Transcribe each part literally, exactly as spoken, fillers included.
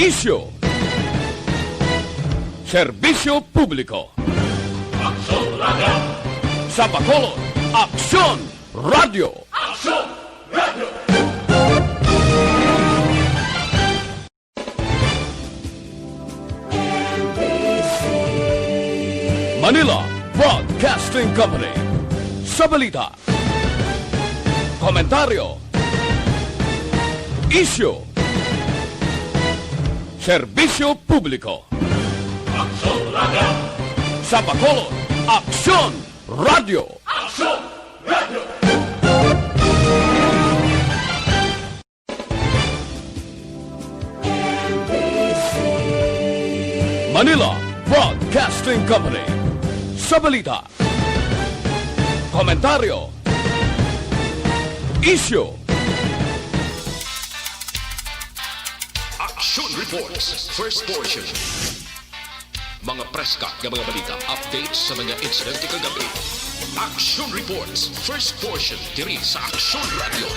Isyu. Serbisyo publiko. Aksyon Radio. Sa Bacolod, Aksyon Radio. Aksyon Radio. Manila Broadcasting Company. Sa balita, komentaryo, isyu, serbisyo publiko. Aksyon Radio. Sa Bacolod, Aksyon Radio. Aksyon Radio. Manila Broadcasting Company. Sa balita, komentaryo, isyu, Action Reports, first portion. Mga preska nga mga balita, updates sa mga insidente kagabi. Action Reports, first portion, diri sa Action Radio.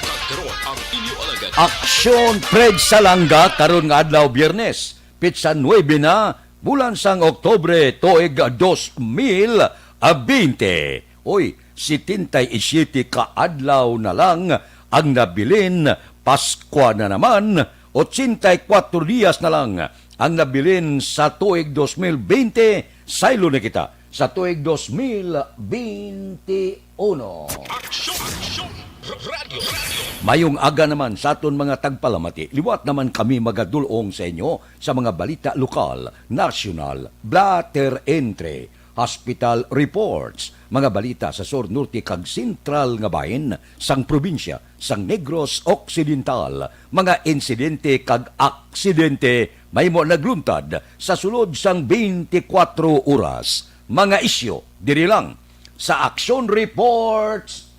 Kag karon ang inyo alagad. Aksyon Fred Salanga karon nga adlaw, Biyernes, pitsa nuebe na, bulan sang Oktubre, tuig dos mil baynte. Oy, setenta y siete ka adlaw na lang ang nabilin, Paskwa na naman, ochenta y kuwatro dias na lang ang nabilin sa tuig dos mil baynte, saylo na kita sa tuig dos mil baynte uno. Aksyon, aksyon, radyo, radyo. Mayong aga naman sa aton mga tagpalamati. Liwat naman kami magadul-ong sa inyo sa mga balita lokal, nasyonal, blatter entre, hospital reports, mga balita sa sur, norte, kag sentral nga bahin sang probinsya sang Negros Occidental, mga insidente kag aksidente mahimo nagluntad sa sulod sang twenty-four oras, mga isyu diri lang sa Action Reports.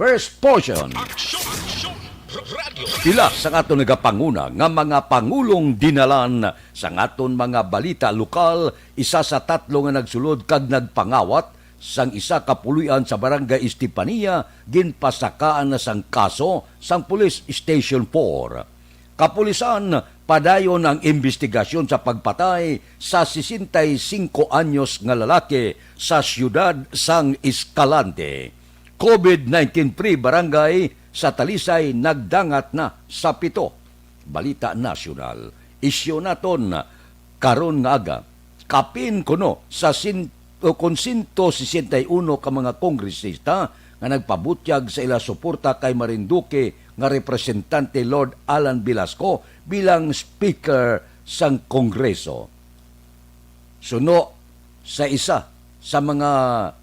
First portion. Aksyon, aksyon, radyo. Pila sang aton nagapanguna nga mga pangulong dinalan sang aton mga balita lokal, isa sa tatlo nga nagsulod kag nagpangawat sang isa ka puloy-an sa Barangay Estefania, ginpasakaan na sang kaso sang Police Station four. Kapulisan, padayon ang imbestigasyon sa pagpatay sa sesenta y cinco anyos nga lalaki sa siyudad sang Escalante. COVID nineteen free barangay sa Talisay nagdangat na sa pito. Balita nasyonal. Isyu naton karon nga aga. Kapin kuno sa sin-, o kon sento sesenta y uno ka mga kongresista nga nagpabutyag sa ila suporta kay Marinduque nga Representante Lord Alan Velasco bilang Speaker sang Kongreso. Suno sa isa sa mga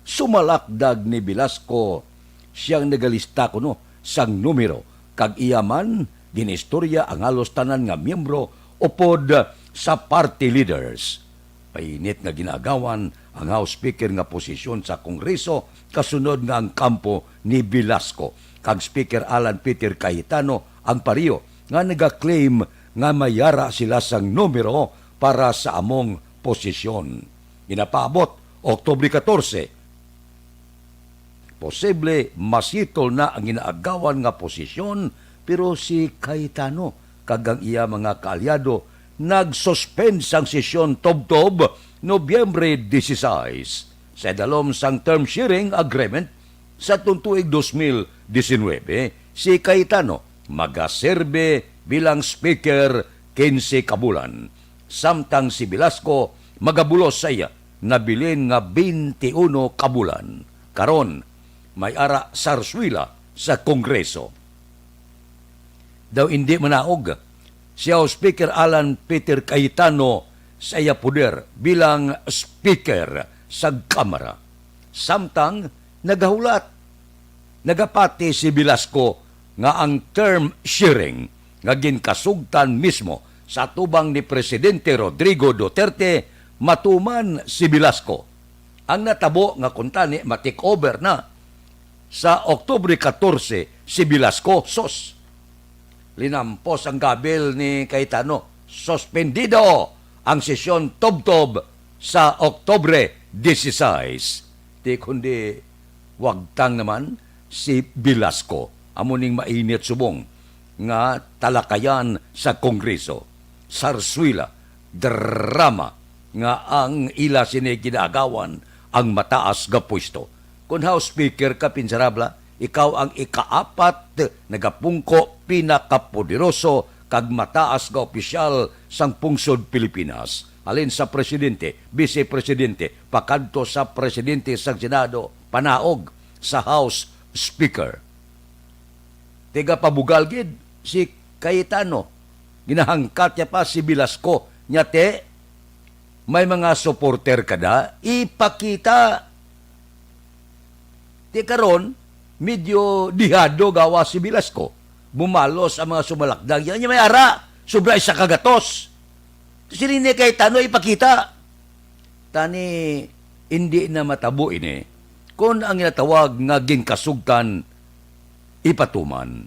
sumalakdag ni Velasco, siyang nagalista kuno sang numero, kag iya man ginistorya ang halos tanan nga miyembro upod sa party leaders. Painit nga ginaagawan ang House Speaker nga posisyon sa Kongreso, kasunod nga ang kampo ni Velasco kag Speaker Alan Peter Cayetano ang pareho nga nagaklaim nga may ara sila sang numero para sa among posisyon. Ginapaabot, Oktubre katorse. Posible masitol na ang ginaagawan nga posisyon, pero si Cayetano kag ang iya mga kaalyado nag-suspend sang sesyon tubtob Nobyembre dieciséis. Sa idalom sang term sharing agreement sa tuig dos mil diecinuebe, si Cayetano magaserbe bilang speaker quince ka bulan, samtang si Velasco magabulos sa iya nabilin nga twenty-one ka bulan. Karon, may ara sarsuela sa Kongreso. Daw indi manaog si House Speaker Alan Peter Cayetano sa iya poder bilang Speaker sa Kamara. Samtang nagahulat, nagapati si Velasco nga ang term sharing nga ginkasugtan mismo sa atubang ni Presidente Rodrigo Duterte, matuman si Velasco. Ang natabo nga kuntani ma-take over na sa Oktubre katorse si Velasco, sus. Linampos ang gabil ni Cayetano. Suspendido ang sesyon tubtob sa Oktubre dieciséis. Di kundi wagtang naman si Velasco. Amo ning mainit subong. nga talakayan sa Kongreso, sarsuela, drama nga ang ila sini ginaagawan ang mataas nga pwesto. Kon House Speaker ka, Pinsarabla, ikaw ang ikaapat nagapungko pinakapoderoso kag mataas nga opisyal sang pungsod Pilipinas, halin sa presidente, bise presidente, pakadto sa presidente sang Senado, panaog sa House Speaker. Tigapabugal gid si Cayetano. Ginahangkat niya pa si Velasco. Nya, te, may mga supporter ka da? Ipakita. Ti karon, medyo dihado gawa si Velasco. Bumalos ang mga sumalakdag. Yan yung may ara. Sobra isa ka gatos. Siling ni Cayetano, ipakita. Tani, hindi na matabo ini kon ang ginatawag nga ginkasugtan ipatuman.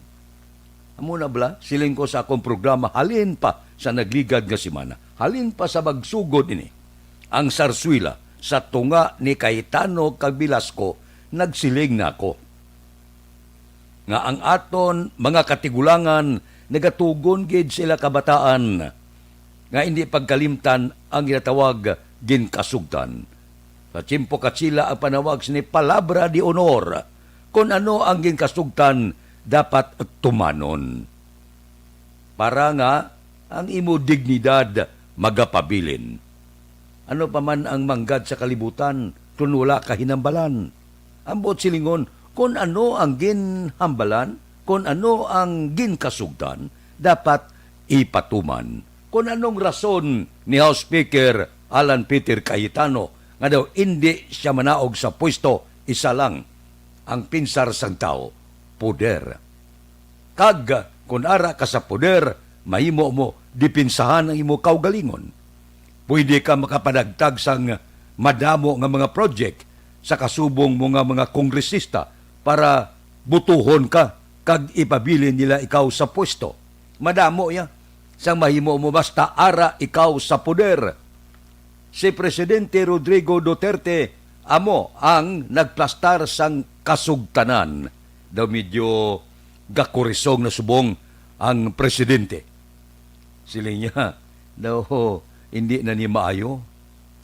Amo na bala, siling ko sa akong programa halin pa sa nagligad nga semana, halin pa sa magsugod ini, ang sarswila sa tunga ni Cayetano kag Velasco nagsiling na ako nga ang aton mga katigulangan nagatugon gid sila kabataan nga indi pagkalimtan ang ginatawag ginkasugtan. Sa tiyempo Katsila ang panawag sini palabra de honor. Kon ano ang ginkasugtan, dapat tumanon. Para nga ang imo dignidad magapabilin. Ano pa man ang manggad sa kalibutan, kon wala ka hinambalan? Ambot silingon, kon ano ang ginhambalan, kon ano ang ginkasugdan, dapat ipatuman. Kon anong rason ni House Speaker Alan Peter Cayetano nga daw indi siya manaog sa pwesto, isa lang ang pinsar sang tawo, poder. Kag kon ara ka sa poder, mahimo mo dipinsahan ang imo kaugalingon. Pwede ka makapanagtag sang madamo nga mga project sa kasubong mo nga mga kongresista para butuhon ka kag ipabilin nila ikaw sa pwesto. Madamo ya sang mahimo mo basta ara ikaw sa poder. Si Presidente Rodrigo Duterte amo ang nagplastar sang kasugtanan. Daw medyo gakurisong na subong ang presidente. Siling niya, "No, hindi na ni maayo.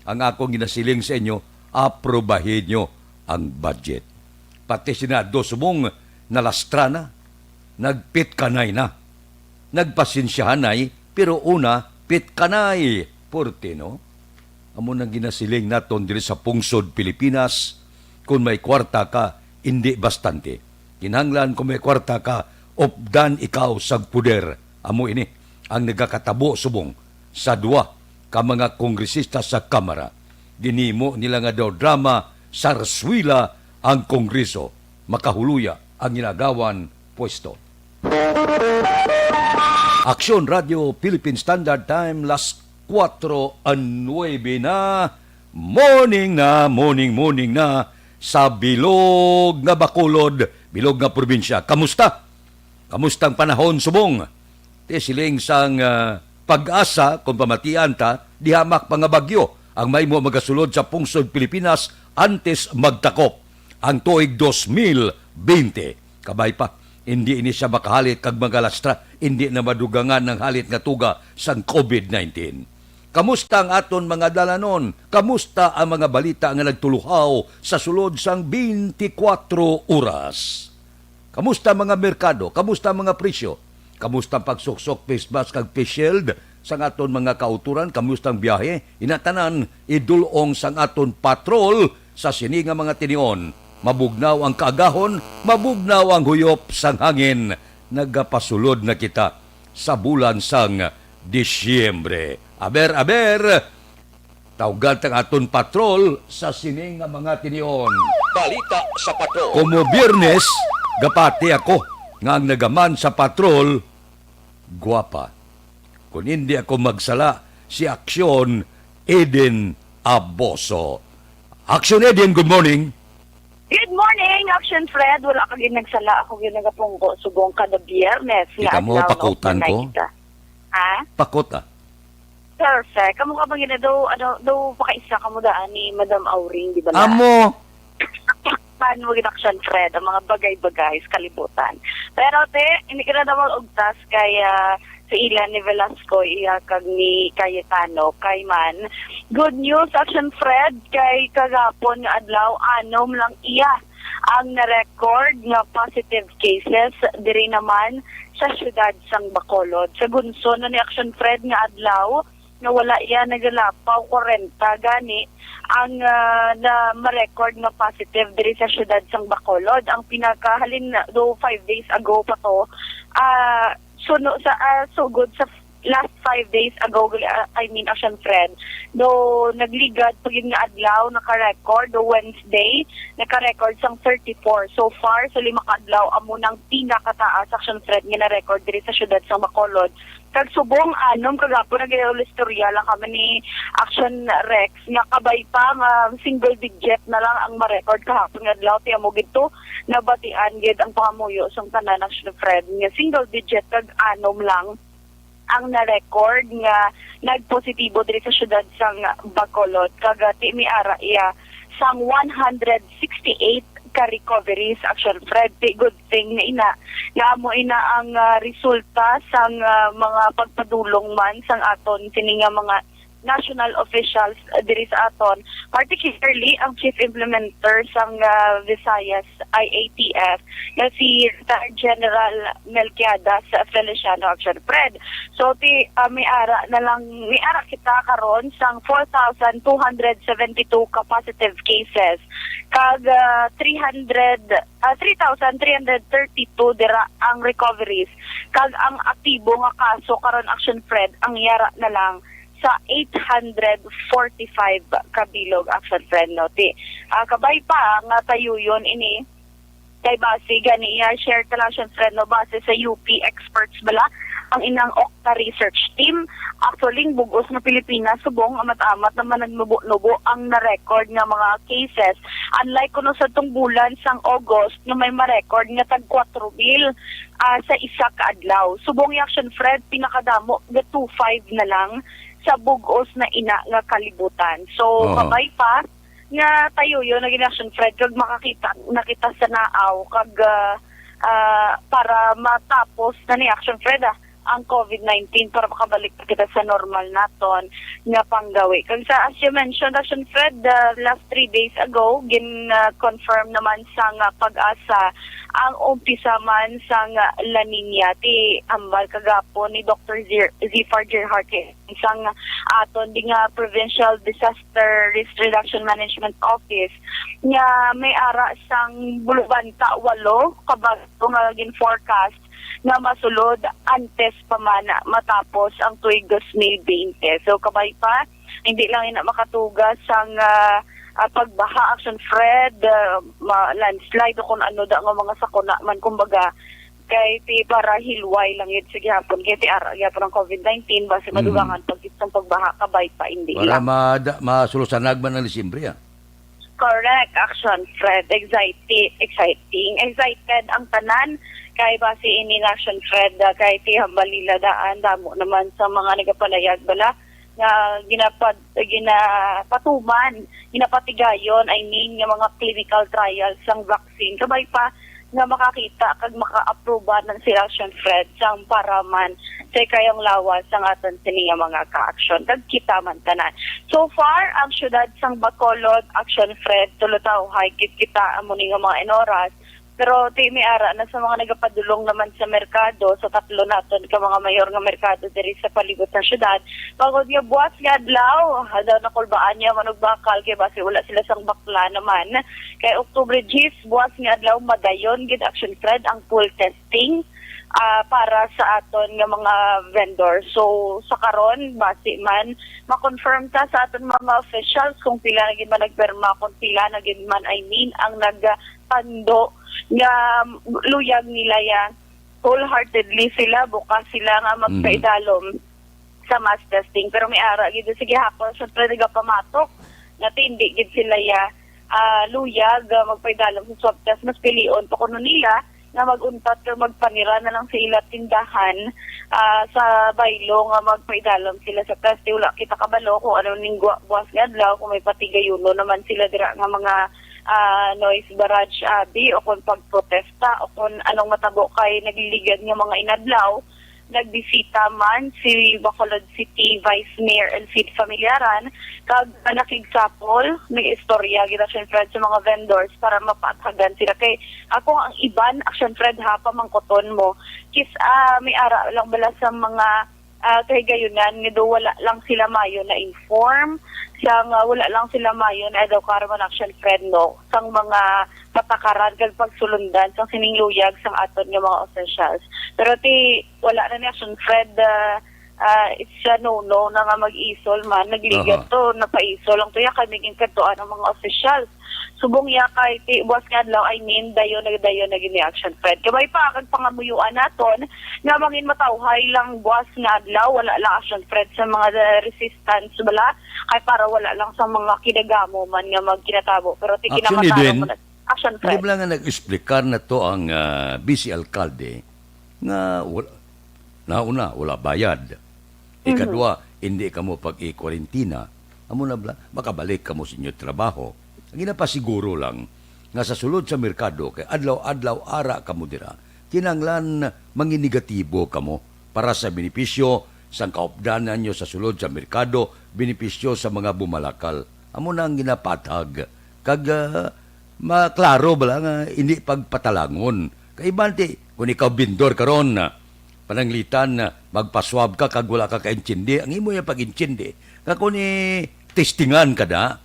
Ang akong ginasiling sa inyo, aprobahin nyo ang budget." Pati Senado subong nalastra na, nagpitkanay na. Nagpasensyahanay, pero una, pitkanay. Porte, no? Amo nang ginasiling naton diri sa pungsod Pilipinas, kung may kwarta ka, indi bastante. Kinahanglan kung may kwarta ka, updan ikaw sa puder. Amo ini ang nagakatabo subong sa duwa ka mga kongresista sa Kamara. Ginhimo nila nga daw drama, sarswila ang Kongreso. Makahuluya ang ginagawan pwesto. Aksyon Radio Philippine Standard Time, las kuwatro a nuebe na. Morning na, morning, morning na sa bilog nga Bacolod, bilog nga probinsya. Kamusta? Kamusta ang panahon subong? Ti siling sang, ah, Pag-asa, kung pamatian ta, di hamak pa nga bagyo ang mahimo magasulod sa pungsod Pilipinas antes magtakop ang tuig dos mil bente. Kabay pa, hindi ini siya makahalit kag magalastra, hindi na madugangan ang halit nga tuga sang covid nineteen. Kamusta ang aton mga dalanon? Kamusta ang mga balita nga nagtuluhaw sa sulod sang twenty-four oras? Kamusta ang mga merkado? Kamusta ang mga presyo? Kamusta ang pagsuksok, face mask, kag face shield sang aton mga kautoran? Kamusta ang biyahe? Ina tanan, idul-ong sang aton patrol sa sini nga mga tinion. Mabugnaw ang kaagahon, mabugnaw ang huyop sang hangin. Nagapasulod na kita sa bulan sang Disyembre. Aber, aber, tawgan tang aton patrol sa sini nga mga tinion. Balita sa patrol. Komo Biyernes, gapati ako nga ang nagaman sa patrol, gwapa. Kung hindi ako magsala, si Aksyon Eden Aboso. Aksyon Eden, good morning. Good morning, Action Fred. Wala ka gid nagsala. Ako gid nagapungko subong kada Biyernes nga Kita mo, adlaw, pakutan naugma ko. Kita. Ha? Pakot, ah. Perfect. Kamo ka bang gina daw, ano, daw pakaisa kamo daan ni Madam Auring, di ba na? Amo. Paano gid, Action Fred, ang mga bagay-bagay sa kalibutan. Pero, te, hindi ka na daw mag-ugtas kay, ah, si Ilan ni Velasco, iya kag ni Cayetano, kay man. Good news, Action Fred, kay kagapon nga adlaw, anom lang iya ang na-record nga positive cases diri naman sa siyudad sang Bacolod. Sa gunson na ni, Action Fred, nga adlaw, nga wala iya nagalapaw kwarenta gani ang, ah, na ma-record nga positive diri sa siyudad sang Bacolod. Ang pinakahalin na, do five days ago pa to, ah, suno sa, ah, sugod sa last five days ago, gali, ah, I mean, Action Fred, do nagligad pa gid nga adlaw naka-record, do Wednesday, naka-record sang thirty-four. So far, sa lima ka adlaw, amo nang pinakataas, Action Fred, nga na-record diri sa siyudad sang Bacolod. Kag subong anom kagapon, nag-istorya lang kami ni Action Rex nga kabay pa nga single digit na lang ang ma-record kahapon nga adlaw. Ti amo gid to, nabatian gid ang pangamuyo sang tanan, Action Fred, nga single digit kag anom lang ang na-record nga nagpositibo diri sa siyudad sang Bacolod. Kag, ah, ti may ara iya sang one hundred sixty-eight ka recoveries, Action Fred. Ti good thing na ina nga amo ina ang, ah, resulta sang, ah, mga pagpadulong man sang aton sini nga mga national officials, ah, diri sa aton, particularly ang chief implementer sang, ah, Visayas I A T F, nga si Retired General Melquiades Feliciano, Action Fred. So, ti, ah, may ara na lang, may ara kita karon sang four thousand two hundred seventy-two ka positive cases, kag, ah, three hundred, ah, three thousand three hundred thirty-two dira ang recoveries, kag ang aktibo nga kaso karon, Action Fred, ang yara na lang sa eight hundred forty-five ka bilog, Action Fred, no? Ti, ah, kabay pa nga tayuyon ini, kay base gani, ah, share ta lang, Action Fred, no, base sa U P experts bala ang inang Okta research team. Actually, ang bug-os nga Pilipinas subong amat-amat naman nagnubo-nubo ang na-record nga mga cases. Unlike kuno sa tong bulan sang August nga may ma-record nga tag kwatro mil, ah, sa isa ka adlaw. Subong ni, Action Fred, pinakadamo ga two five na lang sa bug-os na ina nga kalibutan. So, Oo. Kabay pa nga tayuyon na gid, Action Fred, kag makakita na kita sa naaw kag, ah, ah, para matapos na ni, Action Fred, ah, ang COVID nineteen para makabalik na kita sa normal naton nga panggawi. Kag sa, as you mentioned, Action Fred, the last three days ago, gin-confirm naman sang, ah, PAGASA ang umpisa man sang, ah, La Niña. Ti hambal kagapon ni Doctor Zir-, Zifar Gerhart sang aton di nga Provincial Disaster Risk Reduction Management Office nga may ara sang bulubanta walo ka bagyo nga gin-forecast nga masulod antes pa man matapos ang tuig dos mil bente. So, kabay pa, hindi lang ina makatuga sang, ah, ah, pagbaha, Action Fred, ah, ma-, landslide o kung ano da nga mga sakuna man, kumbaga, kay ti para hilway lang yun sa gihapon, kay ti ara gyapon ang COVID nineteen, basi Mm. madugangan pag itong pagbaha, kabay pa, hindi Para lang. mada-, masulusanag man ang Disyembre, ah. Correct, Action Fred. Exciting, exciting. Excited ang tanan kay basi ini nga, Action Fred, ah, kay ti hambal nila daan, damo naman sa mga nagapalayag bala nga ginapad-, ginapatuman, ginapatigayon, I mean, nga mga clinical trials sang vaccine. Kabay pa nga makakita kag maka-aproba ng sila, Action Fred, sang para man sa ikayang lawas sang aton sini nga mga ka-action. Kag kita man tanan. So far, ang siyudad sang Bacolod, Action Fred, tulutawhay gid kita amo ni nga mga inoras. Pero ti may ara na sa mga nagapadulong naman sa merkado, sa tatlo naton ka mga mayor nga merkado diri sa palibot sa siyudad. Bangod nga buwas nga adlaw, daw nakulbaan niya man og bakal kay basi wala sila sang bakla naman. Kay October diyes, buwas nga adlaw, madayon gid, Action Fred, ang pool testing, ah, para sa aton nga mga vendor. So, sa karon, basi man, ma-confirm ta sa aton mga officials kung pila na gid man nagpirma, kung pila na gid man, I mean, ang nagpando nga luyag nila ya. Wholeheartedly sila, bukas sila nga Mhm. magpaidalom sa mass testing. Pero may ara gid, sige, hapon, syempre, nagapamatok nga ti hindi gid sila ya, ah, luyag, ah, magpaidalom sa swab test. Mas pilion pa kuno nila nga mag-untat o magpanira na lang sa ila tindahan, ah, sa baylo nga magpaidalom sila sa test. Wala kita kabalo kung ano ning gwa-, buwas nga adlaw, kung may patigayuno naman sila dira nga mga, ah, noise barrage, abi, o kon pagprotesta, o kon anong matabo kay nagliligad nga mga inadlaw, nagbisita man si Bacolod City Vice Mayor Elfid Familiaran, kag nakigsapol, nag-istorya gid, Action Fred, sa mga vendors para mapathagan sila. Kay ako ang iban, Action Fred, ha, pamangkoton mo. Kis, ah, may ara lang bala sa mga, ah, kahigayunan nga daw wala lang sila mayo na-inform, sa nga wala lang sila mayo na daw karman, Action Fred, no, sang mga patakaran kag pagsulundan sang sining luyag sang aton nga mga officials. Pero ti wala na ni, Action Fred, ah, ah, it's a no-no na nga mag-isol man. Nagligad Aha. to, napaisol lang to. Ya kay may ginkadtuan ang mga officials. Subong ya kay ti buwas nga adlaw, I mean, dayon na dayon na gid ni, Action Fred. Kabay pa kag pangamuyuan naton nga mangin matawhay lang buwas nga adlaw, wala lang, Action Fred, sa mga, uh, resistance bala, kay para wala lang sa mga kinagamo man nga magkinatabo. Pero ti Actually, kinamataran din, mo na, Action hindi Fred. Bala nga nag-explicar na to ang, ah, vice alkalde nga wala, nauna, wala bayad. Ikadua, hindi kamo pag-i-kwarentina. Amo na bala, makabalik kamo sa inyo trabaho. Ang ginapasiguro lang nga sa sulod sa merkado, kay adlaw-adlaw ara kamo dira, kinahanglan manginegatibo kamo para sa benepisyo sang kaupdanan nyo sa sulod sa merkado, benepisyo sa mga bumalakal. Amo na ang ginapathag. Kag, ah, maklaro bala nga hindi pagpatalangon. Kay iban ti, kung ikaw bindor karon, pananglitan, magpaswab ka kag wala ka kaintindi, ang imo ya pag-intindi nga kung i-testingan ka na,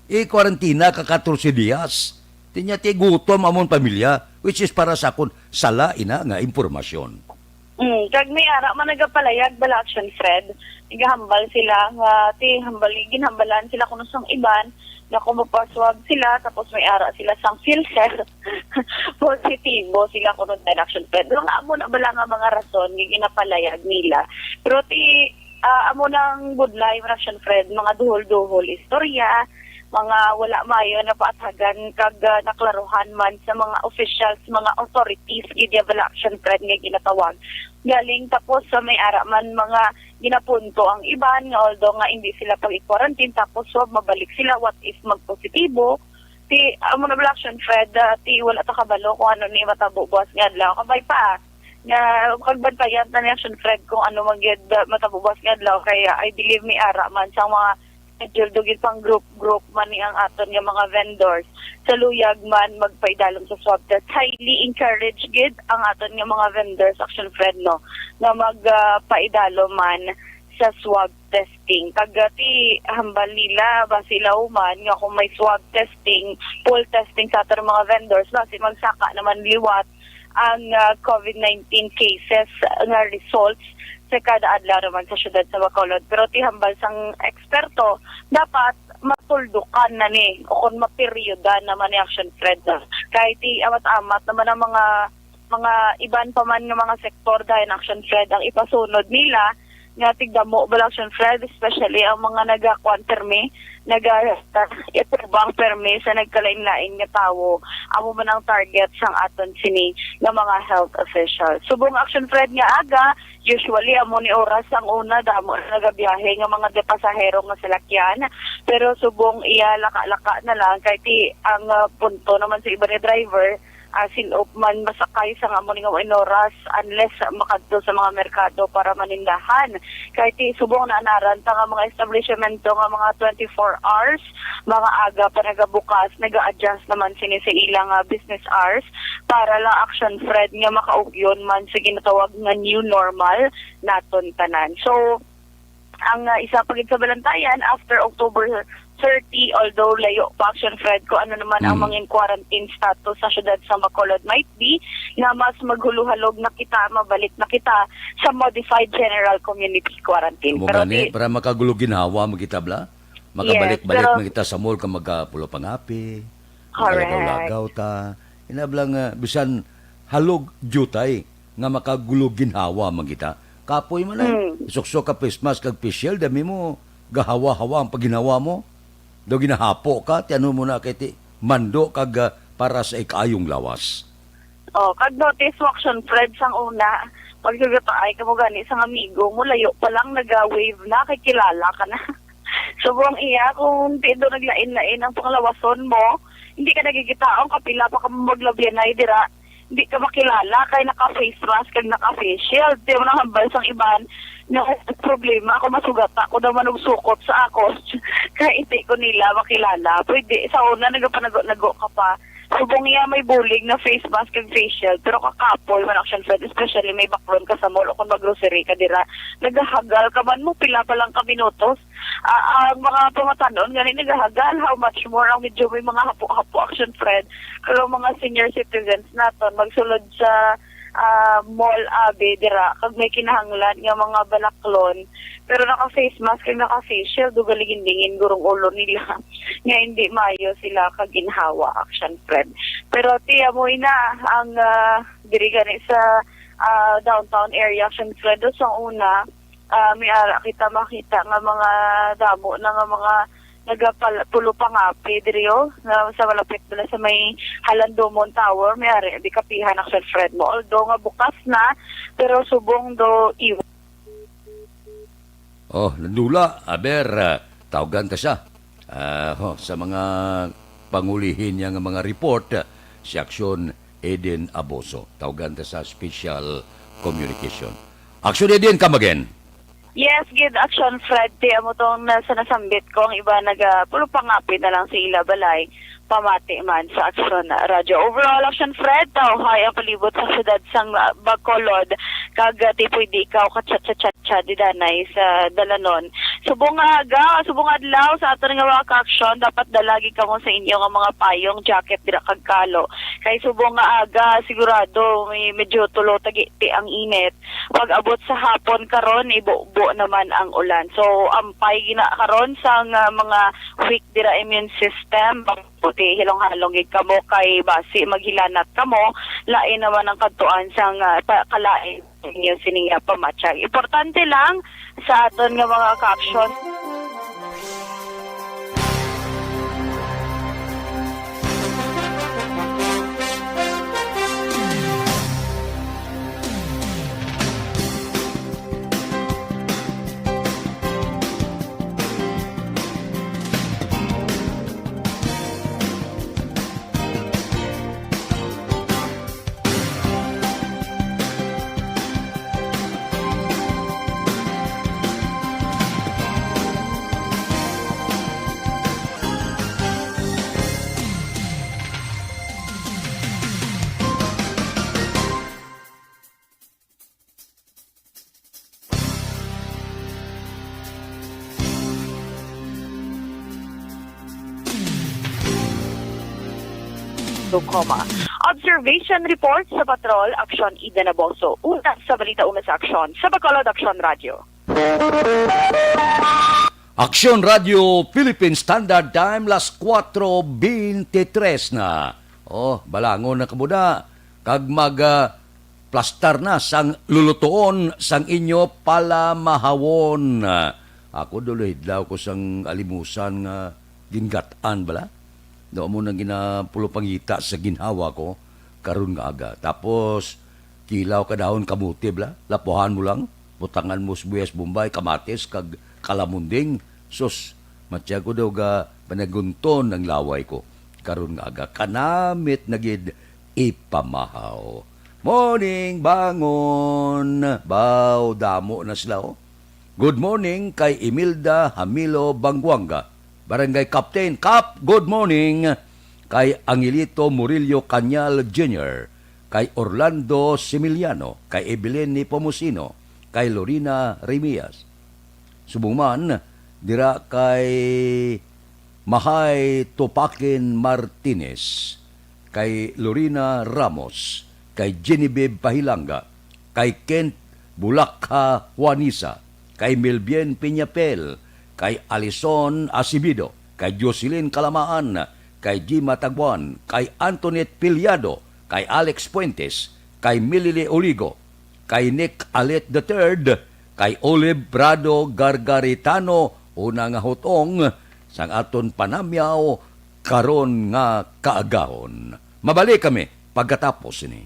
i-kwarantina ka katorse dias. Tinya ti gutom amon pamilya, which is para sa akon sala ina nga impormasyon. Mm, kag may ara man nagapalayag bala, Action Fred. Nagahambal sila nga ti hambal, ginhambalan sila kuno sang iban nga kung mapaswab sila, tapos may ara sila sang PhilHealth, positibo sila kuno, Action Fred. Nga amo na bala nga mga rason nga ginapalayag nila. Pero ti, ah, amo nang budlay man, Action Fred, mga duhol-duhol istorya, mga wala mayo na paathagan kag, ah, naklaruhan man sa mga officials, mga authorities gid ya bala, Action Fred, nga ginatawag. Galing tapos sa may ara man mga ginapunto ang iban nga although nga hindi sila pag-quarantine, tapos swab, mabalik sila, what if magpositibo? Ti amo na bala, Action Fred, ah, ti wala ta kabalo kung ano ni matabo buwas nga adlaw. Kabay pa, ah, nga kagbantayan ta ni, Action Fred, kung ano man gyud, ah, matabo buwas nga adlaw. Kaya I believe may ara man sang mga schedule, daw gid pang group-group man ni ang aton nga mga vendors. Sa luyag man magpaidalom sa swab test, highly encourage gid ang aton nga mga vendors, Action Fred, no, nga mag, ah, paidalom man sa swab testing. Kag, ah, ti hambal nila, basi lahuman nga kung may swab testing, pool testing sa aton mga vendors, basi magsaka naman liwat ang, ah, COVID nineteen cases nga results sa kada adlaw naman sa siyudad sa Bacolod. Pero ti hambal sang eksperto, dapat matuldukan na ni o kung maperyodan naman ni, Action Fred, na. Kay ti amat-amat naman ang mga, mga iban pa man nga mga sektor dayon, Action Fred, ang ipasunod nila nga tigdamo bala, Action Fred, especially ang mga nagakuan permi, naga-, itubang permi sa nagkalain-lain nga tawo. Amo man ang target sang aton sini nga mga health officials. Subong, Action Fred, nga aga, usually amo ni oras ang una damo na nagabiyahe nga mga de pasahero nga salakyan. Pero subong iya laka-laka na lang kay ti ang, ah, punto naman sa iba ni driver, ah, sin-op man masakay sa nga amo ni nga oras unless makadto sa mga merkado para manindahan. Kay ti subong naanaran ta nga mga establishmento nga mga twenty-four hours, mga aga pa nagabukas, naga-adjust naman sini sa ilang, ah, business hours para lang, Action Fred, nga makaugyon man sa ginatawag nga new normal naton tanan. So, ang, ah, isa pa gid sa balantayan, after October thirty, although layo pa, Action Fred, kung ano naman ang Hmm. mangin quarantine status sa siyudad sa Bacolod, might be nga mas maghulohalog na kita, mabalik na kita sa modified general community quarantine. Amo Pero gani, ti- para makagulo ginhawa man kita, bala. Makabalik-balik Yes, pero man kita sa mall kag magkapulo pangapi, Correct. makalagaw-lagaw ta. Inabla nga, bisan halog jutay nga makagulo ginhawa man kita. Kapoy man ay, Mm. suksok ka face mask kag face shield, dami mo, gahawa-hawa ang pagginhawa mo. Daw ginahapo ka, ti ano mo na kay ti, mando kag, ah, para sa ikaayong lawas. Oh, kag notice mo, Action Fred, sang una, pag nagataay ka mo gani sang amigo mo, layo pa lang naga-wave na, kay kilala ka na. Subong iya, kung ti do naglain-lain ang panglawason mo, Hindi ka nakikita ang kapila pa ka maglabyanay dira. Hindi ka makilala kay naka-face mask kag naka-face shield. Di mo nang hambal sang iban nga problema. Ako masugata ko naman og sukot sa ako. Kay hindi ko nila makilala. Pwede, sa una, nagapanago-nago ka pa. Subong iya may bulig na face mask kag face shield, pero kakapoy man, Action Fred, especially may baklon ka sa mall o kung mag-grocery ka dira, nagahagal ka man mo, pila pa lang ka minutos. Ah, ang mga pamatanon gani nagahagal, how much more ang medyo may mga hapo-hapo, Action Fred. Pero mga senior citizens naton, magsulod sa, ah, mall, abi, dira, kag may kinahanglan nga mga balaklon, pero naka-face mask kag naka-face shield, ug galigindingin gurong ulo nila nga hindi maayo sila kaginhawa, Action Fred. Pero ti, amoy na ang, ah, diri gani sa, ah, downtown area, Action Fred. Sa una, ah, may ara kita makita nga mga damo na nga mga nagapal-, pulo pangapi diri, oh, nga sa malapit bala sa may Halandomon Tower, may ari di kapihan, Action Fred, mo. Although nga bukas na, pero subong do iw- Oh, Landula, aber, ah, tawgan ta siya. Ah, ho, sa mga pangulihin niya nga mga report, ah, si Action Eden Aboso. Tawgan ta sa special communication. Action Eden, come again. Yes, gid, Action Fred, ti amo tong na, sa nasambit ko, ang iba naga, pulo pangapi na lang sa ila balay, pamati man sa Action Radyo. Overall, Action Fred, tawhay ang palibot sa siyudad sang, ah, Bacolod, kag, ah, ti pwede ikaw ka-chat-chat-chat di danay sa dalanon. Subong nga aga, subong adlaw sa aton nga mga ka-action, dapat dala gid kamo sa inyo nga mga payong, jacket, dira kag kalo. Kay subong nga aga, sigurado may medyo tulo tagiti ang init. Pag-abot sa hapon karon, ibubo naman ang ulan. So, ampay gina karon sang, ah, mga weak dira immune system. Buti hilong-halong gid kamo kay basi maghilanat kamo, lain naman ang kadtuan sang, ah, pa-, kalain ninyo sining, ah, pamatyag. Importante lang sa aton nga mga ka-action. Tacoma. Observation report sa Patrol, Action Eden Aboso. Una sa balita, una sa aksyon, sa Bacolod Action Radio. Aksyon Radio Philippine Standard Time, las kuwatro beintitres na. Oh, balangon na kamo na. Kag mag, ah, plastar na sang lulutuon sang inyo palamahawon. Ako, dulohidlaw ko sang alimusan nga gingat-an bala. No, amo nang ginapulupangita sa ginhawa ko karon nga aga. Tapos, kilaw ka dahon kamote bala, lapuhan mo lang, butangan mo sibuyas Bombay, kamatis, kag kalamunding. Sus, matyago daw ga panagunton ang laway ko. Karon nga aga, kanamit na gid ipamahaw. Morning, bangon! Baw, damo na sila, oh. Good morning kay Imelda Hamilo Banguanga, Barangay Captain. Kap, good morning. Kay Angelito Murillo Cañal Junior, kay Orlando Similiano, kay Evelyn Nepomuceno, kay Lorena Remias. Subong man, dira kay Mahay Tupakin Martinez, kay Lorena Ramos, kay Genevieve Pahilanga, kay Kent Bulakha Juanisa, kay Melvin Peñapel, kay Alison Acevedo, kay Jocelyn Calamaan, kay Jima Taguan, kay Antoinette Piliado, kay Alex Fuentes, kay Milili Oligo, kay Nick Alet the third, kay Olive Prado Gargaritano, una nga hutong sang aton panamyaw karon nga kaagahon. Mabalik kami pagkatapos sini.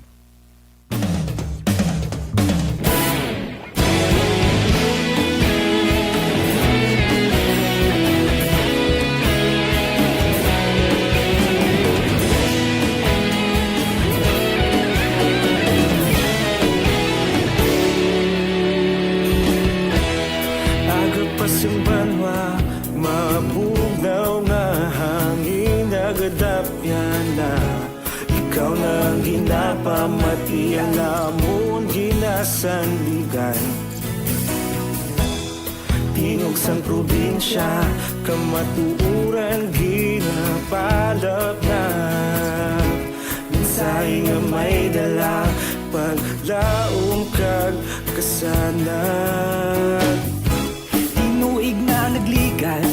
Sa banwa, mabugnaw nga hangin nagadapyan na. Ikaw na ang ginapamati, ang amon ginasandigan. Tingog sang probinsya, kamatuoran ginapalapnap. Mensahe nga may dala, paglaom kag kasanag. Tinuig na nagligan,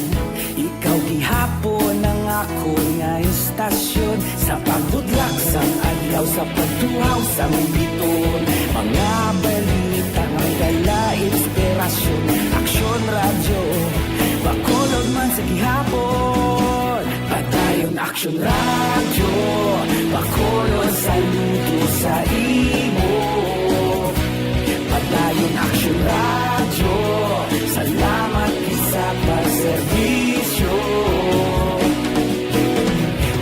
ikaw gihapon ang akon nga istasyon. Sa pagbudlak sang adlaw, sa pagtuhaw sang biton, mga balita nga may dala inspirasyon. Aksyon Radyo, Bacolod man sa gihapon. Padayon Aksyon Radyo, Bacolod, saludo sa imo. Padayon Aksyon Radyo, salamat gid sa pagserbisyo.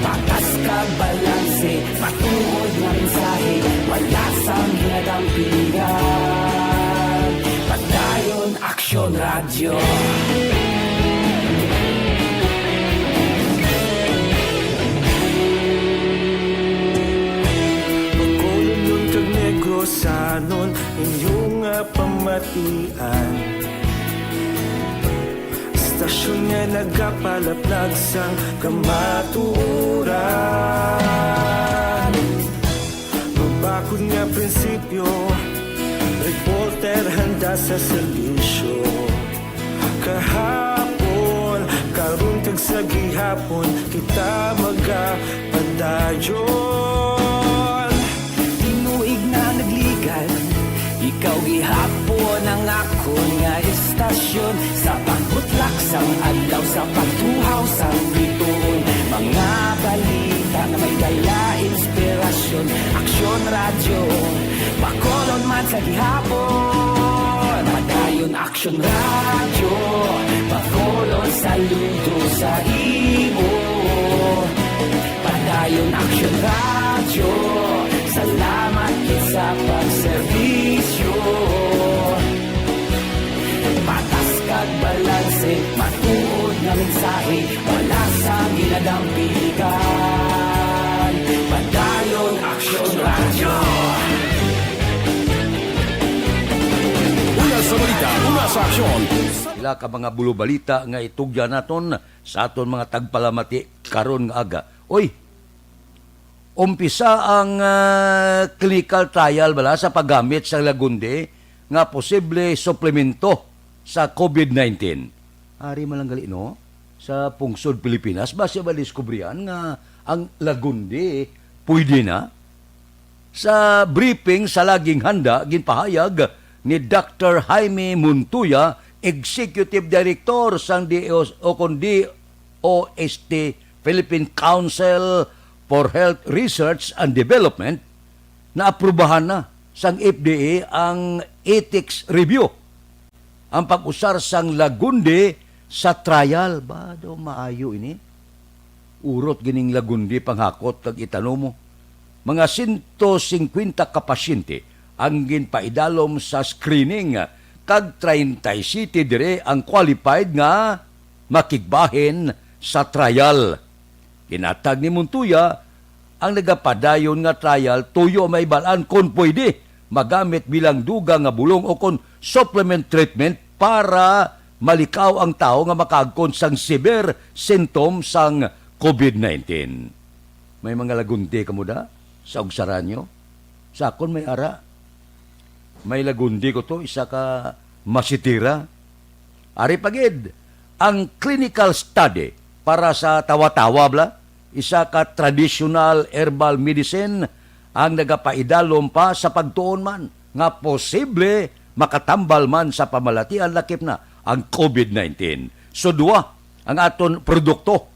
Patas kag balanse, matuod nga mensahe, wala sang ginadampigan. Padayon Aksyon Radyo. Bacolodnon kag Negrosanon, inyo nga pamatian. Istasyon nga nagapalaplag sang kamatuoran. Mabakod nga prinsipyo, reporter handa sa serbisyo. Kahapon, karon kag sa gihapon, kita magapadayon. Tinuig na nagligan, ikaw gihapon ang akon nga istasyon. Sa pagbutlak sang adlaw, sa pagtuhaw sang bituon, mga balita nga may dala inspirasyon. Aksyon Radyo, Bacolod man sa gihapon. Padayon Aksyon Radyo, Bacolod, saludo sa imo. Padayon Aksyon Radyo, salamat gid sa pagserbisyo. Patas kag balanse, matuod nga mensahe, wala sang ginadampigan. Padayon Aksyon Radyo. Una sa balita, una sa aksyon. Pila ka mga bulobalita nga itugyan naton sa aton mga tagpalamati karon nga aga. Oy, umpisa ang, ah, clinical trial bala sa paggamit sa Lagundi nga posible suplemento sa COVID nineteen. Ari man lang gali, no? Sa pungsod Pilipinas, basi ba diskubrihan nga ang Lagundi pwede na? Sa briefing sa laging handa, ginpahayag ni Doctor Jaime Montoya, Executive Director sang D O S, o kon D O S T, Philippine Council for Health Research and Development, naaprubahan na sang F D A ang ethics review ang pag-usar sang Lagundi sa trial. Ba, daw maayo ini? Urot gining Lagundi panghakot kag itanom mo. Mga sento singkwenta ka pasyente ang ginpaidalom sa screening, kag treinta y siete dire ang qualified nga makigbahin sa trial. Ginhatag ni Montoya ang nagapadayon nga trial tuyo maibal-an kon pwede magamit bilang dugang nga bulong o kon supplement treatment para malikaw ang tawo nga makaagkon sang severe symptoms sang COVID nineteen. May mga Lagundi kamo da sa ugsaran nyo? Sa akon may ara. May Lagundi ko to, isa ka masitira. Ari pa gid, ang clinical study para sa tawa-tawa, bala, isa ka traditional herbal medicine ang nagapaidalom pa sa pagtuon man nga posible makatambal man sa pamalatian lakip na ang COVID nineteen. So, duwa ang aton produkto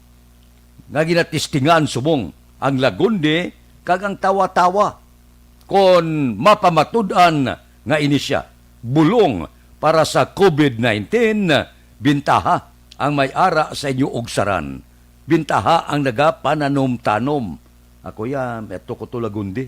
nga ginatistingan subong ang Lagundi kag ang tawa-tawa. Kon mapamatud-an nga ini sia bulong para sa COVID nineteen, bintaha ang may ara sa inyo ugsaran. Bintaha ang nagapananom-tanom. Ako ya, may ato ko to Lagundi.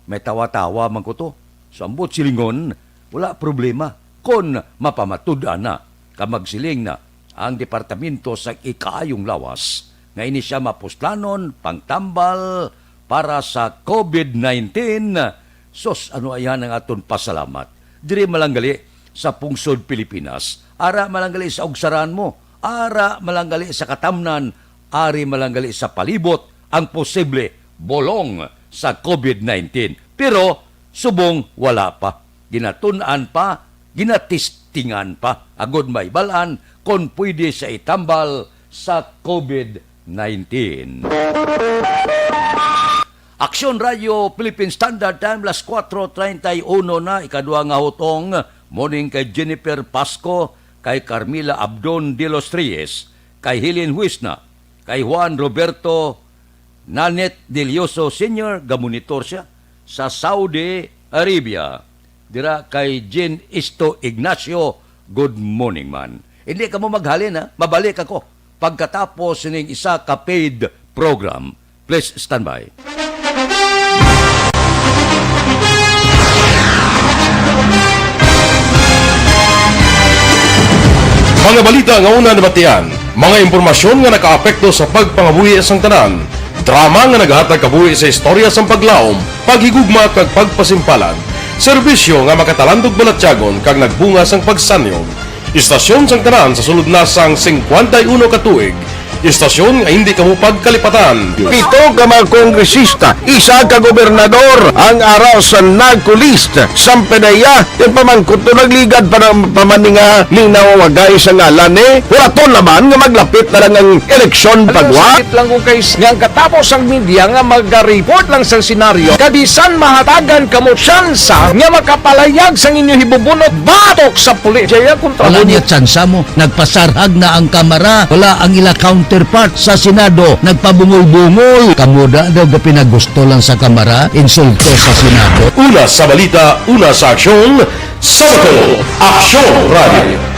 May tawa-tawa man ko to. So, ambot silingon, wala problema kon mapamatud-an na Kag magsiling na ang Departamento sa Ikaayong Lawas nga ini sia mapuslanon pangtambal para sa COVID nineteen. Sus, ano ayan ang aton pasalamat? Diri malanggali sa pungsod Pilipinas, ara malanggali sa ugsaran mo, ara malanggali sa katamnan, ari malanggali sa palibot ang posible bulong sa COVID nineteen. Pero subong wala pa, ginatun-an pa, ginatistingan pa, agud mabal-an kon pwede siya itambal sa COVID nineteen. Aksyon Radyo Philippine Standard Time, las kuwatro treinta y uno na, ikadua nga hutong. Morning kay Jennifer Pasco, kay Carmila Abdon de los Reyes, kay Helen Huisna, kay Juan Roberto Nanette Delioso Senior, gamonitor siya sa Saudi Arabia. Dira kay Jean Isto Ignacio, good morning, man. Hindi ka mo maghalin, ha? Mabalik ako pagkatapos ning isa ka paid program. Please stand by. Mga balita nga una nabatian, mga impormasyon nga nakaapekto sa pagpangabuhi sang tanan, drama nga naghatag kabuhi sa istorya sang paglaom, paghigugma kag pagpasimpalan, serbisyo nga makatalandog balatyagon kag nagbunga sang pagsanyog. Istasyon sang tanan sa sulod na sang singkwenta y uno ka tuig. Istasyon nga hindi kamo pagkalipatan. Pito ka mga kongresista, isa ka gobernador ang ara sa NAGCOLEST. Sampanaya, yung pamangkot to nagligad pa ng pamaninga ni nawagay sa ngalan ni Huraton naman nga maglapit na lang ang eleksyon pagwa. Sakit lang ko kay nga ang katapos ang media nga magareport lang sa senaryo, kabisan mahatagan kamo tsansa nga makapalayag sang inyo hibubunot batok sa pulis. Jaya kontra Wala mo niya tsansa mo. Nagpasarhag na ang Kamara. Wala ang ila counterpart sa Senado. Nagpabungol-bungol. Kamo da daw gapinagusto lang sa Kamara, insulto sa Senado. Una sa balita, una sa aksyon, sa Bacolod, Aksyon Radio.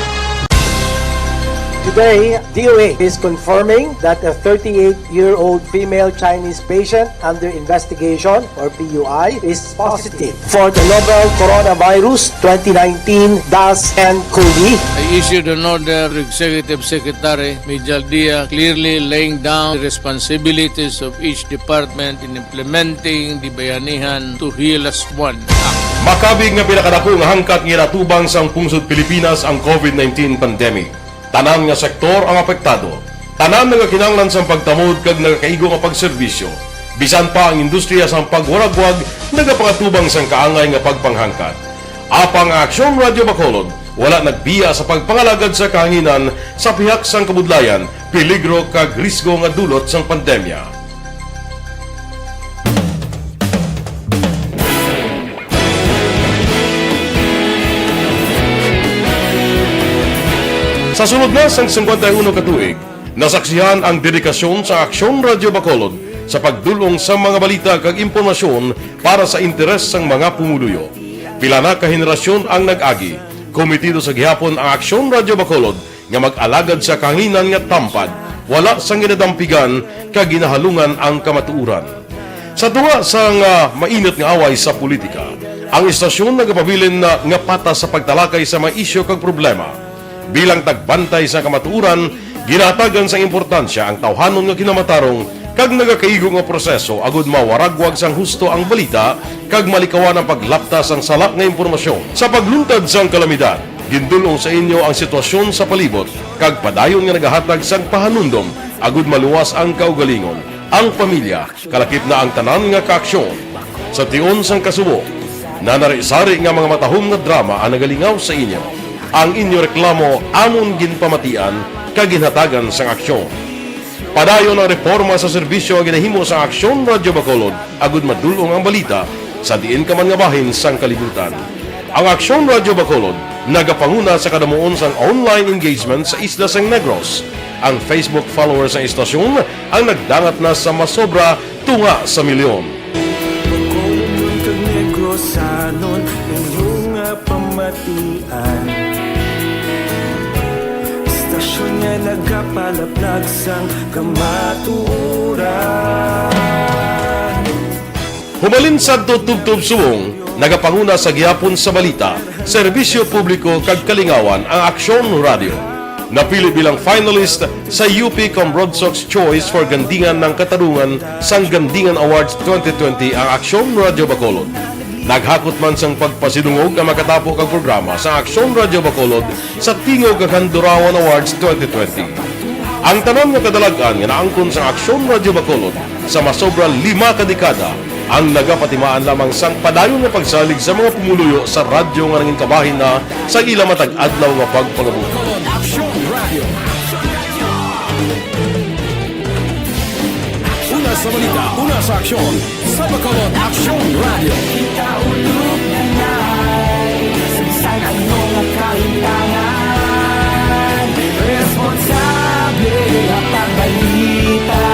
Today, D O A is confirming that a thirty-eight-year-old female Chinese patient under investigation, or P U I, is positive for the novel coronavirus twenty nineteen dash nCoV. I issued an order to Executive Secretary Mijal Dia, clearly laying down the responsibilities of each department in implementing the Bayanihan to Heal As One Act. Makabig nga pinakadako nga hangkat nga ginatubang sang pungsod Pilipinas ang COVID nineteen pandemic. Tanan nga sektor ang apektado. Tanan nagakinahanglan sang pagtamod kag nagakaigo nga pagserbisyo. Bisan pa ang industriya sang pagwaragwag nagapangatubang sang kaangay nga pagpanghangkat. Apang ang Aksyon Radyo Bacolod wala nagbiya sa pagpangalagad sa kahanginan sa pihak sang kabudlayan, peligro kag risgo nga dulot sang pandemya. Sa sulod na sang singkwenta y uno ka tuig, nasaksihan ang dedikasyon sa Aksyon Radyo Bacolod sa pagdul-ong sa mga balita kag impormasyon para sa interes sang mga pumuluyo. Pila na ka henerasyon ang nag-agi. Kometido sa gihapon ang Aksyon Radyo Bacolod nga mag-alagad sa kahanginan nga tampad, wala sang ginadampigan kag ginahalungan ang kamatuoran. Sa tunga sang, ah, mainit nga away sa politika, ang istasyon nagapabilin na nga patas sa pagtalakay sa mga isyu kag problema. Bilang tagbantay sa kamatuoran, ginahatagan sang importansya ang tawhanon nga kinamatarong kag nagakaigo nga proseso agud mawaragwag sang husto ang balita kag malikawan ang paglapta sang sala nga impormasyon. Sa pagluntad sang kalamidad, gindul-ong sa inyo ang sitwasyon sa palibot kag padayon nga nagahatag sang pahanumdom agud maluwas ang kaugalingon, ang pamilya, kalakip na ang tanan nga kaaksyon. Sa tion sang kasubo, nanari-sari nga mga matahom nga drama ang nagalingaw sa inyo. Ang inyo reklamo amon ginpamatian kag ginhatagan sang aksyon. Padayon ang reporma sa serbisyo nga ginahimo sa Aksyon Radyo Bacolod agud madul-ong ang balita sa diin ka man nga bahin sang kalibutan. Ang Aksyon Radyo Bacolod nagapanguna sa kadamuon sang online engagement sa isla sang Negros. Ang Facebook followers sang istasyon ang nagdangat na sa masobra tunga sa milyon. Bacolod kag Negrosanon, inyo nga pamatian. Istasyon nga nagapalaplag sang kamatuoran. Humalin sadto tubtob subong, nagapanguna sa gihapon sa balita Serbisyo publiko kag kalingawan ang Aksyon Radio. Napili bilang finalist sa U P Cambrodsoc's Choice for Gandingan ng Katarungan sang Gandingan Awards twenty twenty ang Aksyon Radio Bacolod. Naghakot man sang pagpasidungog ang makatapo kag programa sa Aksyon Radio Bacolod sa Tingog kag Handurawan Awards twenty twenty. Ang tanan nga kadalag-an nga naangkon sang Aksyon Radio Bacolod sa masobra lima ka dekada ang nagapatimaan lamang sang padayon nga pagsalig sa mga pumuluyo sa radyo nga nangin kabahin na sa ila matag adlaw nga pagpangabuhi. Una sa balita, una sa aksyon, sa Bacolod Aksyon Radio. Kita ulog na nai, saysay ano nga kahintangan, responsable nga pagbalita,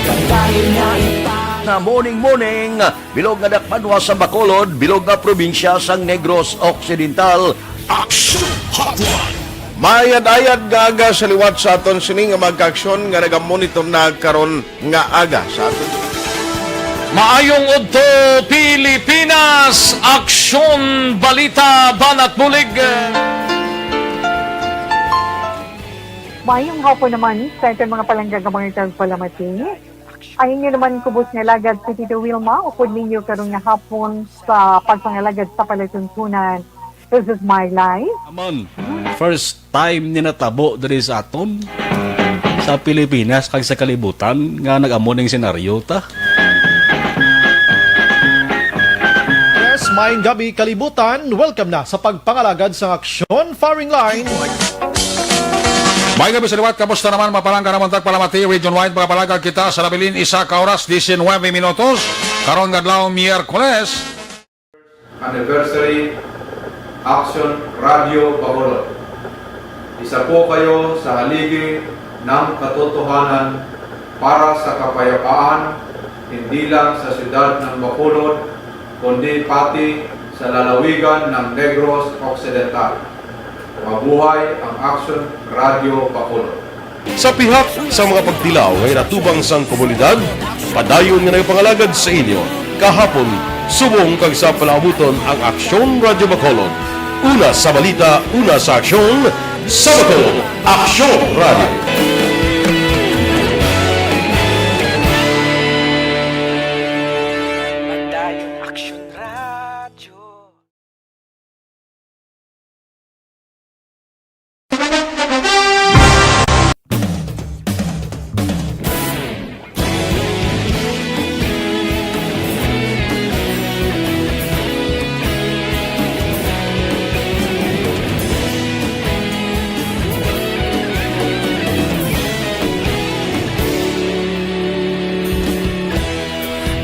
kabahin nga ipa- Na morning, morning, bilog nga dakbanwa sa Bacolod, bilog nga probinsya sang Negros Occidental. Action Hotline. Mayad-ayad nga aga sa liwat sa aton sini nga mga kaaksyon nga nagamonitor na karon nga aga sa aton. Maayong udto, Pilipinas! Aksyon, balita, banat bulig. Maayong hapon naman sa aton mga palangga nga mga tagpalamati. Ang inyo naman kubos nga alagad si Tito Wilma, upod ninyo karon nga hapon sa pagpangalagad sa palatuntunan. This is my life. Amon, first time ni natabo diri sa aton, sa Pilipinas kag sa kalibutan nga nag-amo ning senaryo ta. Yes, maayong gabi, kalibutan. Welcome na sa pagpangalagad sa Aksyon Firing Line. May gabi sa liwat, kamusta naman, mapalangga naman tagpalamati, region-wide, mga palagag kita sa nabilin, isa ka oras, diecinueve minutos. Karon nga adlaw, Miyerkules. Anniversary, Action Radio Bacolod. Isa po kayo sa haligi ng katotohanan para sa kapayapaan, hindi lang sa siyudad ng Bacolod, kundi pati sa lalawigan ng Negros Occidental. Mabuhay ang Action Radio Bacolod. Sa pihak sa mga pagtilaw nga ginatubang sang komunidad, padayon nga nagapangalagad sa inyo kahapon, subong kag sa palaabuton ang Aksyon Radio Bacolod. Una sa balita, una sa aksyon, sa Bacolod, Aksyon Radio. Padayon Aksyon Radio.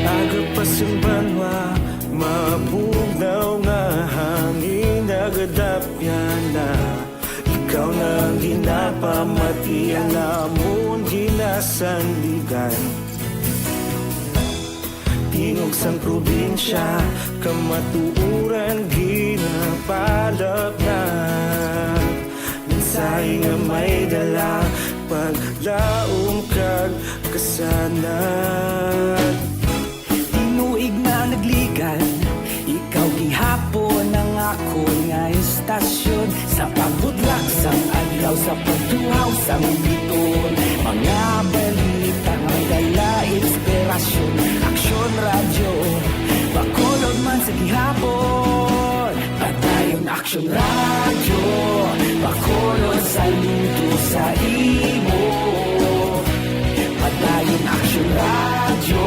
Aga pa sing banwa, mabugnaw nga hangin nagadapyan na. Ikaw na ang ginapamati, ang amon ginasandigan. Tingog sang probinsya, kamatuoran ginapalapnag. Mensahe nga may dala, paglaom kag kasanag. Tinuig na nagligan, ikaw gihapon ang akon nga istasyon. Sa pagbutlak sang adlaw, sa pagtuhaw sang biton, mga balita nga may dala inspirasyon. Aksyon Radyo, Bacolod man sa gihapon. Padayon Aksyon Radyo, Bacolod, saludo sa imo. Padayon Aksyon Radyo,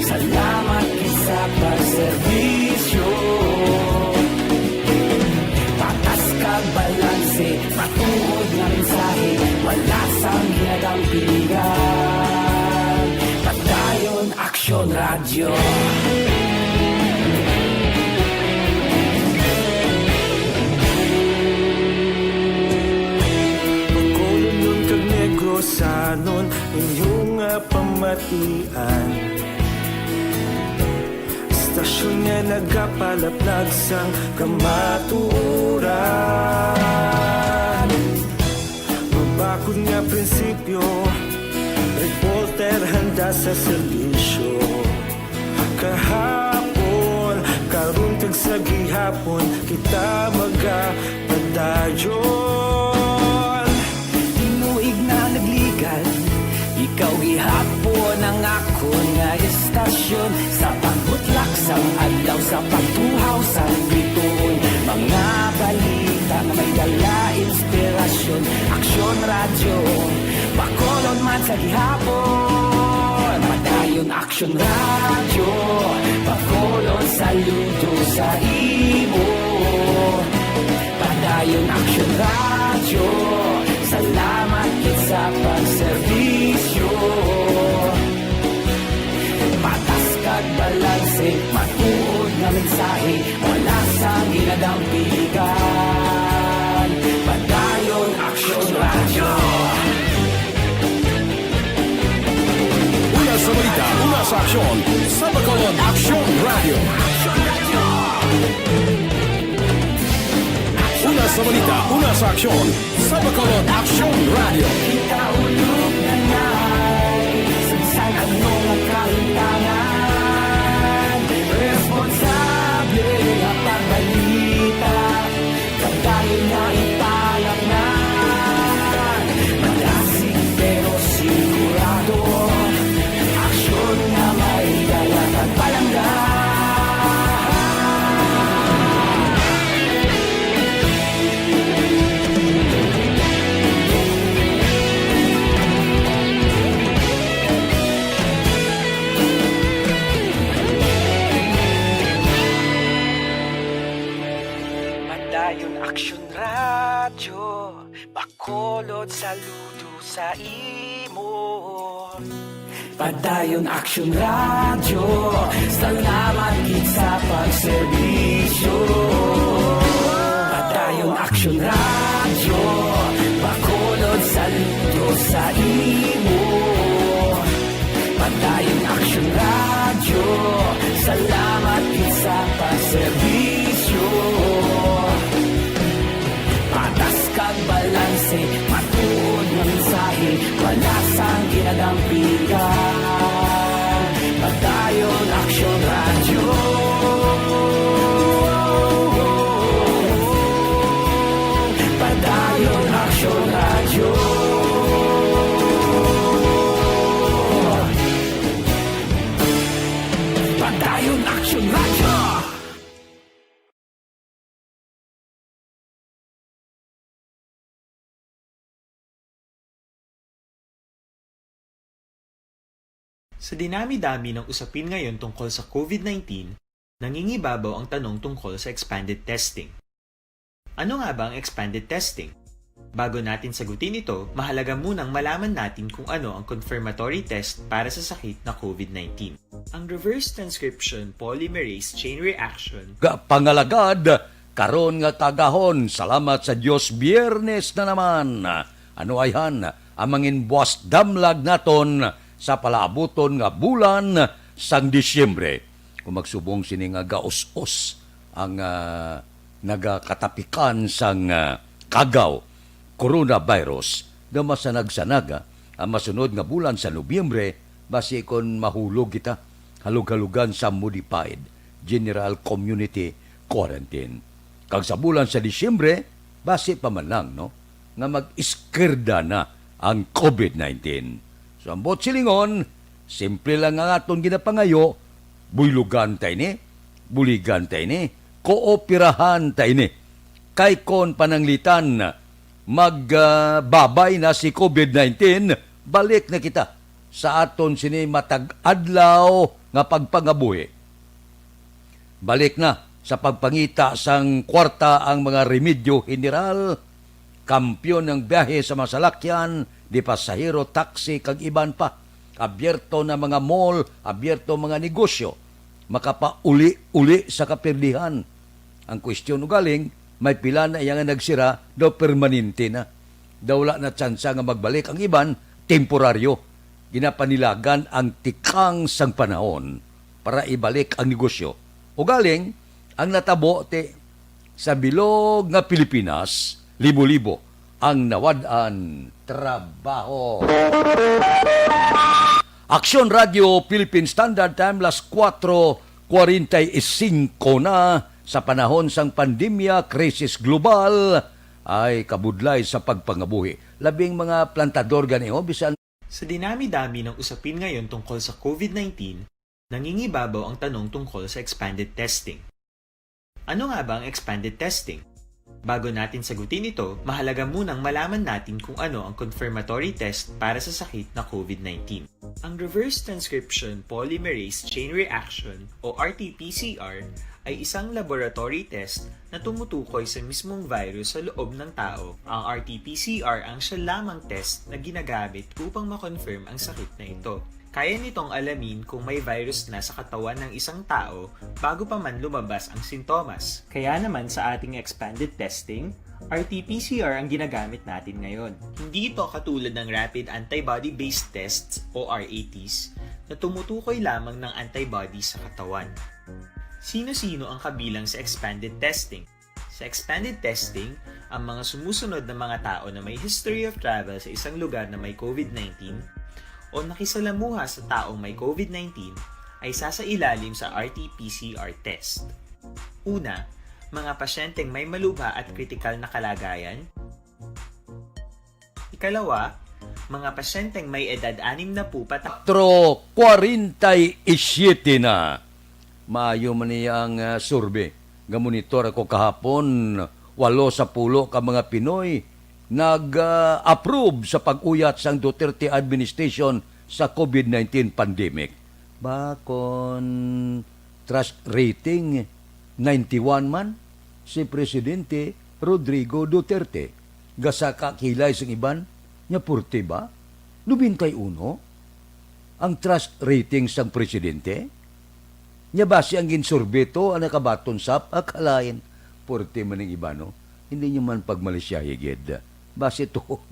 salamat gid sa pagserbisyo. Patas kag balanse, matuod nga mensahe, wala sang ginadampingan. Padayon Aksyon Radyo. Bacolodnon kag Negrosanon, inyo nga pamatian. Istasyon nga nagapalaplag sang kamatuoran. Mabakod nga prinsipyo, reporter handa sa serbisyo. Kahapon, karon, kag Sa gihapon kita magapadayon. Tinuig na nagligad, ikaw gihapon ang akon nga estasyon. Sa pagbutlak sang adlaw, sa pagtuhaw sang bituon, mga balita nga may dala inspirasyon. Aksyon Radyo, Bacolod man sa gihapon. Padayon Aksyon Radyo, Bacolod, saludo sa imo. Padayon Aksyon Radyo, salamat gid sa pagserbisyo. Patas kag balanse, matuod nga mensahe, wala sang ginadampigan. Padayon Aksyon Radyo. Una sa balita, una sa aksyon, sa Bacolod Aksyon Radyo. Una sa balita, una sa aksyon, sa Bacolod Aksyon Radyo. Kita ulog na nay, sagsag ano nga kahitangan, responsable nga pagbalita. Padayon na ipalaknan, malasig pero sigurado. Aksyon nga may dala kag palangga. Padayon Aksyon Radyo, Bacolod, saludo sa imo. Padayon Aksyon Radyo, salamat gid sa pagserbisyo. Padayon Aksyon Radyo, Bacolod, saludo sa imo. Padayon Aksyon Radyo, salamat gid sa pagserbisyo. Patas kag balanse, matuod nga mensahe, wala sang ginadampigan. Padayon Aksyon Radyo. Padayon Aksyon Radyo. Padayon Aksyon Radyo. Sa dinami-dami ng usapin ngayon tungkol sa COVID nineteen, nangingibabaw ang tanong tungkol sa expanded testing. Ano nga ba ang expanded testing? Bago natin sagutin ito, mahalaga munang malaman natin kung ano ang confirmatory test para sa sakit na COVID nineteen. Ang reverse transcription polymerase chain reaction Ga-, pangalagad, karon nga kaagahon, salamat sa Dios, Biyernes na naman. Ano ayhan ang mangin buwas damlag naton sa palaabuton nga bulan sang Disyembre? Kung magsubong sini nga gaus-os ang, ah, nagakatapikan sang, ah, kagaw, coronavirus, nga masanag-sanaga ang masunod nga bulan sa Nobyembre, basi kon mahulog kita, halog-halugan sa modified general community quarantine. Kag sa bulan sa Disyembre, basi pa man lang, no, nga mag-iskirda na ang COVID nineteen. So, ang buot silingon, simple lang ang aton ginapangayo, buylogan ta ini, buligan ta ini, kooperahan ta ini. Kay kon pananglitan, mag, ah, babay na si COVID nineteen, balik na kita sa aton sini matag adlaw nga pagpangabuhi. Balik na sa pagpangita sang kwarta ang mga remedyo general, kampiyon ang biyahe sa mga salakyan, di pasahero, taxi, kag iban pa. Abierto na mga mall, abierto mga negosyo. Makapauli-uli sa kapirdihan. Ang kwestiyon ugaling, may pila na iya nga nagsira, daw permanente na. Daw wala na tsansa nga magbalik, ang iban, temporaryo. Ginapanilagan ang tikang sang panahon para ibalik ang negosyo. Ugaling, ang natabo ti sa bilog nga Pilipinas, libo-libo ang nawad-an trabaho. Aksyon Radio Philippine Standard Time, las kuwatro kwarenta y singko na. Sa panahon sang pandemya, krisis global, ay kabudlay sa pagpangabuhi. Labing mga plantador gani, oh, bisan Sa dinami-dami ng usapin ngayon tungkol sa COVID nineteen, nangingibabaw ang tanong tungkol sa expanded testing. Ano nga ba ang expanded testing? Bago natin sagutin ito, mahalaga munang malaman natin kung ano ang confirmatory test para sa sakit na COVID nineteen. Ang reverse transcription polymerase chain reaction o R T P C R ay isang laboratory test na tumutukoy sa mismong virus sa loob ng tao. Ang R T P C R ang siya lamang test na ginagamit upang ma-confirm ang sakit na ito. Kaya nitong alamin kung may virus na sa katawan ng isang tao bago pa man lumabas ang sintomas. Kaya naman sa ating expanded testing, R T P C R ang ginagamit natin ngayon. Hindi ito katulad ng rapid antibody-based tests o R A Ts na tumutukoy lamang ng antibody sa katawan. Sino-sino ang kabilang sa expanded testing? Sa expanded testing, ang mga sumusunod na mga tao na may history of travel sa isang lugar na may COVID nineteen o nakisalamuha sa taong may COVID nineteen ay sasailalim sa R T P C R test. Una, mga pasyenteng may malubha at kritikal na kalagayan. Ikalawa, mga pasyenteng may edad anim na po patapos. Tro, kwarenta y siyete na. Maayo man niya ang ah, survey. Gamonitor ako kahapon, walo sa pulo ka mga Pinoy nag-approve sa pag-uyat sang Duterte administration sa COVID nineteen pandemic. Bakon trust rating, ninety-one man si Presidente Rodrigo Duterte. Gasaka kilay sang iban, nya purti ba? Nobenta y uno ang trust rating sang presidente? Nya basi ang ginsurvey to ang nakabaton sab, ah, kalain. Purti man ning iban, no? Hindi nyo man pagmalisyahi gid. Basi tuod.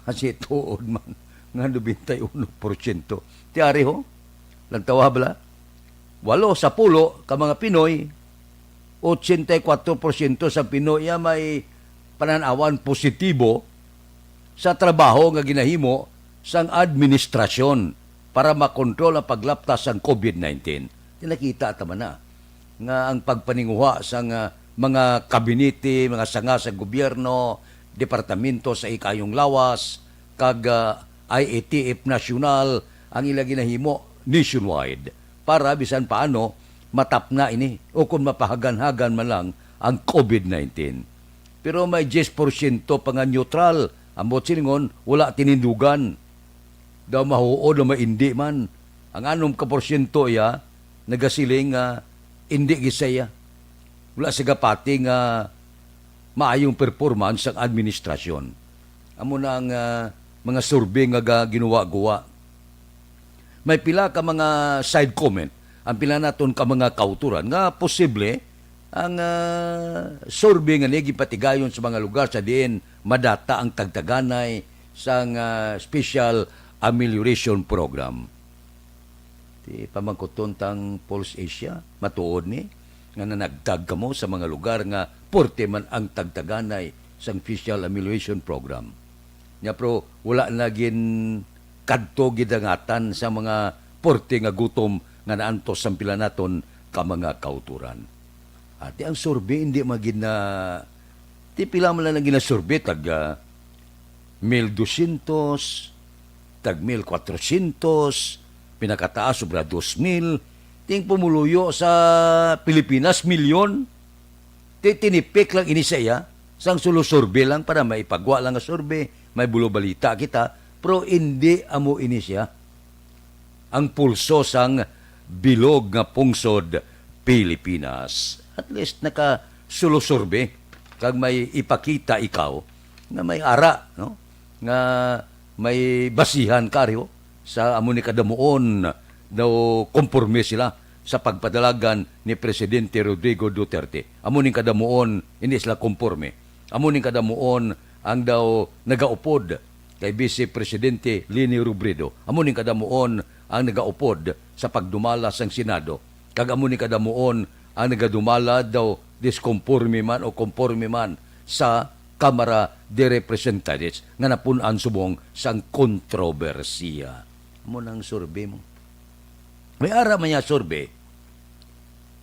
Basi tuod man nga nobenta y uno porsyento. Ti ari ho, lantawa bala? Walo sa pulo ka mga Pinoy, ochenta y kuwatro porsyento sa Pinoy ya may panan-awan positibo sa trabaho nga ginahimo sang administrasyon para makontrol ang paglaptas sang COVID nineteen. Ti nakita ta man na nga ang pagpaninguha sang ah, mga kabinete, mga sanga sa gobyerno, departamento sa ikayong lawas, kag ah, I A T F nasyonal ang ila ginahimo nationwide para bisan paano matapna ini o kon mapahagan-hagan man lang ang COVID nineteen. Pero may diyes porsyento pa nga neutral, ambot silingon, wala tinindugan. Daw mahuod o maindi man. Ang anom ka porsyento iya nagasiling nga indi gid sa iya. Wala siya gapati nga maayong performance sang administrasyon. Amo na ang ah, mga survey nga ga- ginuwa-guwa. May pila ka mga side comment ang pila naton ka mga kauturan nga posible ang ah, survey nga ni gipatigayon sa mga lugar sa diin madata ang tagtaganay sang ah, special amelioration program. Ti pamangkuton tang Pulse Asia, matuod ni nga nanagdag kamo sa mga lugar nga porte man ang tagtaganay sang special amelioration program. Nya pero wala na gin kadto gidangatan sa mga porte nga gutom nga naantos sang pila naton ka mga kauturan. Ati ang survey hindi magid na ti pila man lang ang ginasurvey tag ah, mil dosyentos, tag mil kwatrosyentos, pinakataas sobra dos mil, ting pumuluyo sa Pilipinas milyon. Ti tinipik lang ini sa iya, sang sulo survey lang para maipagwa lang nga survey, may bulo balita kita, pero indi amo ini siya ang pulso sang bilog nga pungsod Pilipinas. At least naka sulo survey kag may ipakita ikaw nga may ara, no? Nga may basihan karyo sa amo ni kadamuon daw konporme sila sa pagpadalagan ni Presidente Rodrigo Duterte. Amo ning kadamuon, hindi sila konporme. Amo ning kadamuon ang daw nagaupod kay Vice Presidente Leni Robredo. Amo ning kadamuon ang nagaupod sa pagdumala sang Senado, kag amo ning kadamuon ang nagadumala daw diskonporme man o konporme man sa Kamara de Representantes nga napun-an subong sang kontrobersiya. Amo nang survey mo. May ara man niya survey.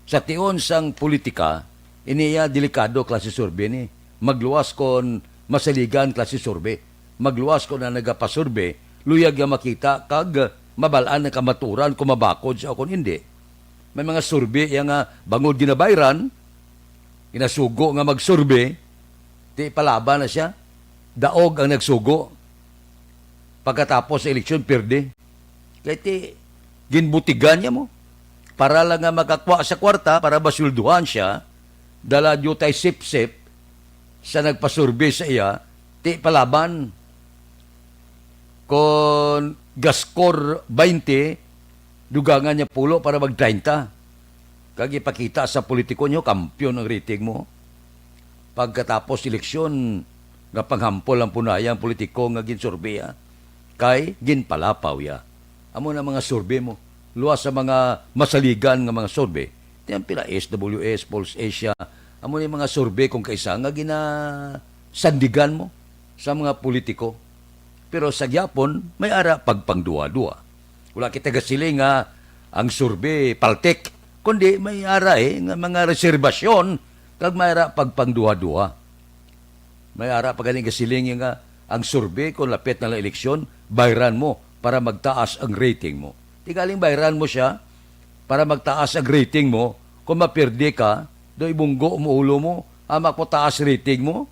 Sa tion sang politika, Ini iya delikado klase survey ni. Magluwas kon masaligan klase survey. Magluwas kon ang nagapasurvey, luyag nga makita kag mabal-an ang kamaturan kung mabakod siya o kung hindi. May mga survey iya nga bangod ginabayran, ginasugo nga magsurvey, ti palaban na siya. Daog ang nagsugo. Pagkatapos sa eleksyon, pirdi. Kay ti, ginbutigan niya mo. Para lang nga makakwa sa kwarta, para masulduhan siya, dala diyo tay sip-sip sa nagpasurvey sa iya, ti palaban. Kon gaskor twenty, dugangan niya pulo para mag treinta. Kag ipakita sa politiko niyo, kampiyon ang rating mo. Pagkatapos eleksyon, nga panghampol ang punaya ang politiko nga ginsurvey, ah. Kay ginpalapaw ya. Amo na mga survey mo. Luwas sa mga masaligan nga mga survey. Ti ang pila S W S, Pulse Asia. Amo ni mga survey kung kaisa nga ginasandigan mo sa mga politiko. Pero sa gyapon, may ara pagpangduwa-duwa. Wala kita gasiling nga ang survey paltik, kundi may ara, eh, nga mga reserbasyon kag may ara pagpangduha-duha. May ara pa gani gasiling nga ang survey, kung lapit na lang eleksyon, bayran mo para magtaas ang rating mo. Ti galing bayran mo siya para magtaas ang rating mo, kung mapirdi ka, do ibunggo mo ulo mo, amak mo taas rating mo,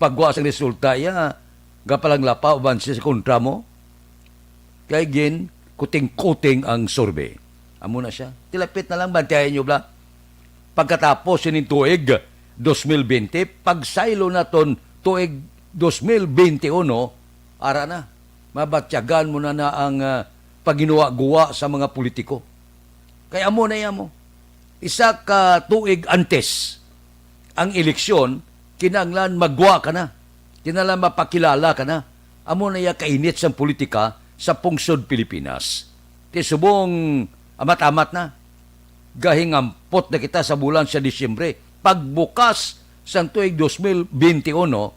pagwa sang resulta iya, gapalanglapaw man siya sa kontra mo. Kay gin kuting-kuting ang survey. Amo na siya. Tilapit na lang, bantayan nyo bala. Pagkatapos sining tuig dos mil bente, pagsaylo naton tuig dos mil bente uno, ara na, mabatyagan mo na na ang, ah, paghinuwa-guwa sa mga politiko. Kay amo na iya mo. Isa ka tuig antes ang eleksyon, kinahanglan magwa ka na. Kinahanglan mapakilala ka na. Amo na iya kainit sang politika sa pungsod Pilipinas. Ti subong amat-amat na. Gahingampot na kita sa bulan sa Disyembre. Pagbukas sang tuig dos mil bente uno,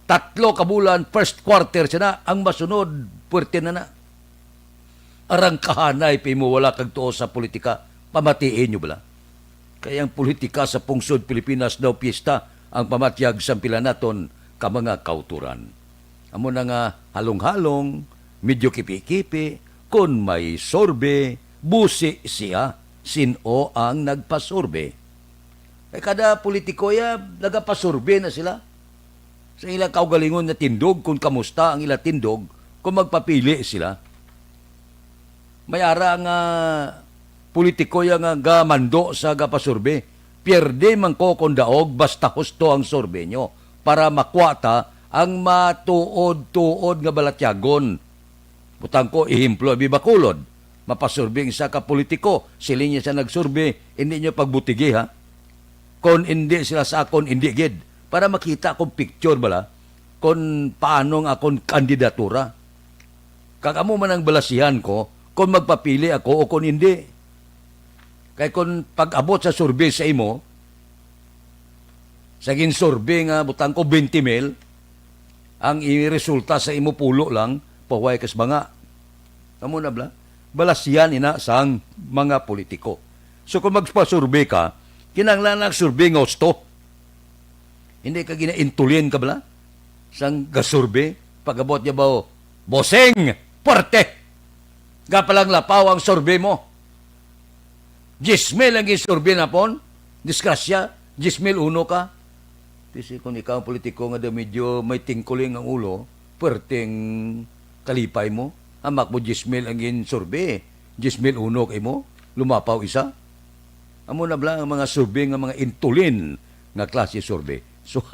tatlo ka bulan, first quarter siya na, ang masunod, puwerte na na. Arangkahanay pa mo wala kag tuo sa politika, pamatii nyo bala. Kay ang politika sa pungsod Pilipinas daw piyesta ang pamatyag sang pila naton ka mga kauturan. Amo na nga halong-halong, medyo kipi-kipi, kon may survey, busi siya, sin-o ang nagpasurvey. Kay kada politiko ya, nagapasurvey na sila sa ilang kaugalingon nga tindog, kung kamusta ang ilang tindog, kung magpapili sila. May ara nga politiko ya nga gamando sa gapasurvey. Pierde man ko kon daog, basta husto ang survey nyo para makwata ang matuod-tuod nga balatyagon. Butang ko, ehemplo, abi Bacolod. Mapasurvey ang isa ka politiko, siling niya sa nagsurvey, hindi niyo pagbutigi, ha? Kon hindi sila sa akon, hindi gid. Para makita kung picture bala, kung paano ang akon kandidatura. Kag amo man ang balasihan ko, kung magpapili ako o kung hindi. Kay kung pag-abot sa survey sa imo, sa ginsurvey nga butang ko twenty mil, ang resulta sa imo pulo lang, pahuway kas banga. Amo na bala, balasihan ina sang mga politiko. So kung magpasurvey ka, kinahanglan ang survey nga husto. Hindi ka ginaintulin ka bala? Sang gasurvey, pag-abot niya ba, "Boseng, puwerte! Gapalang lapaw ang survey mo." Diyes mil ang gisurvey na pon. Disgrasya, diyes mil uno ka. Kasi kung ikaw ang politiko nga daw medyo may tingkuling ang ulo, puwerteng kalipay mo. Amak mo diyes mil ang gin-survey, diyes mil uno kay mo, lumapaw isa. Amo na bala ang mga survey nga mga intulin nga klase survey. So,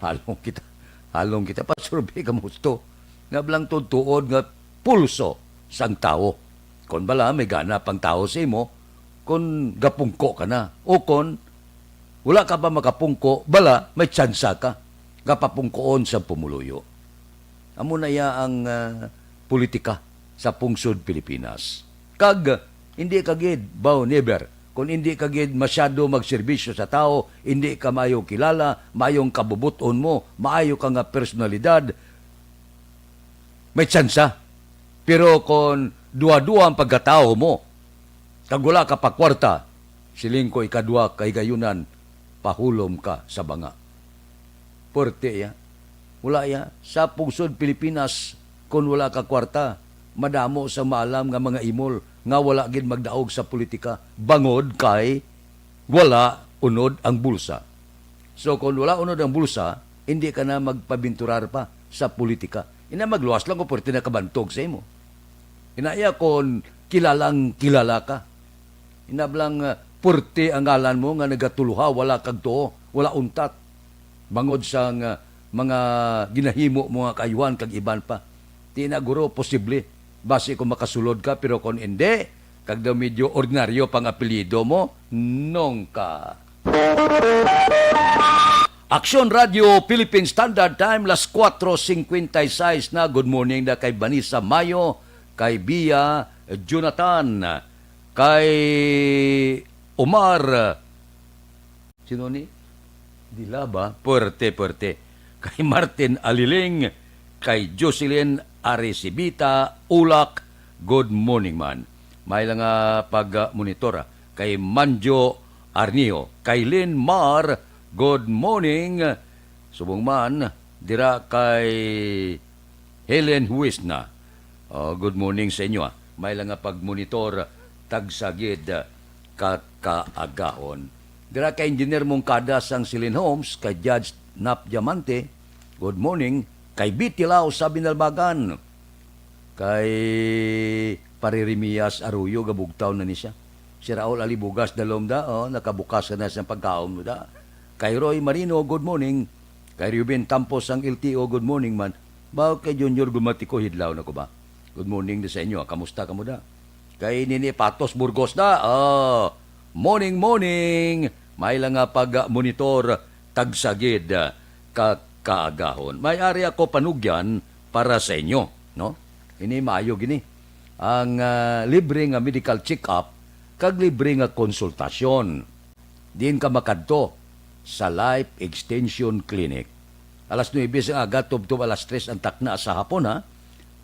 halong kita, halong kita pa survey ka musto. Nga blang tuod-tuod nga pulso sang tawo. Kon bala, may gana pang tawo sa imo, kon gapungko ka na, o kon wala ka pa makapungko, bala, may tsansa ka, gapapungkoon sa pumuluyo. Amo na iya ang, ah, politika sa pungsod Pilipinas. Kag hindi ka gid, baw, never, kung hindi ka gid masyado magserbisyo sa tawo, hindi ka maayo kilala, maayong kabubuton mo, maayo ka nga personalidad, may tsansa. Pero kung duha-duha ang pagkatawo mo, kag wala ka pa kwarta, Siling ko ikadwa ka higayunan, pahulom ka sa banga. Puwerte iya. Wala iya. Sa pungsod Pilipinas, kon wala ka kwarta, madamo sa maalam nga mga imol nga wala gid magdaog sa politika bangod kay wala unod ang bulsa. So, kon wala unod ang bulsa, hindi ka na magpabinturar pa sa politika. Ina, magluwas lang ko, puwerte na kabantog sa imo. Ina iya kon kilalang kilala ka. Ina blang, ah, puwerte ang ngalan mo nga nagatuluha, wala kag tuo, wala untat. Bangod sang, ah, mga ginahimo mo nga kaayuhan kag iban pa. Di na guro posible. Basi kung makasulod ka, pero kung hindi, kag daw medyo ordinaryo pang apelyido mo, nong ka. Aksyon Radio Philippine Standard Time, las kuwatro singkwenta y seis na. Good morning da kay Vanessa Mayo, kay Bia Jonathan, kay Omar, sino ni? Dilaba, puwerte, puwerte. Kay Martin Aliling, kay Jocelyn Arisibita Ulak, good morning man. May lang nga pag-monitor, ah, kay Manjo Arnio, kay Lynn Mar, good morning. Subong man, dira kay Helen Huisna. Oh, good morning sa inyo, ah. May lang nga pag-monitor, tagsa gid, ah, ka kaagahon. Dira kay Engineer Mongkada sang Silin Homes, kay Judge Nap Diamante, good morning. Kay Bitilaw sa Binalbagan, kay Pare Remias Arroyo, gabugtaw na ni siya. Si Raul Alibugas, dalom da, oh, nakabukas na siyang pagkaon mo da. Kay Roy Marino, good morning. Kay Ruben Campos sang L T O, good morning man. Baw kay Junior Gumatico, hidlaw na ko ba? Good morning da sa inyo. Kamusta kamo da? Kay Nini Patos Burgos da. Oh, morning, morning. May lang nga pag-monitor, tagsa gid, ah, ka kaagahon. May ari ako panugyan para sa inyo, no? Ini maayo gini. Ang, ah, libre nga medical check-up kag libre nga konsultasyon. Diin ka makadto? Sa Life Extension Clinic. Alas nuebe sang aga tubtob alas tres ang takna sa hapon, ha?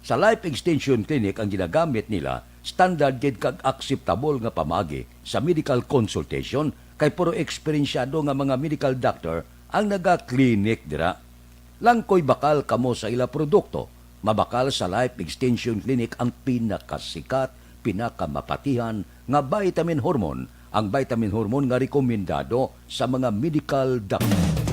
Sa Life Extension Clinic ang ginagamit nila, standard gid kag akseptable nga pamaagi sa medical consultation, kay puro eksperensyado nga mga medical doctor ang naga-clinic dira. Langkoy bakal kamo sa ila produkto, mabakal sa Life Extension Clinic ang pinakasikat, pinakamapatihan nga vitamin hormone, ang vitamin hormone nga rekomendado sa mga medical doctor.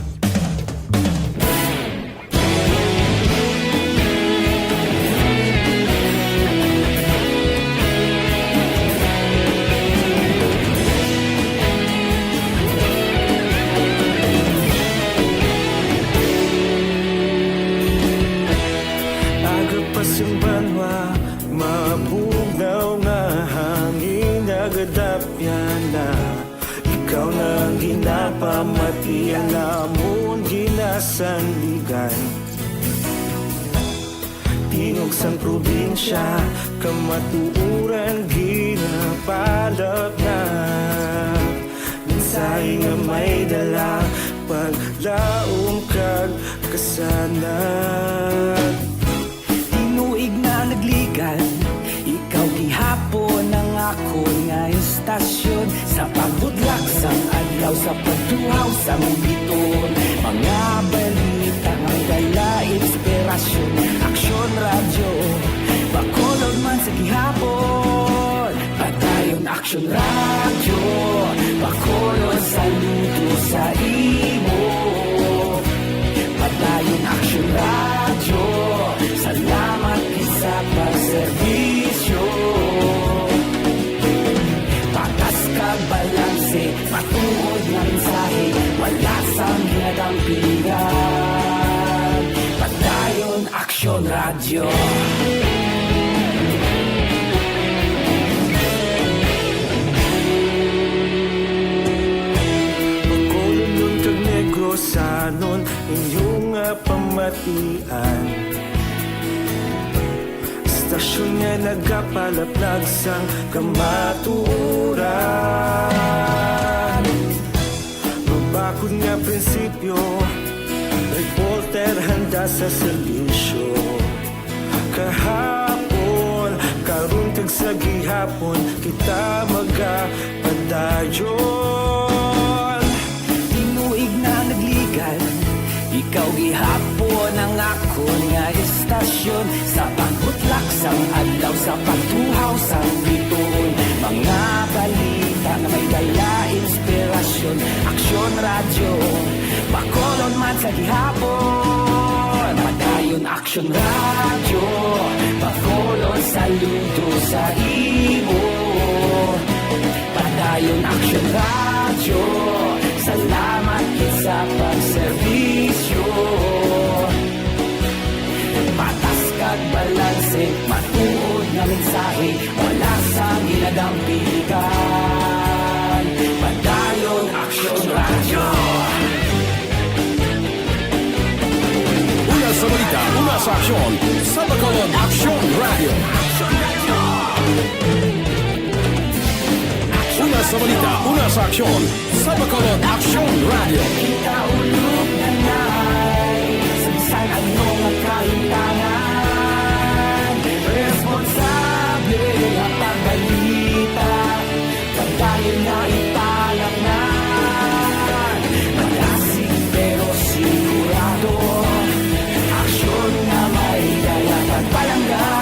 Aga pa sing banwa, mabugnaw nga hangin nagadapyan na. Ikaw na ang ginapamati, ang amon ginasandigan. Tingog sang probinsya, kamatuoran ginapalapnap. Mensahe nga may dala, paglaom kag kasanag. Tinuig na nagligan, ikaw gihapon ang akon nga istasyon. Sa pagbudlak sang adlaw, sa pagtuhaw sang biton, mga balita nga dala inspirasyon. Aksyon Radyo, Bacolod man sa gihapon. Padayon Aksyon Radyo, Bacolod, saludo sa imo. Padayon Aksyon Radyo, salamat gid sa pagserbisyo. Patas kag balanse, matuod nga mensahe, wala sang ginadampingan. Padayon Aksyon Radyo. Bacolodnon kag Negrosanon, inyo nga pamatian. Istasyon nga nagapalaplag sang kamatuoran. Mabakod nga prinsipyo, reporter handa sa serbisyo. Kahapon, karon kag sa gihapon, kita maga-, Radyo, tinuig na nagligad. Ikaw gihapon ang akon nga istasyon. Sa pagbutlak sang adlaw, sa pagtuhaw sang bituon, mga balita nga may dala inspirasyon. Aksyon Radyo, Bacolod man sa gihapon. Padayon Aksyon Radyo, Bacolod, saludo sa imo. Padayon Aksyon Radyo, salamat gid sa pagserbisyo. Patas kag balanse, matuod nga mensahe, wala sang ginadampigan. Padayon Aksyon Radyo. Una sa balita, una sa aksyon, sa Bacolod Aksyon Radyo. Una sa balita, una sa aksyon, sa Bacolod Aksyon Radyo. Kita ulog na nai, sa bisan ano nga kahimtangan, responsable nga pagbalita. Padayon nga ipalaknay, malasig pero sigurado, aksyon nga may dala kag palangga.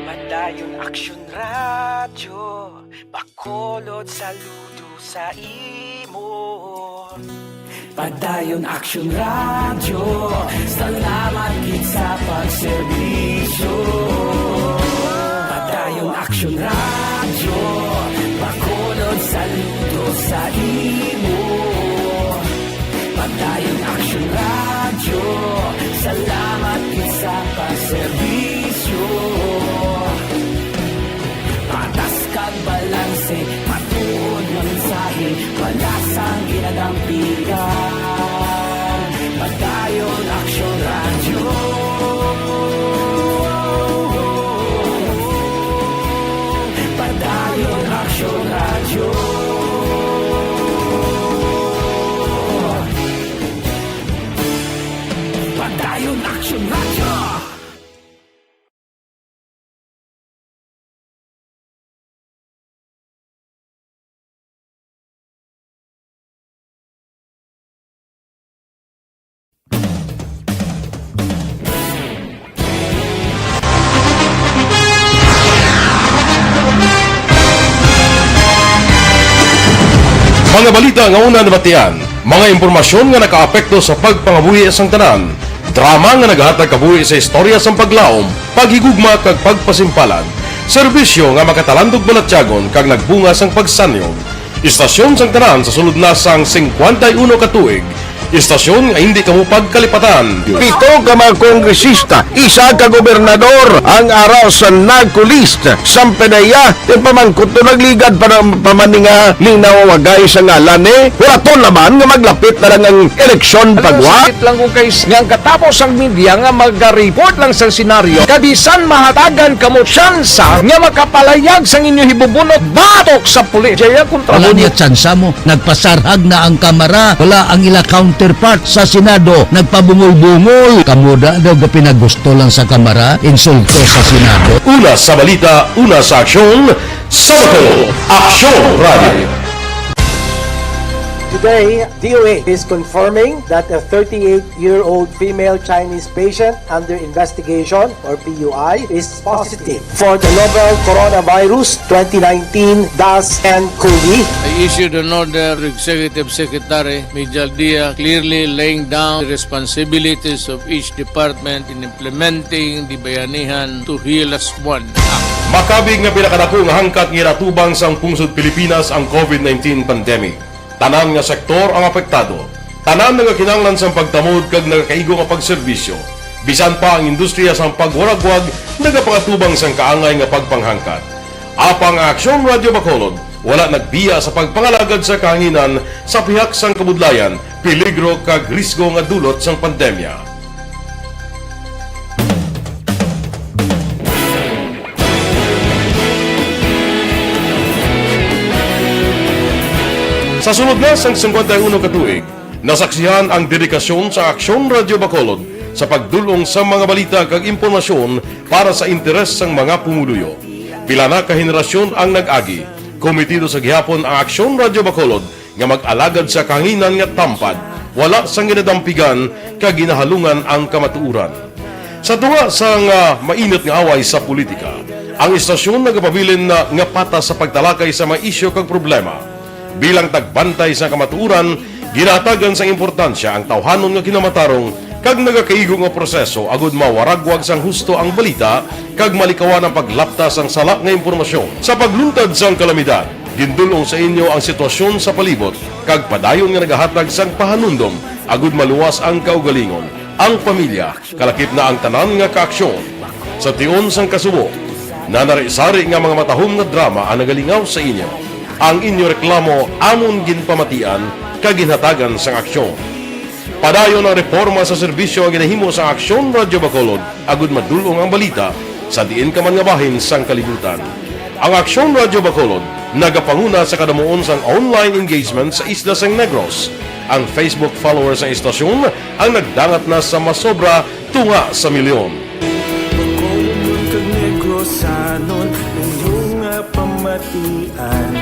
Padayon Aksyon Radyo, Bacolod, saludo sa imo. Padayon Aksyon Radyo, salamat gid sa pagserbisyo. Padayon Aksyon Radyo, Bacolod, saludo sa imo. Padayon Aksyon Radyo, salamat gid sa pagserbisyo. Patas kag balanse, matuod nga mensahe, wala sang ginadampigan. Padayon Aksyon Radyo. Padayon Aksyon Radyo. Padayon Aksyon Radyo. Mga balita nga una nabatian, mga impormasyon nga nakaapekto sa pagpangabuhi sang tanan, drama nga nagahatag kabuhi sa istorya sang paglaom, paghigugma kag pagpasimpalan, serbisyo nga makatalandog balatyagon kag nagbunga sang pagsanyog. Istasyon sang tanan sa sulod na sang singkwenta y uno ka tuig. Istasyon nga hindi kamo pagkalipatan. Pito ka mga kongresista, isa ka gobernador ang ara sa narco list. Sang pinaya, yung pamangkot to nagligad pa ng pamaninga, linaw wagay sa ngalan ni. Huraton naman nga maglapit na lang ang eleksyon. Alam mo, pagwa. Sakit lang kung kay s-, nga ang katapos ang media nga maga-report lang sa senaryo, kabisan mahatagan kamo tsansa nga makapalayag sang inyo hibubunot batok sa pulis. Jaya kontra. Wala mo niya tsansa mo. Nagpasarhag na ang Kamara. Wala ang ila counterpart sa Senado. Nagpabungol-bungol. Kamo da daw gapinagusto lang sa Kamara. Insulto sa Senado. Una sa balita, una sa aksyon, sa Bacolod Aksyon Radio. Today, D O A is confirming that a thirty-eight-year-old female Chinese patient under investigation, or P U I, is positive for the novel coronavirus twenty nineteen dash N cov. I issued an order to Executive Secretary Mijal Dia, clearly laying down the responsibilities of each department in implementing the Bayanihan to Heal As One Act. Makabig nga pinakadako nga hangkat nga ginatubang sang pungsod Pilipinas ang covid nineteen pandemic. Tanan nga sektor ang apektado. Tanan nagakinahanglan sang pagtamod kag nagakaigo nga pagserbisyo. Bisan pa ang industriya sang pagwaragwag nagapangatubang sang kaangay nga pagpanghangkat. Apang ang Aksyon Radio Bacolod wala nagbiya sa pagpangalagad sa kahanginan sa pihak sang kabudlayan, peligro kag risgo nga dulot sang pandemya. Sa sulod na sang singkwenta y uno ka tuig, nasaksihan ang dedikasyon sa Aksyon Radyo Bacolod sa pagdul-ong sa mga balita kag impormasyon para sa interes sang mga pumuluyo. Pila na ka henerasyon ang nag-agi. Komitido sa gihapon ang Aksyon Radyo Bacolod nga mag-alagad sa kahanginan nga tampad, wala sang ginadampigan kag ginahalungan ang kamatuoran. Sa tunga sang, ah, mainit nga away sa politika, ang istasyon nagapabilin na nga patas sa pagtalakay sa mga isyu kag problema. Bilang tagbantay sa kamatuoran, ginahatagan sang importansya ang tawhanon nga kinamatarong kag nagakaigo nga proseso agud mawaragwag sang husto ang balita kag malikawan ang paglapta sang sala nga impormasyon. Sa pagluntad sang kalamidad, gindul-ong sa inyo ang sitwasyon sa palibot kag padayon nga nagahatag sang pahanumdom agud maluwas ang kaugalingon, ang pamilya, kalakip na ang tanan nga kaaksyon. Sa tion sang kasubo, nanari-sari nga mga matahom nga drama ang nagalingaw sa inyo. Ang inyo reklamo amon ginpamatian kag ginhatagan sang aksyon. Padayon ang reporma sa serbisyo nga ginahimo sang Aksyon Radyo Bacolod agud madul-ong ang balita sa diin ka man nga bahin sang kalibutan. Ang Aksyon Radyo Bacolod nagapanguna sa kadamuon sang online engagement sa isla sang Negros. Ang Facebook followers sang istasyon ang nagdangat na sa masobra tunga sa milyon. Bacolod kag Negrosanon, inyo nga pamatian.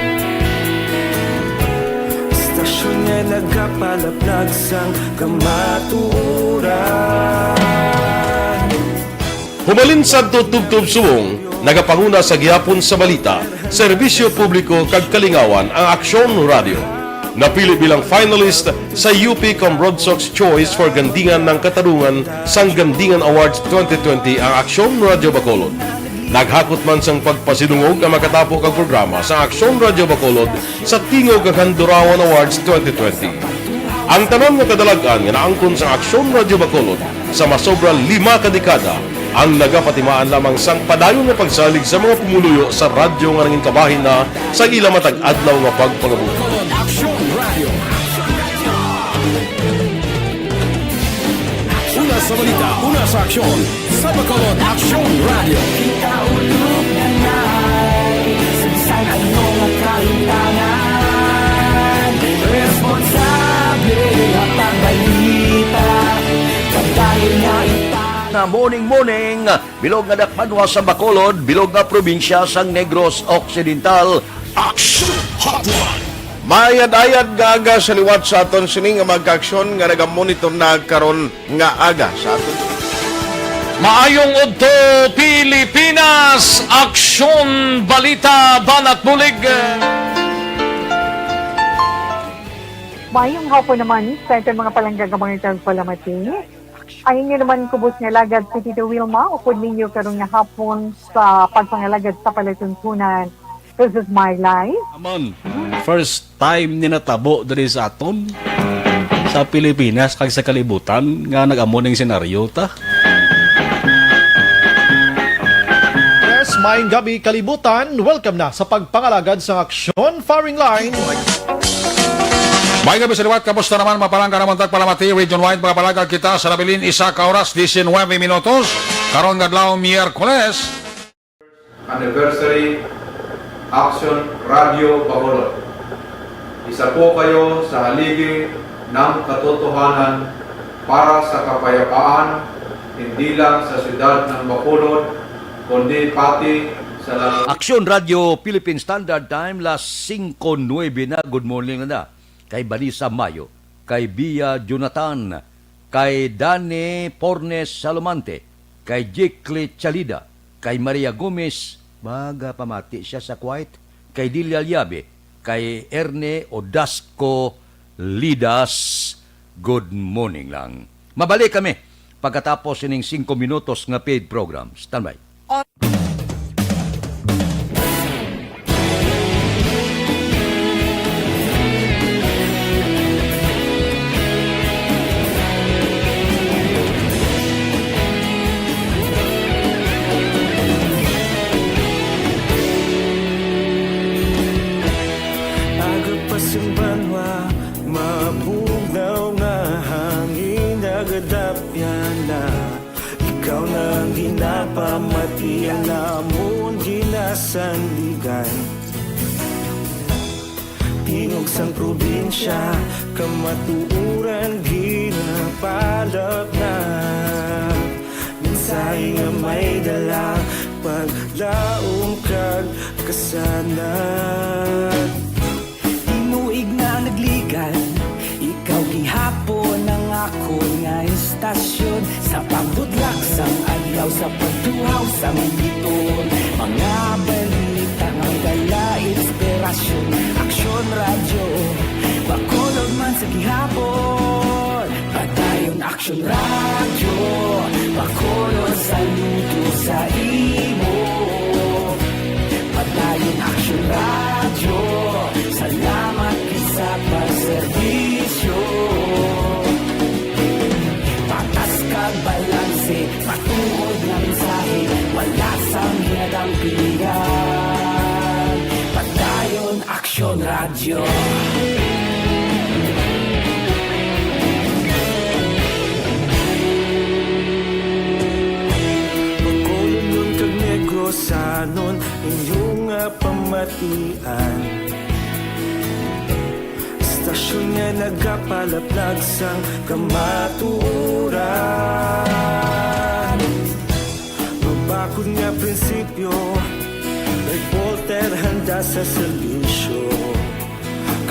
Istasyon nga nagapalaplag sang kamatuoran. Hubalin sadto tubtob subong, nagapanguna sa gihapon sa balita, serbisyo publiko kag kalingawan ang Aksyon Radyo. Napili bilang finalist sa U P Comrodsox Choice for Gandingan ng Katarungan sang Gandingan Awards twenty twenty ang Aksyon Radyo Bacolod. Naghakot man sang pagpasidungog ang makatapo kag programa sa Aksyon Radyo Bacolod sa Tingog kag Handurawan Awards twenty twenty. Ang tanan nga kadalag-an nga naangkon sa Aksyon Radyo Bacolod sa masobra lima ka dekada ang nagapatimaan lamang sang padayon nga pagsalig sa mga pumuluyo sa radyo nga nangin kabahin na sa ila matag adlaw nga pagpangabuhi. Aksyon Radyo. Una sa balita, una sa aksyon, sa Bacolod Aksyon Radyo. Kita ulog na nai, sa bisan ano nga kalimtangan, responsable nga pagbalita, padayon nga ita- Na morning, morning, bilog nga dakbanwa sa Bacolod, bilog nga probinsya sang Negros Occidental. Action Hotline. Maayad-ayad nga aga sa liwat sa aton sini nga mga kaaksyon nga nagamonitor na karon nga aga sa aton. Maayong udto, Pilipinas! Aksyon, balita, banat bulig. Maayong hapon naman sa aton mga palangga nga mga tagpalamati. Ang inyo naman kubos nga alagad si Tito Wilma, upod ninyo karon nga hapon sa pagpangalagad sa palatuntunan. This is my life. Amon, first time ni natabo diri sa aton, sa Pilipinas kag sa kalibutan nga nag-amo ning senaryo ta. Yes, maayong gabi, kalibutan. Welcome na sa pagpangalagad sang aksyon, firing line. May gabi sa liwat, kamusta naman, mapalangga naman tagpalamati, region-wide, mga palangga kita sa nabilin, isa ka oras, diecinuebe minutos, karon nga adlaw, Miyerkules. Anniversary Action Radio Bacolod. Isa po kayo sa haligi ng katotohanan para sa kapayapaan, hindi lang sa siyudad ng Bacolod, kundi pati sa Aksyon Radio Philippine Standard Time, las singko nuebe na. Good morning na na kay Vanessa Mayo, kay Bia Jonathan, kay Danny Pornes Salomante, kay Jikli Chalida, kay Maria Gomez, baga pamati siya sa quiet, kay Delia Liabe, kay Erne Odasco Lidas. Good morning lang. Mabalik kami pagkatapos sining singko minutos nga paid program. Standby. Aga pa sing banwa, mabugnaw nga hangin nagadapyan na. Ikaw na ang ginapamati, ang amon ginasandigan. Tingog sang probinsya, kamatuoran ginapalapnap. Mensahe nga may dala, paglaom kag kasanag. Tinuig na nagligan, ikaw gihapon ang akon nga istasyon. Sa pagbudlak sang adlaw, sa pagtuhaw sang bituon, mga balita nga may dala inspirasyon. Aksyon Radyo, Bacolod man sa gihapon. Padayon Aksyon Radyo, Bacolod, saludo sa imo. Padayon Aksyon Radyo, salamat gid sa pagserbisyo. Patas kag balanse, matuod nga mensahe, wala sang ginadampigan. Padayon Aksyon Radyo. Bacolodnon kag Negrosanon, inyo nga pamatian. Istasyon nga nagapalaplag sang kamatuoran. Mabakod nga prinsipyo, reporter handa sa serbisyo.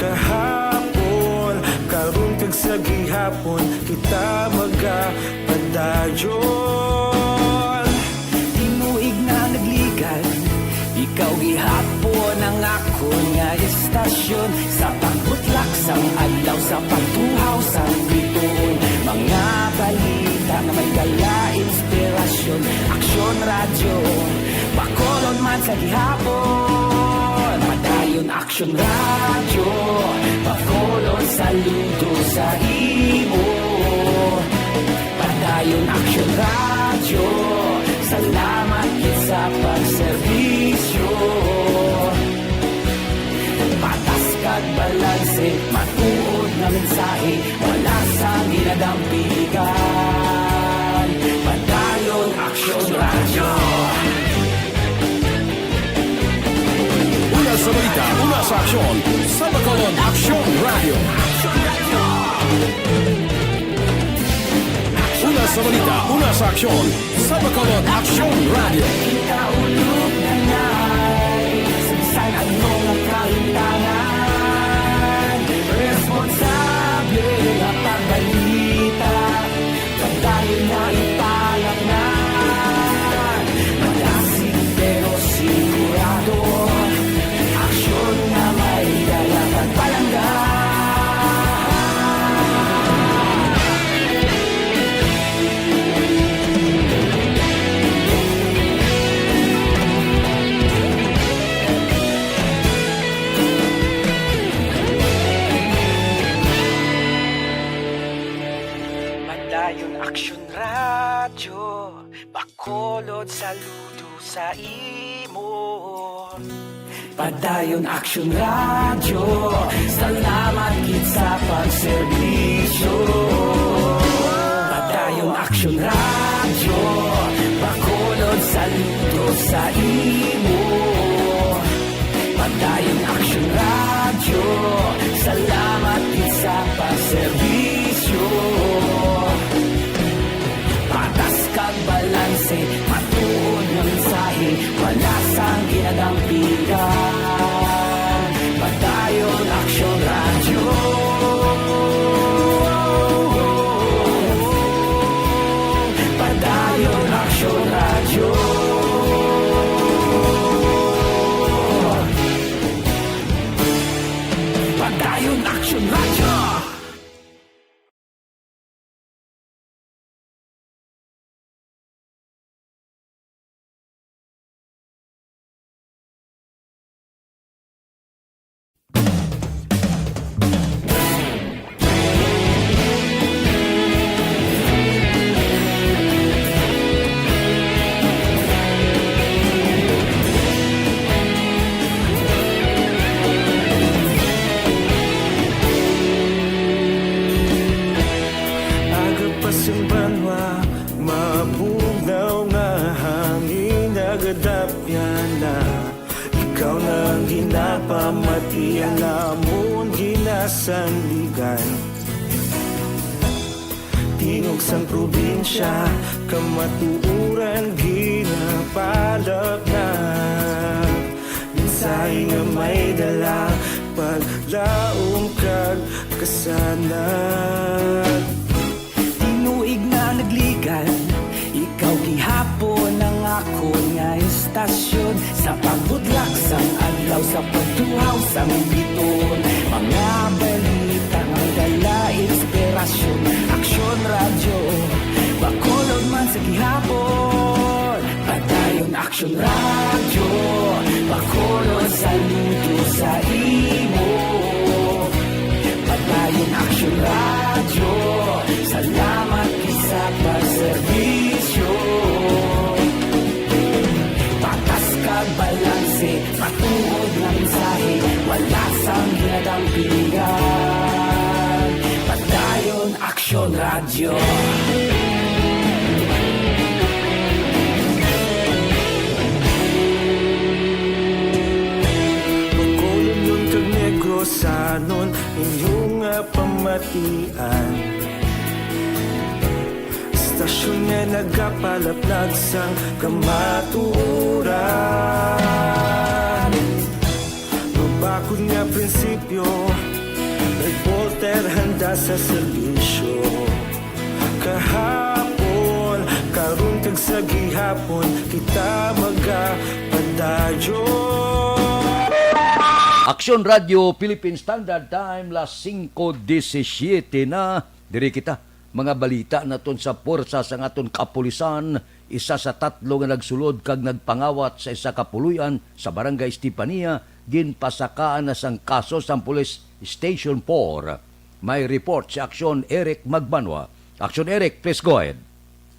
Kahapon, karon kag sa gihapon, kita magapadayon. Tinuig na nagligan, ikaw gihapon ang akon nga istasyon. Sa pagbutlak sang adlaw, sa pagtuhaw sang bituon, mga balita nga may dala inspirasyon. Aksyon Radyo, Bacolod man sa gihapon. Padayon Aksyon Radyo, Bacolod, saludo sa imo. Padayon Aksyon Radyo, salamat gid sa pagserbisyo. Patas kag balanse, matuod nga mensahe, wala sang ginadampigan. Padayon Aksyon Radyo. Una sa balita, una sa aksyon, sa Bacolod Aksyon Radyo. Una sa balita, una sa aksyon, sa Bacolod Aksyon Radyo. Kita ulog na nai, sa bisan ano nga kahimtangan, responsable nga pagbalita. Padayon na ipalaknag, malasig pero sigurado. Aksyon nga may dala kag palangga. Padayon Aksyon Radyo, Bacolod, saludo sa imo. Padayon Aksyon Radyo, salamat gid sa pagserbisyo. Padayon Aksyon Radyo, Bacolod, saludo sa imo. Padayon Aksyon Radyo, salamat gid sa pagserbisyo. Patas kag balanse, matuod nga mensahe, wala sang ginadampigan. Padayon Aksyon Radyo. Padayon Aksyon Radyo. Padayon Aksyon Radyo. Aga pa sing banwa, mabugnaw nga hangin nagadapyan na. Ikaw na ang ginapamatian, amo Sanligan. Tingog sang probinsya, kamatuoran ginapalapnap. Mensahe nga may dala, paglaom kag kasanag. Tinuig na nagligan, ikaw gihapon ang akon nga estasyon. Sa pagbudlak sang adlaw, sa pagtuhaw sang biton, mga balita nga dala inspirasyon. Aksyon Radyo, Bacolod man sa gihapon. Padayon Aksyon Radyo, Bacolod, saludo sa imo. Padayon Aksyon Radyo, salamat sa pagserbisyo. Patas kag balanse, matuod nga mensahe, wala sang ginadampingan. Padayon Aksyon Radyo. Bacolodnon kag Negrosanon, inyo nga pamatian. Estasyon nga nagapalaplag sang kamatuoran. Mabakod nga prinsipyo, reporter handa sa serbisyo. Kahapon, karon kag sa gihapon, kita magapadayon. Aksyon Radyo Philippine Standard Time, las singko disisiete na. Diri kita, mga balita naton sa puwersa sang aton kapulisan. Isa sa tatlo nga nagsulod kag nagpangawat sa isa ka puloy-an sa Barangay Estefania, ginpasakaan na sang kaso sang Police Station four. May report si Aksyon Eric Magbanwa. Aksyon Eric, please go ahead.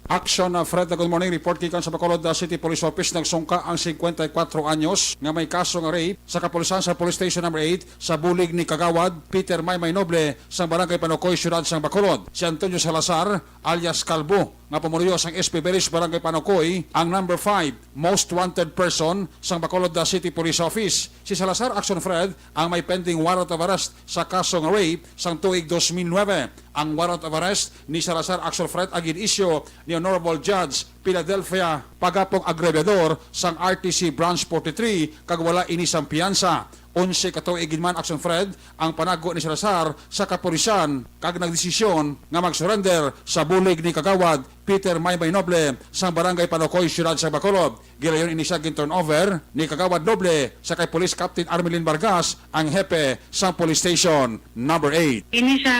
Action, uh, Fred, uh, good morning. Report gikan sa Bacolod, uh, City Police Office. Nagsungka ang singkwenta y kuwatro anyos nga may kaso nga rape sa kapulisan sa Police Station Number eight sa bulig ni Kagawad Peter Maymay Noble sang Barangay Panukoy, Siyudad sang Bacolod. Si Antonio Salazar, alias Kalbo, nga pumuluyo sang S P Village, Barangay Panukoy, ang number five most wanted person sang Bacolod, uh, City Police Office. Si Salazar, Action Fred, ang may pending warrant of arrest sa kaso nga rape sang tuig dos mil nuebe. Ang warrant of arrest ni Salazar Axel Fred ang gin-issue ni Honorable Judge Philadelphia Pagapog Agrebiador sang R T C Branch forty-three, kag wala ini sang piyansa. Onse ka tuig gid man, Action Fred, ang panago ni Salazar sa kapulisan kag nagdesisyon nga mag-surrender sa bulig ni Kagawad Peter Maymay Noble sang Barangay Panukoy, Siyudad sa Bacolod. Gilayon ini siya gin-turnover ni Kagawad Noble sa kay Police Captain Armelin Vargas, ang hepe sang Police Station Number eight. Ini siya,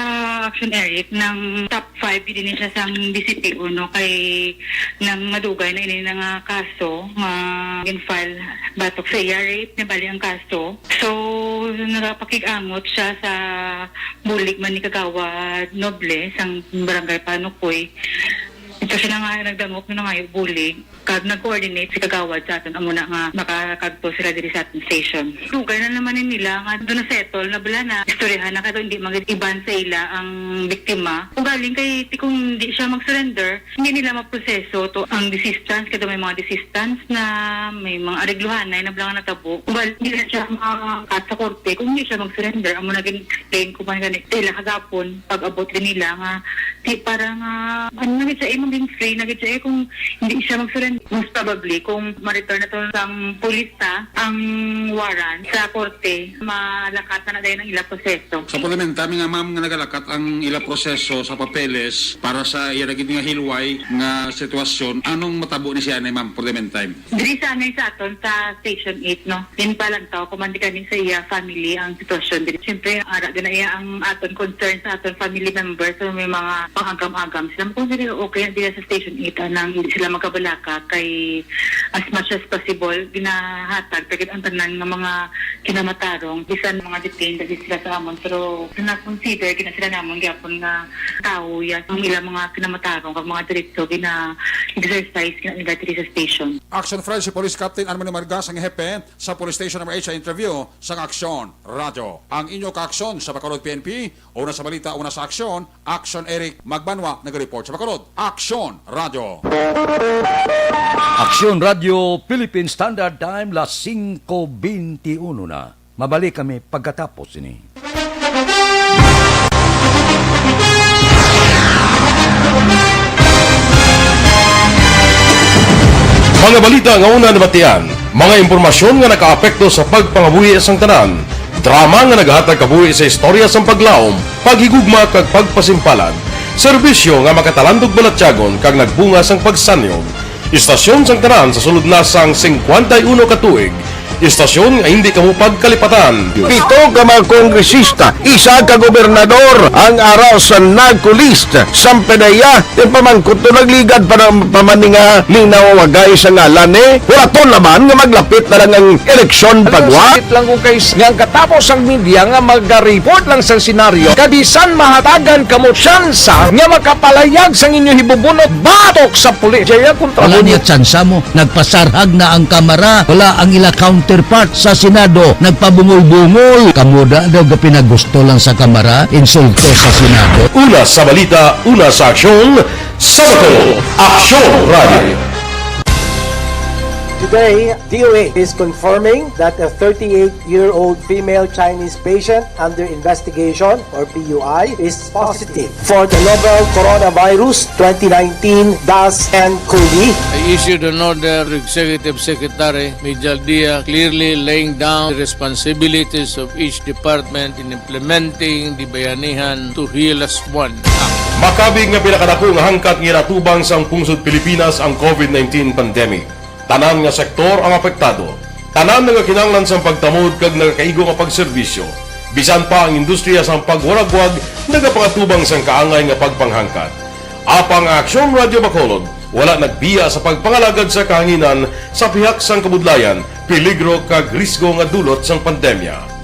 Action Eric, nang top five gid ini siya sang D C P O, no, kay nang madugay na ini na nga kaso nga gin-file batok sa iya, rape na bali ang kaso. So, nagapakig-angot siya sa bulig man ni Kagawad Noble sang Barangay Panukoy. Ito sila nga nagdangop na nangayo bulig. Kag nag-coordinate si Kagawad sa aton, amo na nga makakadto sila diri sa aton station. Dugay na naman ni nila nga doon na settle na bala na. Istoryahan na kato, hindi magid iban sa ila ang biktima. Kung galing kay, ti kung hindi siya mag-surrender, hindi nila maproseso to ang desistance. Kato may mga desistance na, may mga aregluhanay na bala nga natabo. Kung galing, hindi na siya makakat sa korte kung hindi siya mag-surrender. Amo na gin-explain ko man gani sa ila kagapon pag-abot din nila nga, ti para nga, ano na gid siya, eh, maging free na gid siya, eh, kung hindi siya mag-surrender. Most probably, kung ma-return na to sang pulisa ang warrant sa korte, malakat na na dayon ang ila proseso. Sa for the meantime, nga ma'am, nga nagalakat ang ila proseso sa papeles para sa iya na gid nga hilway nga sitwasyon, anong matabo ni siya ni ma'am for the meantime? Diri sa anay sa aton sa Station eight, no? Din pa lang tao, kumandi kani sa iya family ang sitwasyon diri. Siyempre, ara din na iya ang aton concern sa aton family members. So, may mga pangagam-agam sila. Kung dili okay, dili sa Station eight, anang hindi sila magkabalaka kay as much as possible, ginahatag tagid ang tanan nga mga kinamatarong, bisan mga detained, dili sila sa amon. Pero na-consider, gina sila namon gyapon nga tao, ya, ang ilang mga kinamatarong, ang mga diretso, gina-exercise, gina nila diri sa station. Action Fred, si Police Captain Armando Margas ang hepe sa Police Station Number eight sa interview sa Aksyon Radyo. Ang inyo kaaksyon sa Bacolod P N P, una sa balita, una sa aksyon, Action Eric Magbanwa, nag-report sa Bacolod. Aksyon Radyo. Aksyon Radyo, Philippine Standard Time, las singko beintiuno na. Mabalik kami pagkatapos ini. Mga balita nga una nabatian, mga impormasyon nga nakaapekto sa pagpangabuhi sang tanan, drama nga nagahatag kabuhi sa istorya sang paglaom, paghigugma kag pagpasimpalad, serbisyo nga makatalandog balatyagon kag nagbunga sang pagsanyog. Istasyon sang tanan sa sulod na sang singkwenta y uno ka tuig, istasyon nga hindi kamo pagkalipatan. Pito ka mga kongresista, isa ka gobernador ang ara sa NARCO list. Sampanaya, ipamangkot to, nagligad pa na, pa man ni nga linawagay sa ngalan ni. Hulaton naman nga maglapit na lang ang eleksyon, pagwa. Sakit lang kung kay s-, nga ang katapos ang media nga maga-report lang sa senaryo, kabisan mahatagan kamo tsansa nga makapalayag sang inyo hibubunot batok sa pulis. Jaya kontra. Wala niya tsansa mo. Nagpasarhag na ang Kamara. Wala ang ila counterpart sa Senado. Nagpabungol-bungol. Kamo da daw gapinagusto lang sa Kamara, insulto sa Senado. Una sa balita, una sa aksyon, sa Bacolod, Aksyon Radio. Today, D O A is confirming that a thirty-eight-year-old female Chinese patient under investigation, or P U I, is positive for the novel coronavirus twenty nineteen dash N cov. I issued an order to Executive Secretary Mijal Dia, clearly laying down the responsibilities of each department in implementing the Bayanihan to Heal As One Act. Makabig nga pinakadako nga hangkat nga ginatubang sang pungsod Pilipinas ang covid nineteen pandemic. Tanan nga sektor ang apektado. Tanan nagakinahanglan sang pagtamod kag nagakaigo nga pagserbisyo. Bisan pa ang industriya sang pagwaragwag nagapangatubang sang kaangay nga pagpanghangkat. Apang ang Aksyon Radio Bacolod wala nagbiya sa pagpangalagad sa kahanginan sa pihak sang kabudlayan, peligro kag risgo nga dulot sang pandemya.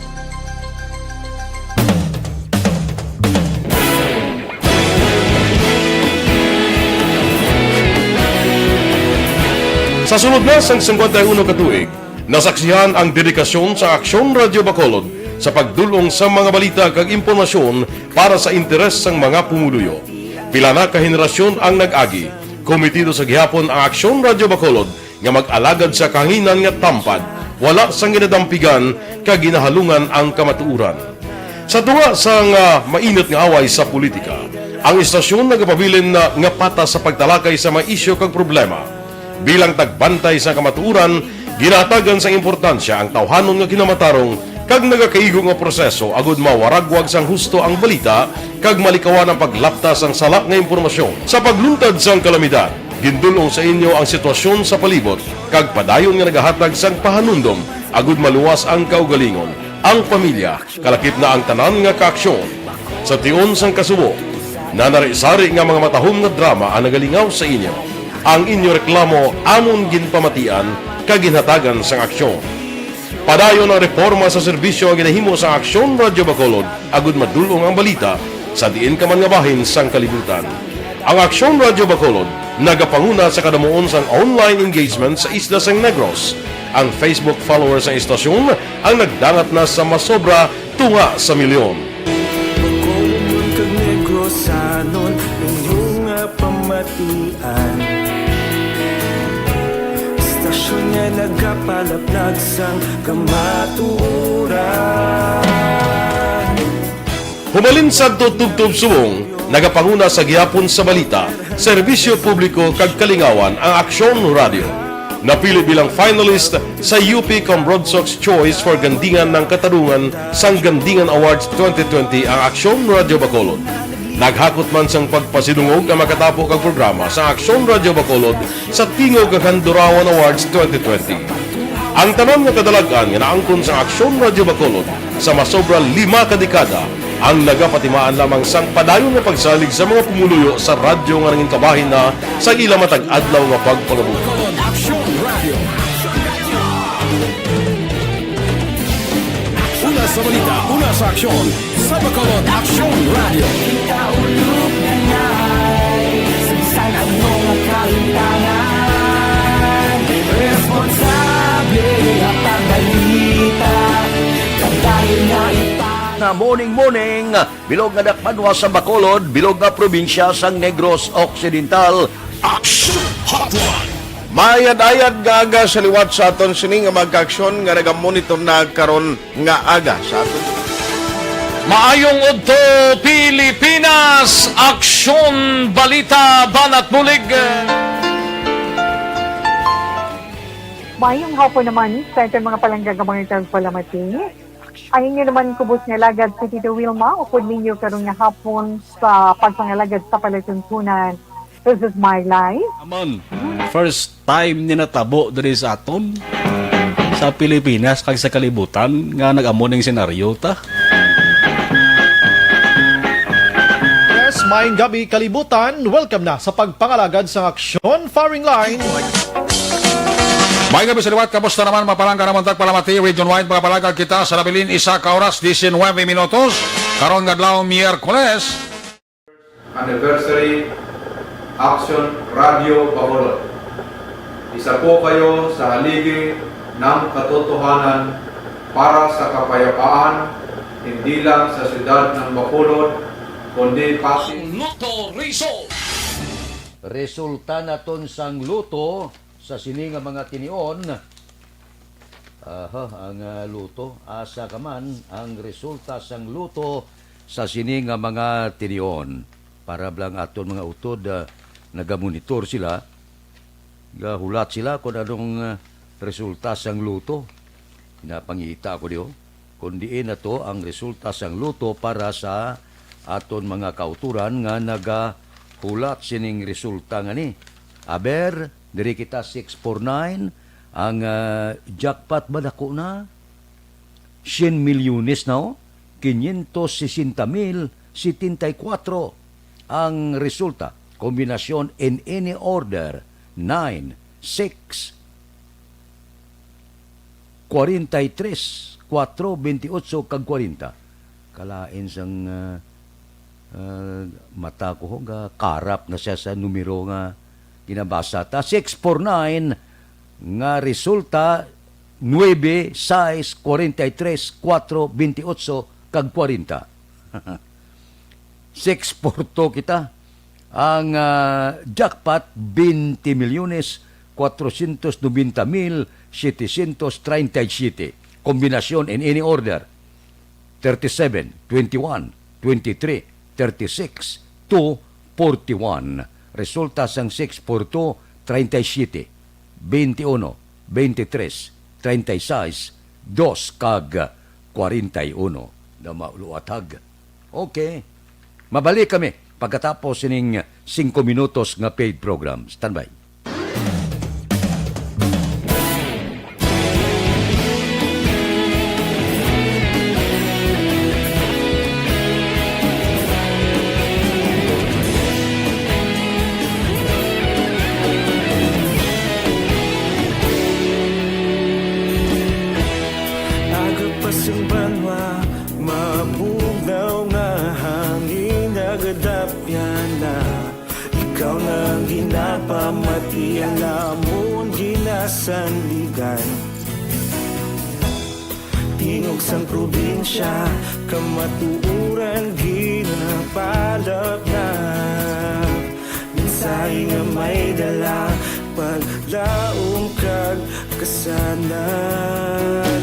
Sa sulod na sang singkwenta y uno ka tuig, nasaksihan ang dedikasyon sa Aksyon Radio Bacolod sa pagdul-ong sa mga balita kag impormasyon para sa interes sang mga pumuluyo. Pila na ka henerasyon ang nag-agi. Komitido sa gihapon ang Aksyon Radio Bacolod nga mag-alagad sa kahanginan nga tampad, wala sang ginadampigan kag ginahalungan ang kamatuoran. Sa tunga sang, ah, mainit nga away sa politika, ang istasyon nagapabilin na nga patas sa pagtalakay sa mga isyu kag problema. Bilang tagbantay sa kamatuoran, ginahatagan sang importansya ang tawhanon nga kinamatarong kag nagakaigo nga proseso agud mawaragwag sang husto ang balita kag malikawan ang paglapta sang sala nga impormasyon. Sa pagluntad sang kalamidad, gindul-ong sa inyo ang sitwasyon sa palibot kag padayon nga nagahatag sang pahanumdom agud maluwas ang kaugalingon, ang pamilya, kalakip na ang tanan nga kaaksyon. Sa tion sang kasubo, nanari-sari nga mga matahom nga drama ang nagalingaw sa inyo. Ang inyo reklamo amon ginpamatian kag ginhatagan sang aksyon. Padayon ang reporma sa serbisyo nga ginahimo sang Aksyon Radyo Bacolod agud madul-ong ang balita sa diin ka man nga bahin sang kalibutan. Ang Aksyon Radyo Bacolod nagapanguna sa kadamuon sang online engagement sa isla sang Negros. Ang Facebook followers sang istasyon ang nagdangat na sa masobra tunga sa milyon. Bacolodnon kag Negrosanon, inyo nga pamatian. Istasyon nga nagapalaplag sang kamatuoran. Humalin sadto tubtob subong, nagapanguna sa gihapon sa balita, serbisyo publiko kag kalingawan ang Aksyon Radyo. Napili bilang finalist sa U P Cambrodsoc's Choice for Gandingan ng Katarungan sang Gandingan Awards twenty twenty ang Aksyon Radyo Bacolod. Naghakot man sang pagpasidungog ang makatapo kag programa sa Aksyon Radyo Bacolod sa Tingog kag Handurawan Awards twenty twenty. Ang tanan nga kadalag-an nga naangkon sa Aksyon Radyo Bacolod sa masobra lima ka dekada ang nagapatimaan lamang sang padayon nga pagsalig sa mga pumuluyo sa radyo nga nangin kabahin na sa ila matag adlaw nga pagpangabuhi. Bacolod Aksyon Radyo. Una sa balita, una sa aksyon, sa Bacolod Aksyon Radyo. Kita ulog na ngay, sa bisan ano nga kalimtangan, responsable nga pagbalita, kadayon nga ipang- Na morning, morning. Bilog nga dakbanwa sa Bacolod, bilog nga probinsya sang Negros Occidental. Action Hotline. Maayad-ayad nga aga sa liwat sa aton sini nga mga kaaksyon nga nagamonitor na karon nga aga sa aton. Maayong udto, Pilipinas! Aksyon, balita, banat bulig. Maayong hapon naman sa aton mga palangga nga mga tagpalamati. Ang inyo naman kubos nga alagad si Tito Wilma, upod ninyo karon nga hapon sa pagpangalagad sa palatuntunan. This is my life. Aman, first time ni natabo diri sa aton, sa Pilipinas kag sa kalibutan, nga nag-amo ning senaryo ta. Yes, maayong gabi, kalibutan. Welcome na sa pagpangalagad sang Aksyon Firing Line. Maayong gabi sa liwat. Kamusta naman, mga palangga nga mga tagpalamati? Region-wide, mga palangga, kita sa nabilin isa ka oras, diecinuebe minutos. Karon nga adlaw, Miyerkules. Anniversary, Aksyon Radio Bacolod. Isa po kayo sa haligi ng katotohanan para sa kapayapaan, hindi lang sa siyudad ng Bacolod, kundi pati Ang Lotto Result. Resulta naton sang lotto sa sini nga mga tinion. Aha, ang, ah, lotto. Asa ka man ang resulta sang lotto sa sini nga mga tinion? Para lang aton mga utod, ah, nagamonitor sila. Gahulat sila kung anong, ah, resulta sang lotto. Napangita ako diyo. Kung diin na to ang resulta sang lotto para sa aton mga kauturan nga nagahulat sining resulta nga ni. Aber, diri kita, six four nine, ang, ah, jackpot ba dako na? Cien milyones na, oh. Quinientos sesenta mil setenta y cuatro ang resulta. Kombinasyon in any order, nine, six, kwarenta y tres, kwatro, bentiocho, kag kwarenta. Kalain sang, ah, ah, mata ko, ho, ga karap na siya sa numero nga ginabasa ta. Six four nine nga resulta, nuebe, sais, kwarenta y tres, kwatro, bentiocho, kag kwarenta. Six four two kita. Ang, ah, jackpot, twenty milyones, cuatrocientos noventa mil, setecientos treinta y siete. Kombinasyon in any order, thirty-seven, twenty-one, twenty-three, thirty-six, two, forty-one. Resulta sang six four two, treinta y siete, veintiuno, veintitrés, treinta y seis, dos, kag kwarenta y uno. Na mauluatag. Okay. Mabalik kami pagkatapos sining singko minutos nga paid program. Standby. Aga pa sang banwa, mabugnaw nga hangin, nagadapyan na. Ikaw na ang ginapamati, ang amon ginasandigan. Tingog sang probinsya, kamatuoran ginapalapnap. Mensahe nga may dala, paglaom kag kasanag.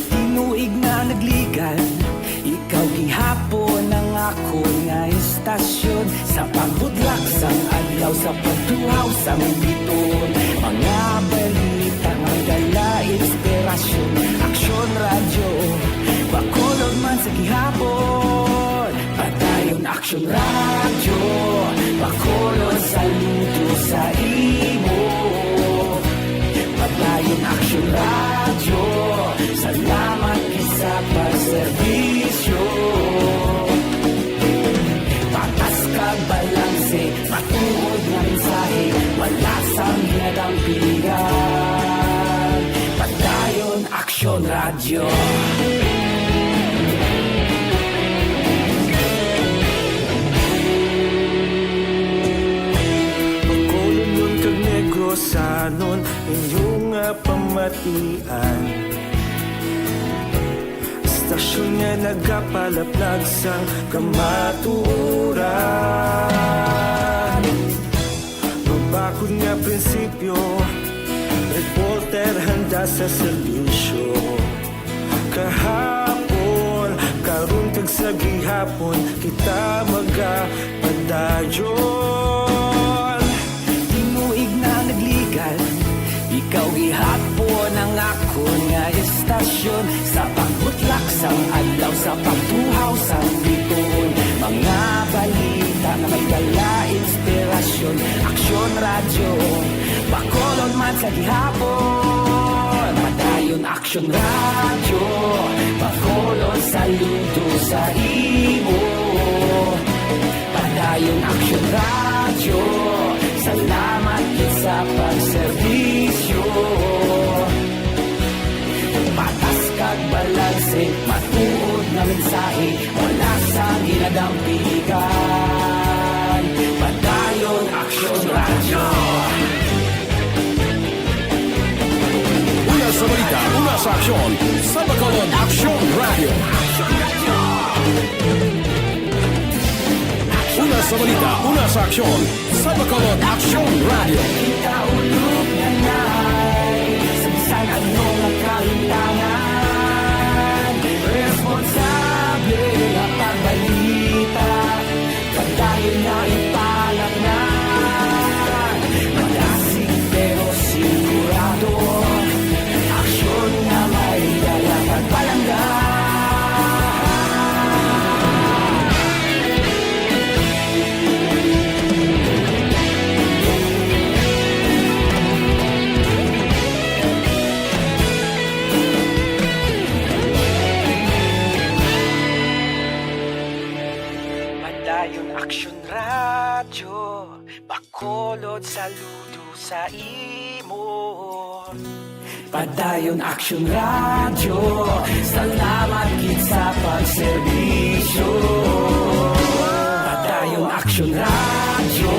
Tinuig na nagligan, ikaw gihapon ang akon nga istasyon. Sa pagbudlak sang adlaw, sa pagtuhaw sang biton, mga balita nga dala inspirasyon. Aksyon Radyo, Bacolod man sa gihapon. Padayon Aksyon Radyo, Bacolod, saludo sa imo. Padayon Aksyon Radyo, salamat gid sa pagserbisyo. Patas kag balanse, matuod nga mensahe, wala sang ginadampigan. Padayon Aksyon Radyo. Bacolodnon kag Negrosanon, inyo nga pamatian. Istasyon nga nagapalaplag sang kamatuoran. Mabakod nga prinsipyo, reporter handa sa serbisyo. Kahapon, karon, kag sa gihapon, kita magapadayon. Tinuig na nagligan, ikaw gihapon Radyo Bacolod man sa gihapon, Padayon Aksyon Radyo Bacolod, saludo sa imo. Padayon Aksyon Radyo, salamat gid sa pagserbisyo. Patas kag balanse, matuod nga mensahe, wala sang ginadampigan. Padayon Aksyon Radyo. Una sa balita, una sa aksyon, sa Bacolod Aksyon Radyo. Una sa balita, una sa aksyon, sa Bacolod Aksyon Radyo. Kita ulog na nai, sa bisan ano nga kahintangan, responsable nga pagbalita, pagdayon nga ipalatngan, madasig pero sigurado, aksyon nga may dala kag palangga. Padayon Aksyon Radyo, Bacolod, saludo sa imo. Padayon Aksyon Radyo, salamat gid sa pagserbisyo. Padayon Aksyon Radyo,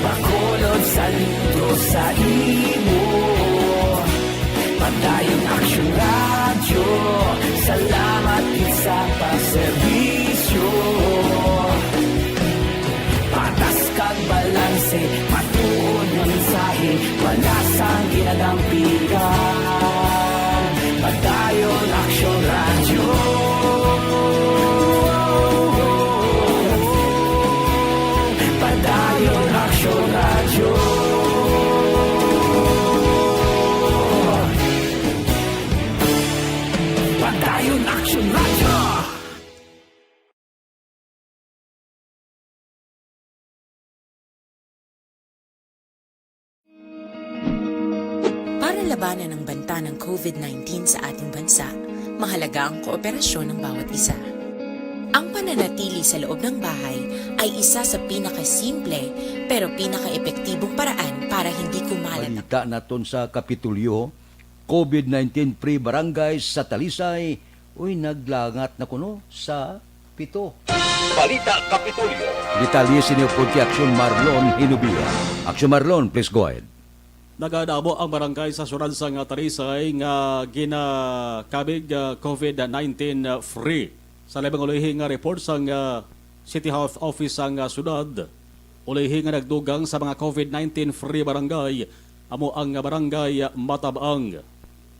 Bacolod, saludo sa imo. Padayon Aksyon Radyo, salamat gid sa pagserbisyo. Patas kag balanse, matuod nga mensahe, wala sang ginadampigan. Padayon Aksyon Radyo. Padayon Aksyon Radyo. Padayon Aksyon Radyo. Para labanan ang banta ng covid nineteen sa ating bansa, mahalaga ang kooperasyon ng bawat isa. Ang pananatili sa loob ng bahay ay isa sa pinakasimple pero pinakaepektibong paraan para hindi kumalat ang Balita naton sa Kapitolyo, covid nineteen free barangay sa Talisay, uy, naglangat na kuno sa pito. Balita Kapitolyo. Detalye sini upod kay Aksyon Marlon Hinubia. Aksyon Marlon, please go ahead. Nagadamo ang barangay sa syudad sang Talisay nga ginakabig, ah, covid nineteen free. Sa labing ulihi nga report sang, ah, City Health Office sang, ah, syudad, ulihi nga nagdugang sa mga covid nineteen free barangay amo ang Barangay Matabang.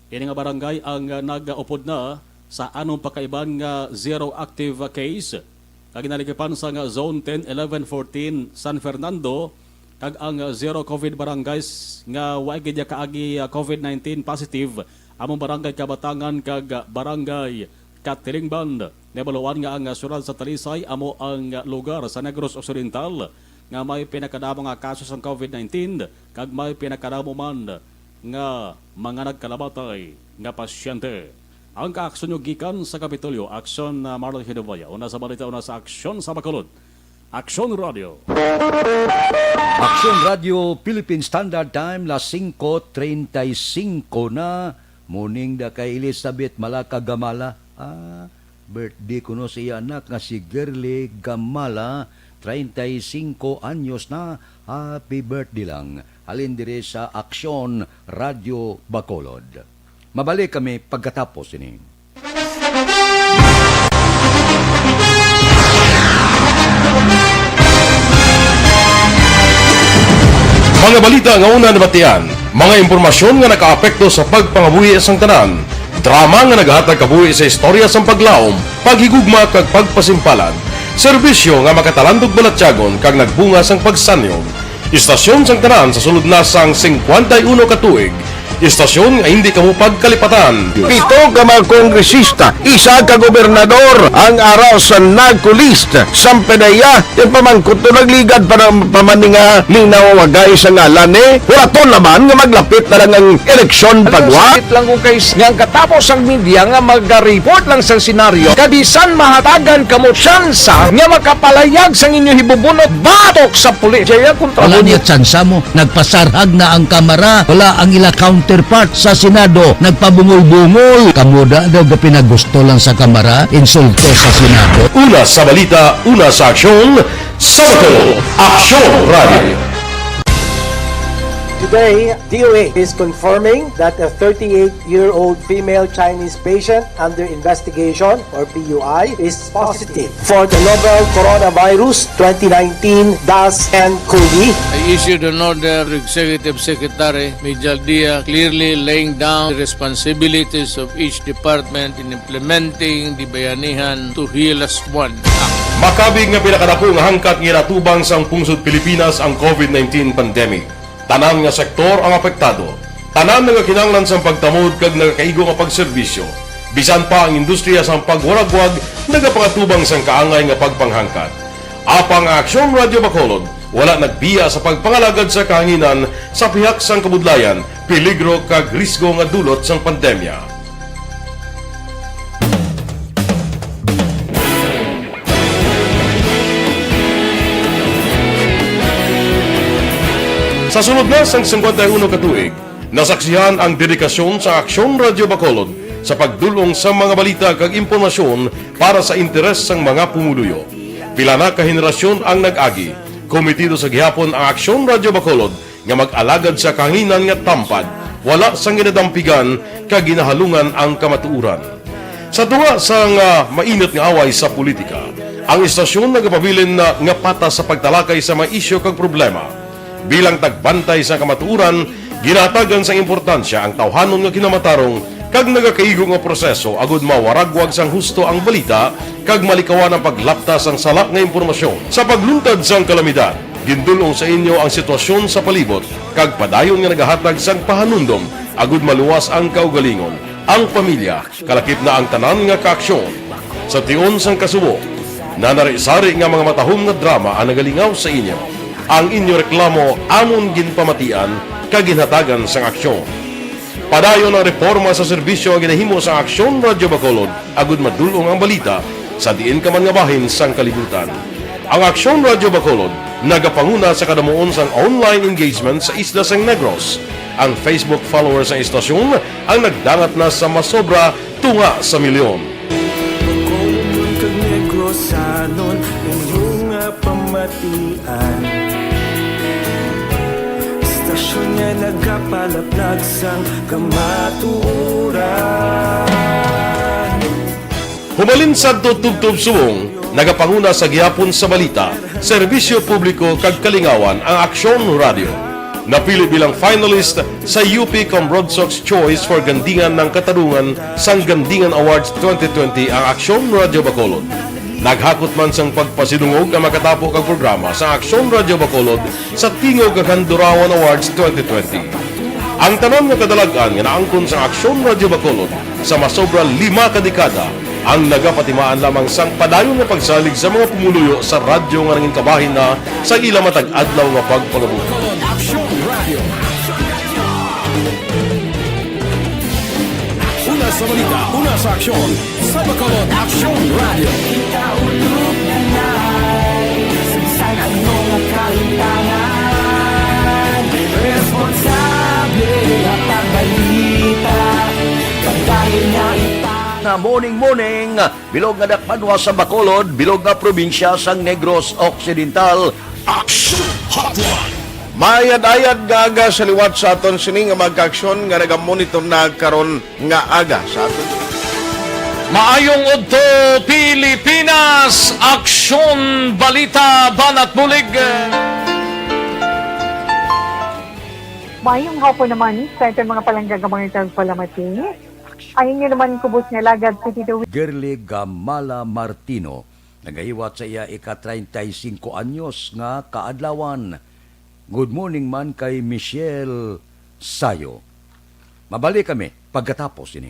Ini nga barangay ang nag-upod na sa anom pa ka iban nga zero active case nga ginaligipan sang Zone ten, eleven, fourteen San Fernando, kag ang zero covid barangays nga wa gid kaagi covid nineteen positive amo Barangay Kabatangan kag Barangay Katilingban. Nahibaluan nga ang syudad sa Talisay amo ang lugar sa Negros Occidental nga may pinakadamo nga kaso sang covid nineteen kag may pinakadamo man nga mga nagkalamatay nga pasyente. Ang kaaksyon nyo gikan sa Kapitolyo, Aksyon, ah, Marlon Hinubia. Una sa balita, una sa aksyon sa Bacolod. Aksyon Radio. Aksyon Radio, Philippine Standard Time, las singko treinta y cinco na. Morning da kay Elizabeth Malaca Gamala. Ah, birthday kuno sa iya anak nga si Girly Gamala, treinta y cinco anyos na. Happy birthday lang. Halin diri sa Aksyon Radio Bacolod. Mabalik kami pagkatapos sini. Mga balita nga una nabatian, mga impormasyon nga nakaapekto sa pagpangabuhi sang tanan, drama nga nagahatag kabuhi sa istorya sang paglaom, paghigugma kag pagpasimpalan, serbisyo nga makatalandog balatyagon kag nagbunga sang pagsanyog. Istasyon sang tanan sa sulod na sang singkwenta y uno ka tuig, Istasyon nga hindi kamo pagkalipatan. Pito ka mga kongresista, isa ka gobernador ang ara sa NAGCO list. Sampanaya, yung pamangkot to nagligad pa ng pamaninga, linaw wagay sa ngalan eh. Huraton naman nga maglapit na lang ang eleksyon pagwa. Sakit lang kung kay nga ang katapos ang media nga mag-report lang sa senaryo, kabisan mahatagan kamo tsansa nga makapalayag sang inyo hibubunot batok sa pulis. Jaya kontra Wala mo niya tsansa mo. Nagpasarhag na ang Kamara. Wala ang ila counterpart sa Senado. Nagpabungol-bungol. Kamo da daw gapinagusto lang sa Kamara, insulto sa Senado. Una sa balita, una sa aksyon, sa Bacolod, Aksyon Radio. Today, D O A is confirming that a thirty-eight-year-old female Chinese patient under investigation, or P U I, is positive for the novel coronavirus twenty nineteen dash N COVID. I issued an order to Executive Secretary Mijal Dia, clearly laying down the responsibilities of each department in implementing the Bayanihan to Heal Us One Act. Makabig nga pinakadako nga hangkat nga ginatubang sang pungsod Pilipinas ang COVID nineteen pandemic. Tanan nga sektor ang apektado. Tanan nagakinahanglan sang pagtamod kag nagakaigo nga pagserbisyo. Bisan pa ang industriya sang pagwaragwag nagapangatubang sang kaangay nga pagpanghangkat. Apang ang Aksyon Radio Bacolod wala nagbiya sa pagpangalagad sa kahanginan sa pihak sang kabudlayan, peligro kag risgo nga dulot sang pandemya. Sa sulod na sang singkwenta y uno ka tuig, nasaksihan ang dedikasyon sa Aksyon Radio Bacolod sa pagdul-ong sa mga balita kag impormasyon para sa interes sang mga pumuluyo. Pila na ka henerasyon ang nag-agi. Komitido sa gihapon ang Aksyon Radio Bacolod nga mag-alagad sa kahanginan nga tampad, wala sang ginadampigan kag ginahalungan ang kamatuoran. Sa tunga sang, ah, mainit nga away sa politika, ang istasyon nagapabilin na nga patas sa pagtalakay sa mga isyu kag problema. Bilang tagbantay sa kamatuoran, ginahatagan sang importansya ang tawhanon nga kinamatarong kag nagakaigo nga proseso agud mawaragwag sang husto ang balita kag malikawan ang paglapta sang sala nga impormasyon. Sa pagluntad sang kalamidad, gindul-ong sa inyo ang sitwasyon sa palibot kag padayon nga nagahatag sang pahanumdom agud maluwas ang kaugalingon, ang pamilya, kalakip na ang tanan nga kaaksyon. Sa tion sang kasubo, nanari-sari nga mga matahom nga drama ang nagalingaw sa inyo. Ang inyo reklamo amon ginpamatian kag ginhatagan sang aksyon. Padayon ang reporma sa serbisyo nga ginahimo sa Aksyon Radyo Bacolod agud madul-ong ang balita sa diin ka man nga bahin sang kalibutan. Ang Aksyon Radyo Bacolod nagapanguna sa kadamuon sang online engagement sa isla sang Negros. Ang Facebook followers sang istasyon ang nagdangat na sa masobra tunga sa milyon. Bacolodnon kag Negrosanon, inyo nga pamatian. Istasyon nga nagapalaplag sang kamatuoran. Hubalin sadto tubtob subong, nagapanguna sa gihapon sa balita, serbisyo publiko kag kalingawan ang Aksyon Radyo. Napili bilang finalist sa U P Comrodsocs Choice for Gandingan ng Katarungan sang Gandingan Awards twenty twenty ang Aksyon Radyo Bacolod. Naghakot man sang pagpasidungog ang makatapo kag programa sa Aksyon Radyo Bacolod sa Tingog kag Handurawan Awards twenty twenty. Ang tanan nga kadalag-an nga naangkon sa Aksyon Radyo Bacolod sa masobra lima ka dekada ang nagapatimaan lamang sang padayon nga pagsalig sa mga pumuluyo sa radyo nga nangin kabahin na sa ila matag adlaw nga pagpangabuhi. Aksyon Radio. Una sa balita, una sa aksyon, sa Bacolod Aksyon Radio. Kita ulog na nai, sa bisan ano nga kalimtangan, responsable nga pagbalita, pagdali nga ipa- Na morning, morning, bilog nga dakpanwa sa Bacolod, bilog nga probinsya sang Negros Occidental. Action Hotline. Maayad-ayad nga aga sa liwat sa aton sini nga magkaaksyon nga nagamonitor na karon nga aga sa aton. Maayong udto, Pilipinas! Aksyon, balita, banat, bulig. Maayong hapon naman sa aton mga palangga nga mga tagpalamati. Ang inyo naman kubos nga lagad si Tito Wi- Girly Gamala Martino, nagahiwat sa iya ika treinta y cinco anyos nga kaadlawan. Good morning man kay Michelle Sayo. Mabalik kami pagkatapos sini.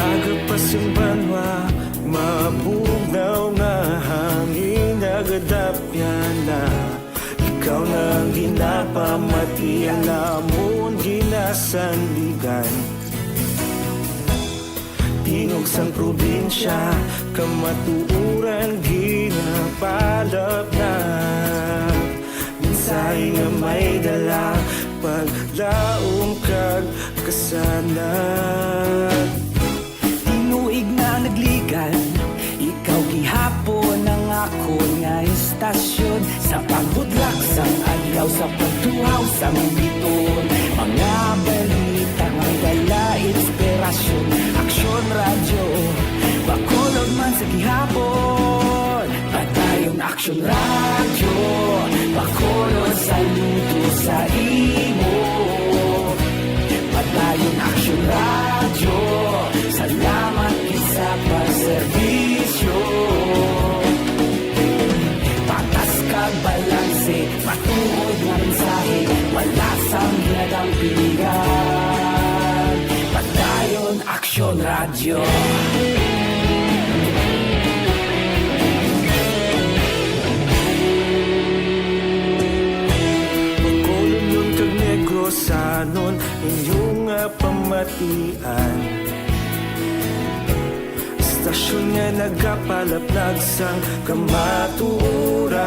Aga pa sing banwa, mabugnaw nga hangin nagadapyan na. Ikaw na ang ginapamati, ang amon ginasandigan. Tingog sang probinsya, kamatuoran ginapalapnag. Mensahe nga may dala, paglaom kag kasanag. Tinuig na nagligan, ikaw gihapon ang akon nga istasyon. Sa pagbutlak sang adlaw, sa pagtuhaw sang bituon, mga balita nga dala inspirasyon. Aksyon Radyo, Bacolod man sa gihapon. Padayon Aksyon Radyo, Bacolod, saludo sa imo. Padayon Aksyon Radyo, salamat gid sa pagserbisyo. Patas kag balanse, matuod nga mensahe, wala sang ginadampigan. Padayon Aksyon Radyo. Bacolodnon kag Negrosanon, inyo nga pamatian. Istasyon nga nagapalapnag sang kamatuoran.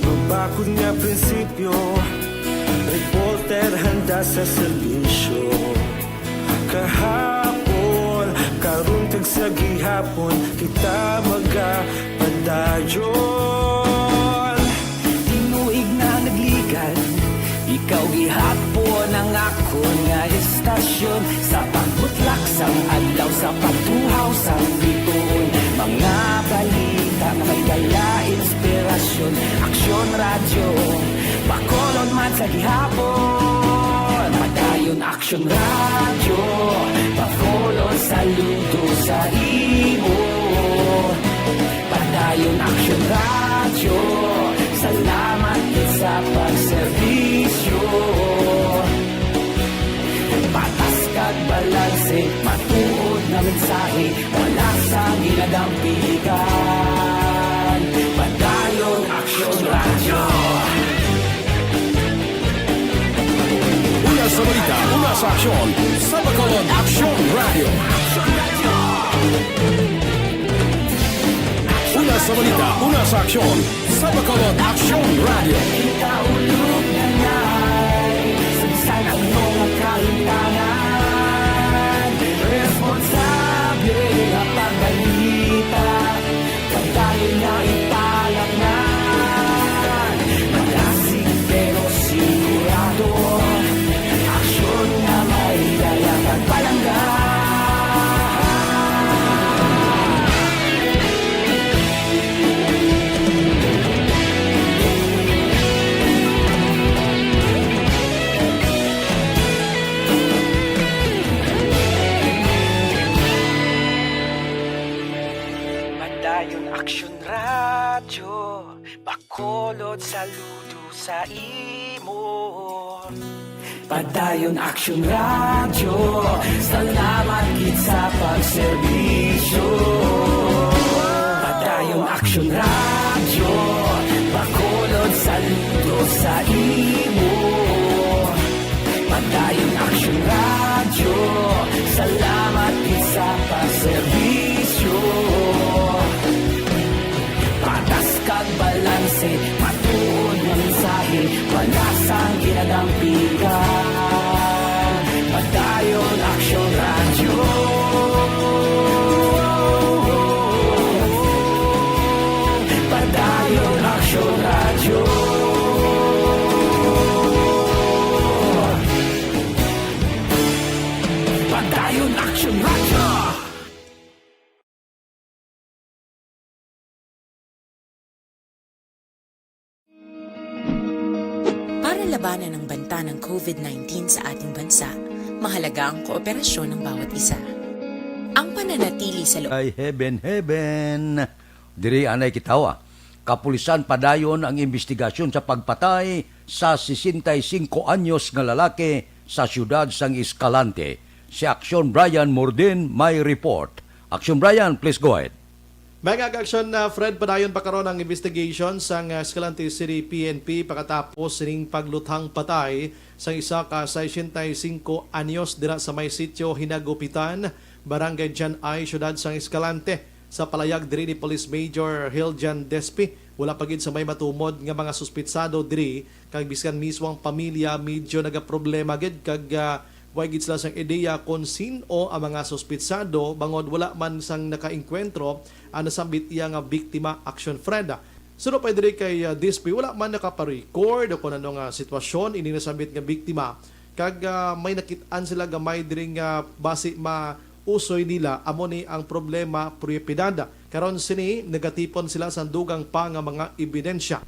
Mabakod nga prinsipyo, reporter handa sa serbisyo. Kahapon, karon, kag sa gihapon, kita magapadayon. Tinuig na nagligan, ikaw gihapon ang akon nga istasyon. Sa pagbutlak sang adlaw, sa pagtuhaw sang bituon, mga balita nga may dala inspirasyon. Aksyon Radyo, Bacolod man sa gihapon. Padayon Aksyon Radyo, Bacolod, saludo sa imo. Padayon Aksyon Radyo, salamat gid sa pagserbisyo. Patas kag balanse, matuod nga mensahe, wala sang ginadampigan. Padayon Aksyon Radyo. Una sa balita, una sa aksyon, sa Bacolod Aksyon Radyo. Una sa balita, una sa aksyon, sa Bacolod Aksyon Radyo. Kita ulog na ngay, sa bisan ano nga kahimtangan, responsable nga pagbalita. Padayon nga ipalapngan, malasig pero sigurado, aksyon nga may dala kag palangga. Padayon Aksyon Radyo, Bacolod, saludo sa imo. Padayon Aksyon Radyo, salamat gid sa pagserbisyo. Padayon Aksyon Radyo, Bacolod, saludo sa imo. Padayon Aksyon Radyo, salamat gid sa pagserbisyo. Patas kag balanse, matuod nga mensahe, wala sang ginadampigan. Padayon Aksyon Radyo. Padayon Aksyon Radyo. Padayon Aksyon Radyo. labanan ang banta ng COVID nineteen sa ating bansa, mahalaga ang kooperasyon ng bawat isa. Ang pananatili sa loob Ay heaven, heaven. Diri anay kitawa. Kapulisan padayon ang imbestigasyon sa pagpatay sa sesenta y cinco anyos nga lalaki sa siyudad sang Escalante. Si Action Brian Mordin may report. Action Brian, please go ahead. Mga ka-aksyon, uh, Fred, padayon pa karon ang investigation sang, uh, Escalante City P N P pagkatapos sining pagluthang patay sang isa ka sesenta y cinco anyos dira sa may sitio Hinagupitan, Barangay Jan I, siyudad sang Escalante. Sa palayag diri ni Police Major Hiljan Despi, wala pa gid sa may matumod nga mga suspitsado diri, kag bisan mismo ang pamilya medyo nagaproblema gid kag, ah, way gid sila sang ideya kon sin-o ang mga suspitsado bangod wala man sang nakaengkwentro ang nasambit iya nga biktima, Action Fred. Suno pa diri kay, ah, Despi, wala man nakaparecord o kon ano nga sitwasyon ini nasambit nga biktima, kag, ah, may nakit-an sila gamay diri nga basi ma usoy nila, amo ni ang problema, propiedad. Karon sini, nagatipon sila sang dugang pa nga mga ebidensya.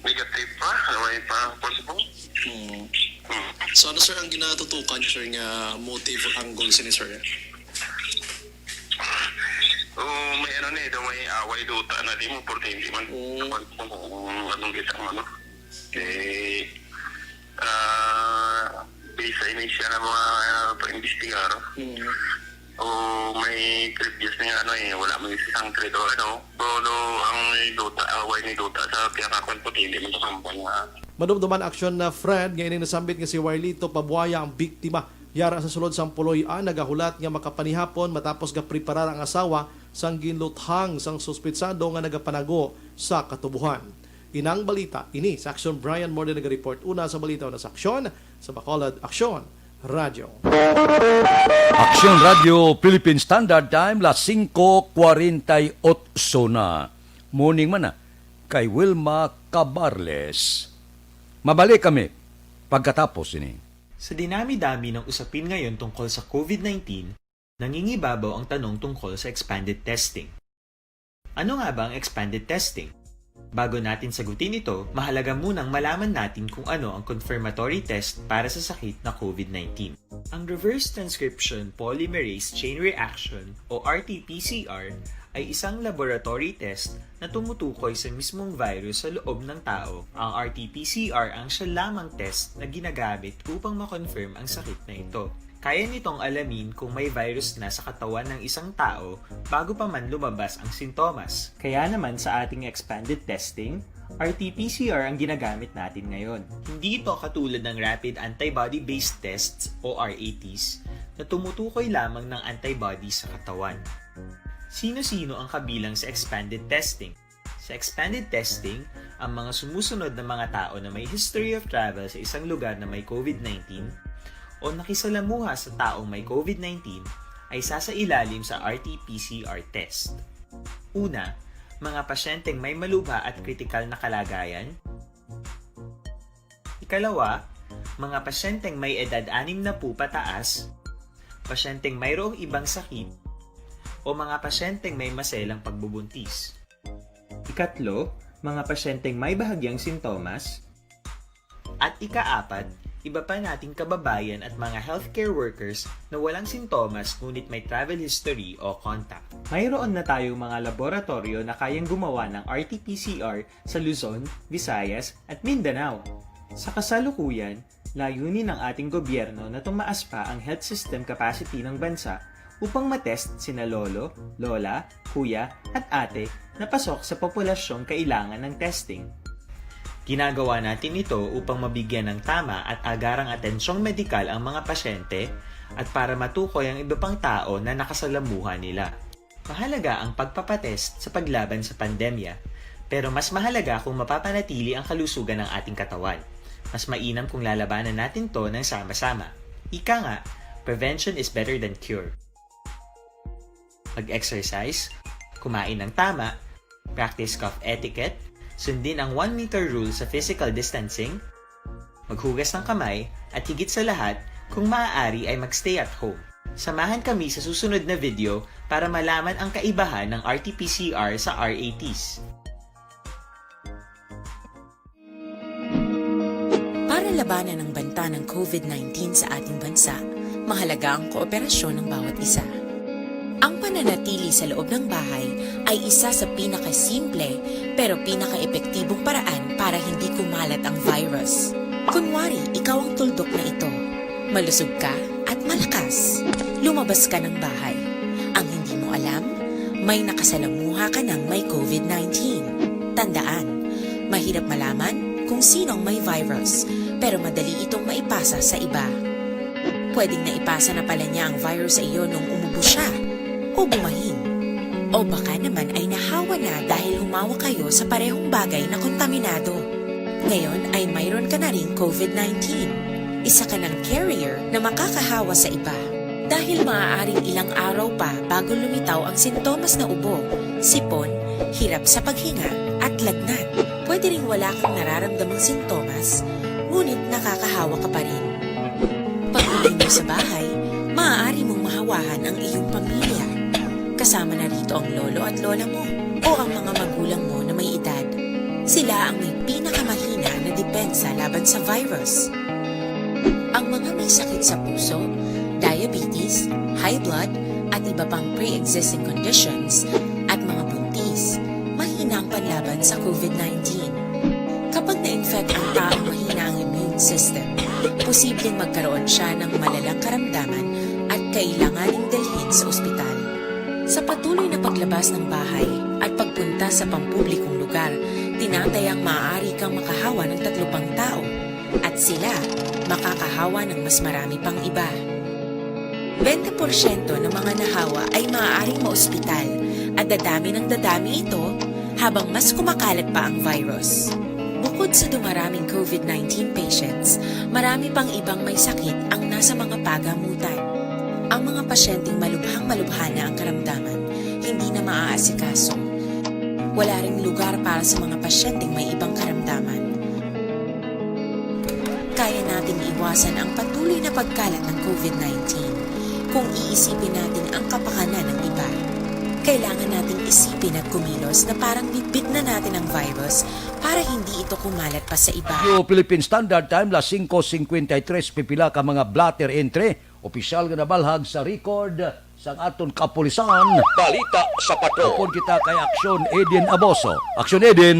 Negative pa, wala pa possible. Hmm. Hmm. So, ano, sir, ang ginatutukan niyo, sir, nga motive or angle sini, sir? Oh, may ano ni, daw may away duta na di mo, porte hindi man. Hmm. Kapag, kung anong kita, ano. Eh, ah, based sa initial na mga, ah, pag-imbestigar, Mm. o may previous na nga, ano, eh, wala man isang threat o ano. Pero ang duta, away ni duta sa pinakakon po, hindi man to sampan nga. Madumduman, Action na, Fred, nga ining nasambit nga si Wilito Pabuaya ang biktima. Yara sa sulod sang puloy-an, nagahulat nga makapanihapon matapos gapreparar ang asawa sang ginluthang sang suspitsado nga nagapanago sa katubohan. Inang balita ini sa Action Brian Morde, naga-report una sa balita, una sa aksyon, sa Bacolod Aksyon Radyo. Aksyon Radyo Philippine Standard Time, las singko kwarenta y otso na. Morning man na kay Wilma Cabarles. Mabalik kami pagkatapos ini. Sa dinami-dami ng usapin ngayon tungkol sa COVID nineteen, nangingibabaw ang tanong tungkol sa expanded testing. Ano nga ba ang expanded testing? Bago natin sagutin ito, mahalaga munang malaman natin kung ano ang confirmatory test para sa sakit na COVID nineteen. Ang reverse transcription polymerase chain reaction o R T P C R ay isang laboratory test na tumutukoy sa mismong virus sa loob ng tao. Ang R T P C R ang siya lamang test na ginagamit upang ma-confirm ang sakit na ito. Kaya nitong alamin kung may virus na sa katawan ng isang tao bago pa man lumabas ang sintomas. Kaya naman sa ating expanded testing, R T P C R ang ginagamit natin ngayon. Hindi ito katulad ng rapid antibody-based tests o R A Ts na tumutukoy lamang ng antibody sa katawan. Sino-sino ang kabilang sa expanded testing? Sa expanded testing, ang mga sumusunod na mga tao na may history of travel sa isang lugar na may COVID nineteen o nakisalamuha sa taong may COVID nineteen ay sasailalim sa R T P C R test. Una, mga pasyenteng may malubha at kritikal na kalagayan. Ikalawa, mga pasyenteng may edad anim na pupataas, pasyenteng mayroong ibang sakit, o mga pasyenteng may maselang pagbubuntis. Ikatlo, mga pasyenteng may bahagyang sintomas. At ikaapat, iba pa nating kababayan at mga healthcare workers na walang sintomas ngunit may travel history o contact. Mayroon na tayong mga laboratoryo na kayang gumawa ng R T P C R sa Luzon, Visayas, at Mindanao. Sa kasalukuyan, layunin ng ating gobyerno na tumaas pa ang health system capacity ng bansa upang matest sina lolo, lola, kuya, at ate na pasok sa populasyong kailangan ng testing. Ginagawa natin ito upang mabigyan ng tama at agarang atensyong medikal ang mga pasyente at para matukoy ang iba pang tao na nakasalamuha nila. Mahalaga ang pagpapatest sa paglaban sa pandemya, pero mas mahalaga kung mapapanatili ang kalusugan ng ating katawan. Mas mainam kung lalabanan natin 'to ng sama-sama. Ika nga, prevention is better than cure. Mag-exercise, kumain ng tama, practice cough etiquette, sundin ang one meter rule sa physical distancing, maghugas ng kamay, at higit sa lahat, kung maaari ay mag-stay at home. Samahan kami sa susunod na video para malaman ang kaibahan ng R T P C R sa R A Ts. Labanan ang banta ng COVID nineteen sa ating bansa, mahalaga ang kooperasyon ng bawat isa. Ang pananatili sa loob ng bahay ay isa sa pinakasimple pero pinakaepektibong paraan para hindi kumalat ang virus. Kunwari, ikaw ang tuldok na ito. Malusog ka at malakas. Lumabas ka ng bahay. Ang hindi mo alam, may nakasalamuha ka ng may COVID nineteen. Tandaan, mahirap malaman kung sino ang may virus, pero madali itong maipasa sa iba. Pwedeng naipasa na pala niya ang virus sa iyo nung umubo siya o bumahin. O baka naman ay nahawa na dahil humawak kayo sa parehong bagay na kontaminado. Ngayon ay mayroon ka na ring COVID nineteen. Isa ka ng carrier na makakahawa sa iba. Dahil maaaring ilang araw pa bago lumitaw ang sintomas na ubo, sipon, hirap sa paghinga, at lagnat. Pwede ring wala kang nararamdamang sintomas, ngunit nakakahawa ka pa rin. Pag-uwi mo sa bahay, maaari mong mahawahan ang iyong pamilya. Kasama na rito ang lolo at lola mo o ang mga magulang mo na may edad. Sila ang may pinakamahina na depensa laban sa virus. Ang mga may sakit sa puso, diabetes, high blood, at iba pang pre-existing conditions, at mga buntis, mahina ang panlaban sa COVID nineteen. Kapag na-infect ang taong mahina ang immune system, posibleng magkaroon siya ng malalang karamdaman at kailanganing dalhin sa ospital. Sa patuloy na paglabas ng bahay at pagpunta sa pampublikong lugar, tinatayang maaari kang makahawa ng tatlo pang tao at sila makakahawa ng mas marami pang iba. Bente porsyento ng mga nahawa ay maaaring maospital at dadami ng dadami ito habang mas kumakalat pa ang virus. Bukod sa dumaraming COVID nineteen patients, marami pang ibang may sakit ang nasa mga pagamutan. Ang mga pasyenteng malubhang-malubha na ang karamdaman, hindi na maaasikaso. Wala ring lugar para sa mga pasyenteng may ibang karamdaman. Kaya nating iwasan ang patuloy na pagkalat ng COVID nineteen kung iisipin natin ang kapakanan ng iba. Kailangan nating isipin at kumilos na parang bitbit na natin ang virus para hindi ito kumalat pa sa iba. Radyo Philippine Standard Time, las singko singkwenta y tres, pipila ka mga blotter entry, opisyal nga nabalhag sa record sang aton kapulisan. Balita sa Patrol. Upod kita kay Aksyon Eden Aboso. Aksyon Eden.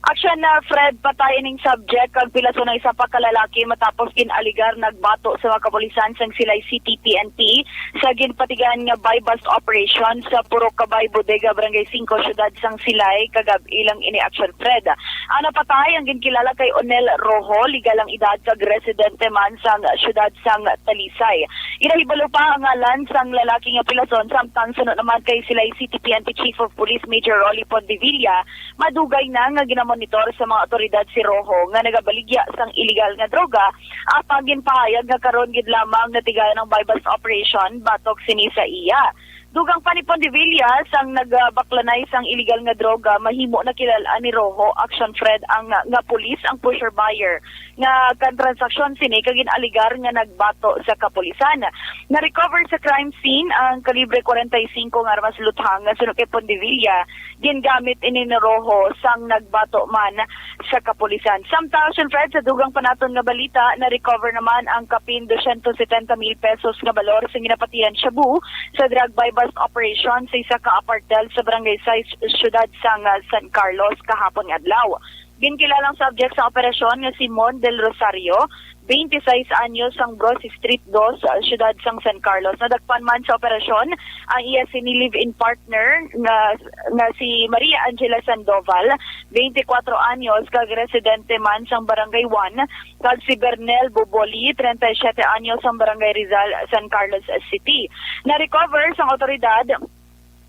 Aksyon na, Fred, patay ining subject kag pilason ang isa pa ka lalaki matapos gin-aligar nagbato sa mga kapulisan sang Silay City P N P sa ginpatigayan nga buy-bust operation sa Purok Kabay Bodega, Barangay Singko, Siyudad sang Silay, kagab-i lang ini, Aksyon Fred. Ang napatay ang ginkilala kay Onel Rojo, legal ang edad kag residente man sang siyudad sang Talisay. Ginahibalo pa ang ngalan sang lalaki nga pilason, samtang suno naman kay Silay City P N P Chief of Police Major Rolly Pondevilla, madugay na nga ginamonitor sa mga awtoridad si Rojo nga nagabaligya sang iligal nga droga, apang ginpahayag nga karon gid lamang natigayon ang buy-bust operation batok sini sa iya. Dugang pa ni Pondevilla, sang nagbaklanay sang iligal nga droga, mahimo na kilal-an ni Rojo, Aksyon Fred, ang nga pulis ang pusher buyer nga kan transaksyon sini kag gin-aligar nga nagbato sa kapulisan. Na-recover sa crime scene ang kalibre kwarenta y singko nga armas luthang nga suno kay Pondevilla. Gingamit ini ni Rojo sang nagbato man sa kapulisan. Samtang, Aksyon Fred, sa dugang pa naton nga balita, na-recover naman ang kapin dosyentos setenta mil pesos nga balor sa ginapatihan shabu sa drug buy-bust operation sa isa ka apartel sa Barangay Sais, siyudad sang, ah, San Carlos, kahapon nga adlaw. Ginkilalang subject sa operasyon nga si Mon Del Rosario, twenty-six anyos, sang Bros Street dos, ah, siyudad sang San Carlos. Nadakpan man sa operasyon ang iya sini live-in partner nga, nga si Maria Angela Sandoval, twenty-four anyos, kag residente man sang Barangay one, kag si Bernel Boboli, treinta y siete anyos, sang Barangay Rizal, San Carlos City. Na-recover sang awtoridad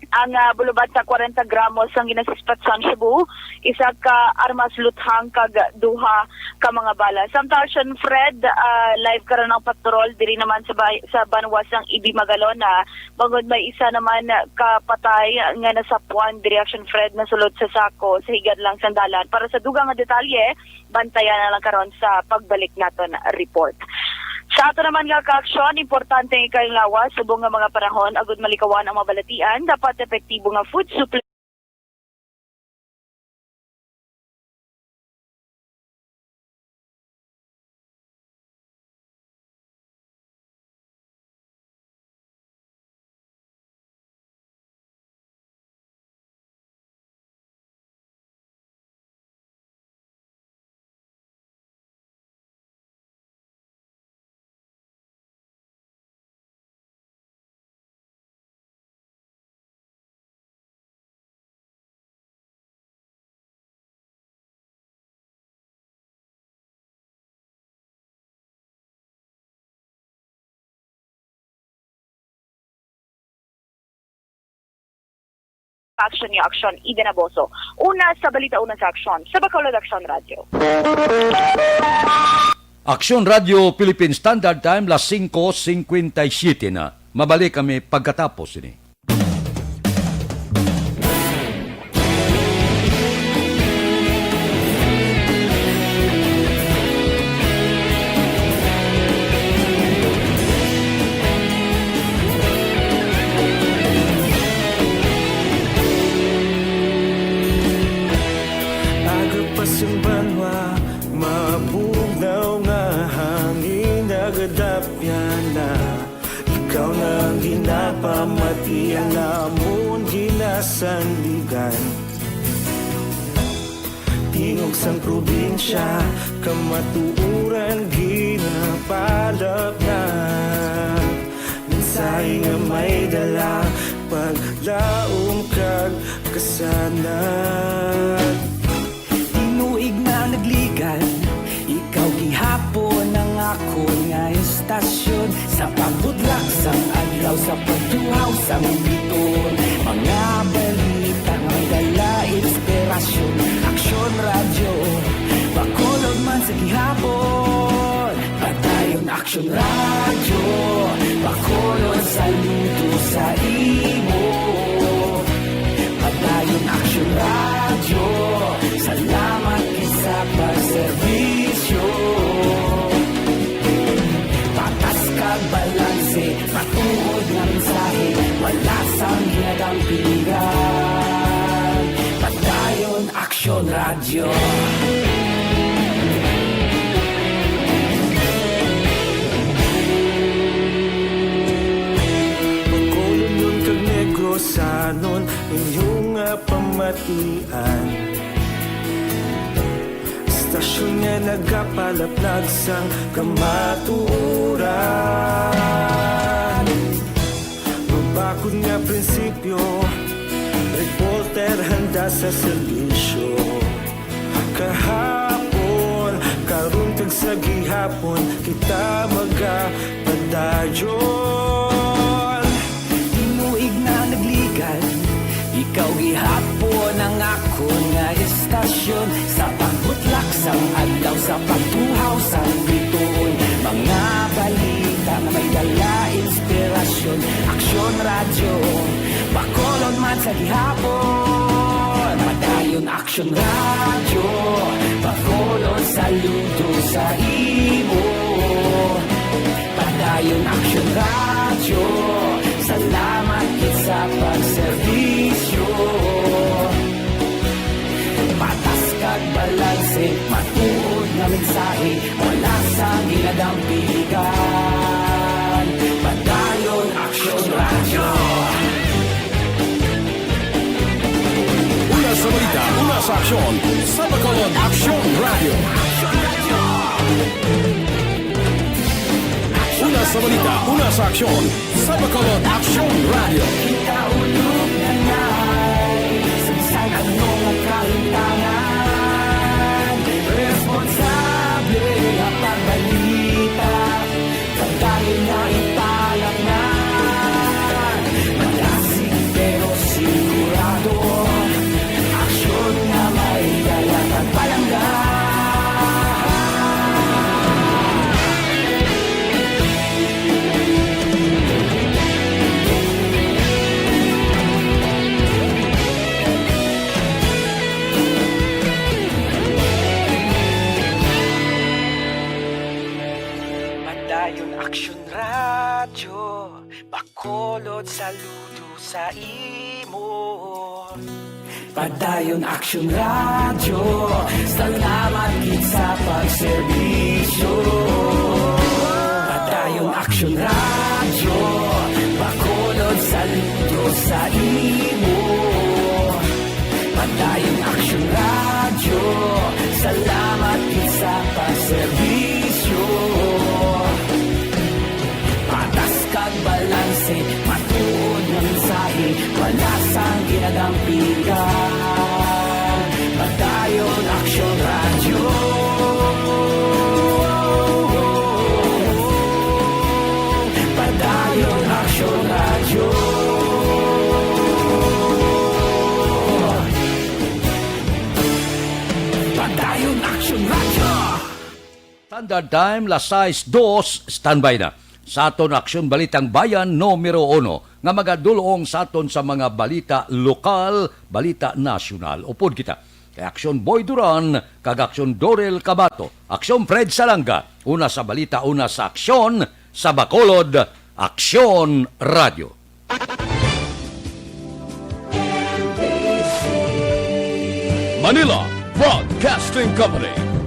ang, ah, bulubad sa kwarenta gramos sang ginasuspetsahan shabu, isa ka armas luthang kag duha ka mga bala. Samtang, Aksyon Fred, ah, live karon ang patrol diri naman sa bay-, sa banwa sang Ibi, Magalona, bangod may isa naman ka patay nga nasapwan diri, Aksyon Fred, nasulod sa sako sa higad lang sang dalan. Para sa dugang nga detalye, bantayan na lang karon sa pagbalik naton report. Sa ato naman nga kaaksyon, importante ang ikalawas subong nga mga panahon agud malikawan ang mga balatian. Dapat epektibo nga food supply. Aksyon niyo, aksyon. Eden Aboso. Una sa balita, una sa aksyon. Sa Bacolod Aksyon Radyo. Aksyon Radyo Philippine Standard Time, las singko singkwenta y siyete na. Mabalik kami pagkatapos ini. Aga pa sing banwa, mabugnaw nga hangin nagadapyan na. Ikaw na ang ginapamati, ang amon ginasandigan. Tingog sang probinsya, kamatuoran ginapalapnag. Mensahe nga may dala, paglaom kag kasanag. Tinuig na nagligan, ikaw gihapon ang akon nga istasyon. Sa pagbutlak sang adlaw, sa pagtuhaw sang bituon, mga balita nga may dala inspirasyon. Aksyon Radyo, Bacolod man sa gihapon. Padayon Aksyon Radyo, Bacolod, saludo sa imo. Padayon Aksyon Radyo, salamat gid sa pagserbisyo. Patas kag balanse, matuod nga mensahe, wala sang ginadampigan. Padayon Aksyon Radyo. Bacolodnon kag Negrosanon, inyo nga pamatian. Istasyon nga nagapalapnag sang kamatuoran. Mabakod nga prinsipyo, reporter handa sa serbisyo. Kahapon, karon kag sa gihapon, kita magapadayon. Tinuig na nagligan, ikaw gihapon ang akon nga istasyon. Sa pagbutlak sang adlaw, sa pagtuhaw sang bituon, mga balita nga may dala inspirasyon. Aksyon Radyo, Bacolod man sa gihapon. Padayon Aksyon Radyo, Bacolod, saludo sa imo. Padayon Aksyon Radyo, salamat gid sa pagserbisyo. Patas kag balanse, matuod nga mensahe, wala sang ginadampigan. Padayon Aksyon Radyo. Una sa balita, una sa aksyon, sa Bacolod Aksyon Radyo. Una sa balita, una sa aksyon, sa Bacolod Aksyon Radyo. Kita ulog na nai, sa bisan ano nga kahimtangan, responsable nga pagbalita. Padayon nga ipalapngan, malasig pero sigurado, aksyon nga may dala kag palangga. Padayon Aksyon Radyo, Bacolod, saludo sa imo. Padayon Aksyon Radyo, salamat gid sa pagserbisyo. Padayon Aksyon Radyo, Bacolod, saludo sa imo. Padayon Aksyon Radyo, salamat gid sa pagserbisyo. Patas kag balanse, matuod nga mensahe, wala sang ginadampigan. Padayon Aksyon Radyo. Padayon Aksyon Radyo. Standard Time, las sais dos, standby na sa aton Aksyon Balitang Bayan numero uno, nga magadulong sa aton sa mga balita lokal, balita nasyonal. Upod kita kay Aksyon Boy Duran kag Aksyon Dorel Cabato, Aksyon Fred Salanga, una sa balita, una sa aksyon, sa Bacolod, Aksyon Radio. Manila Broadcasting Company.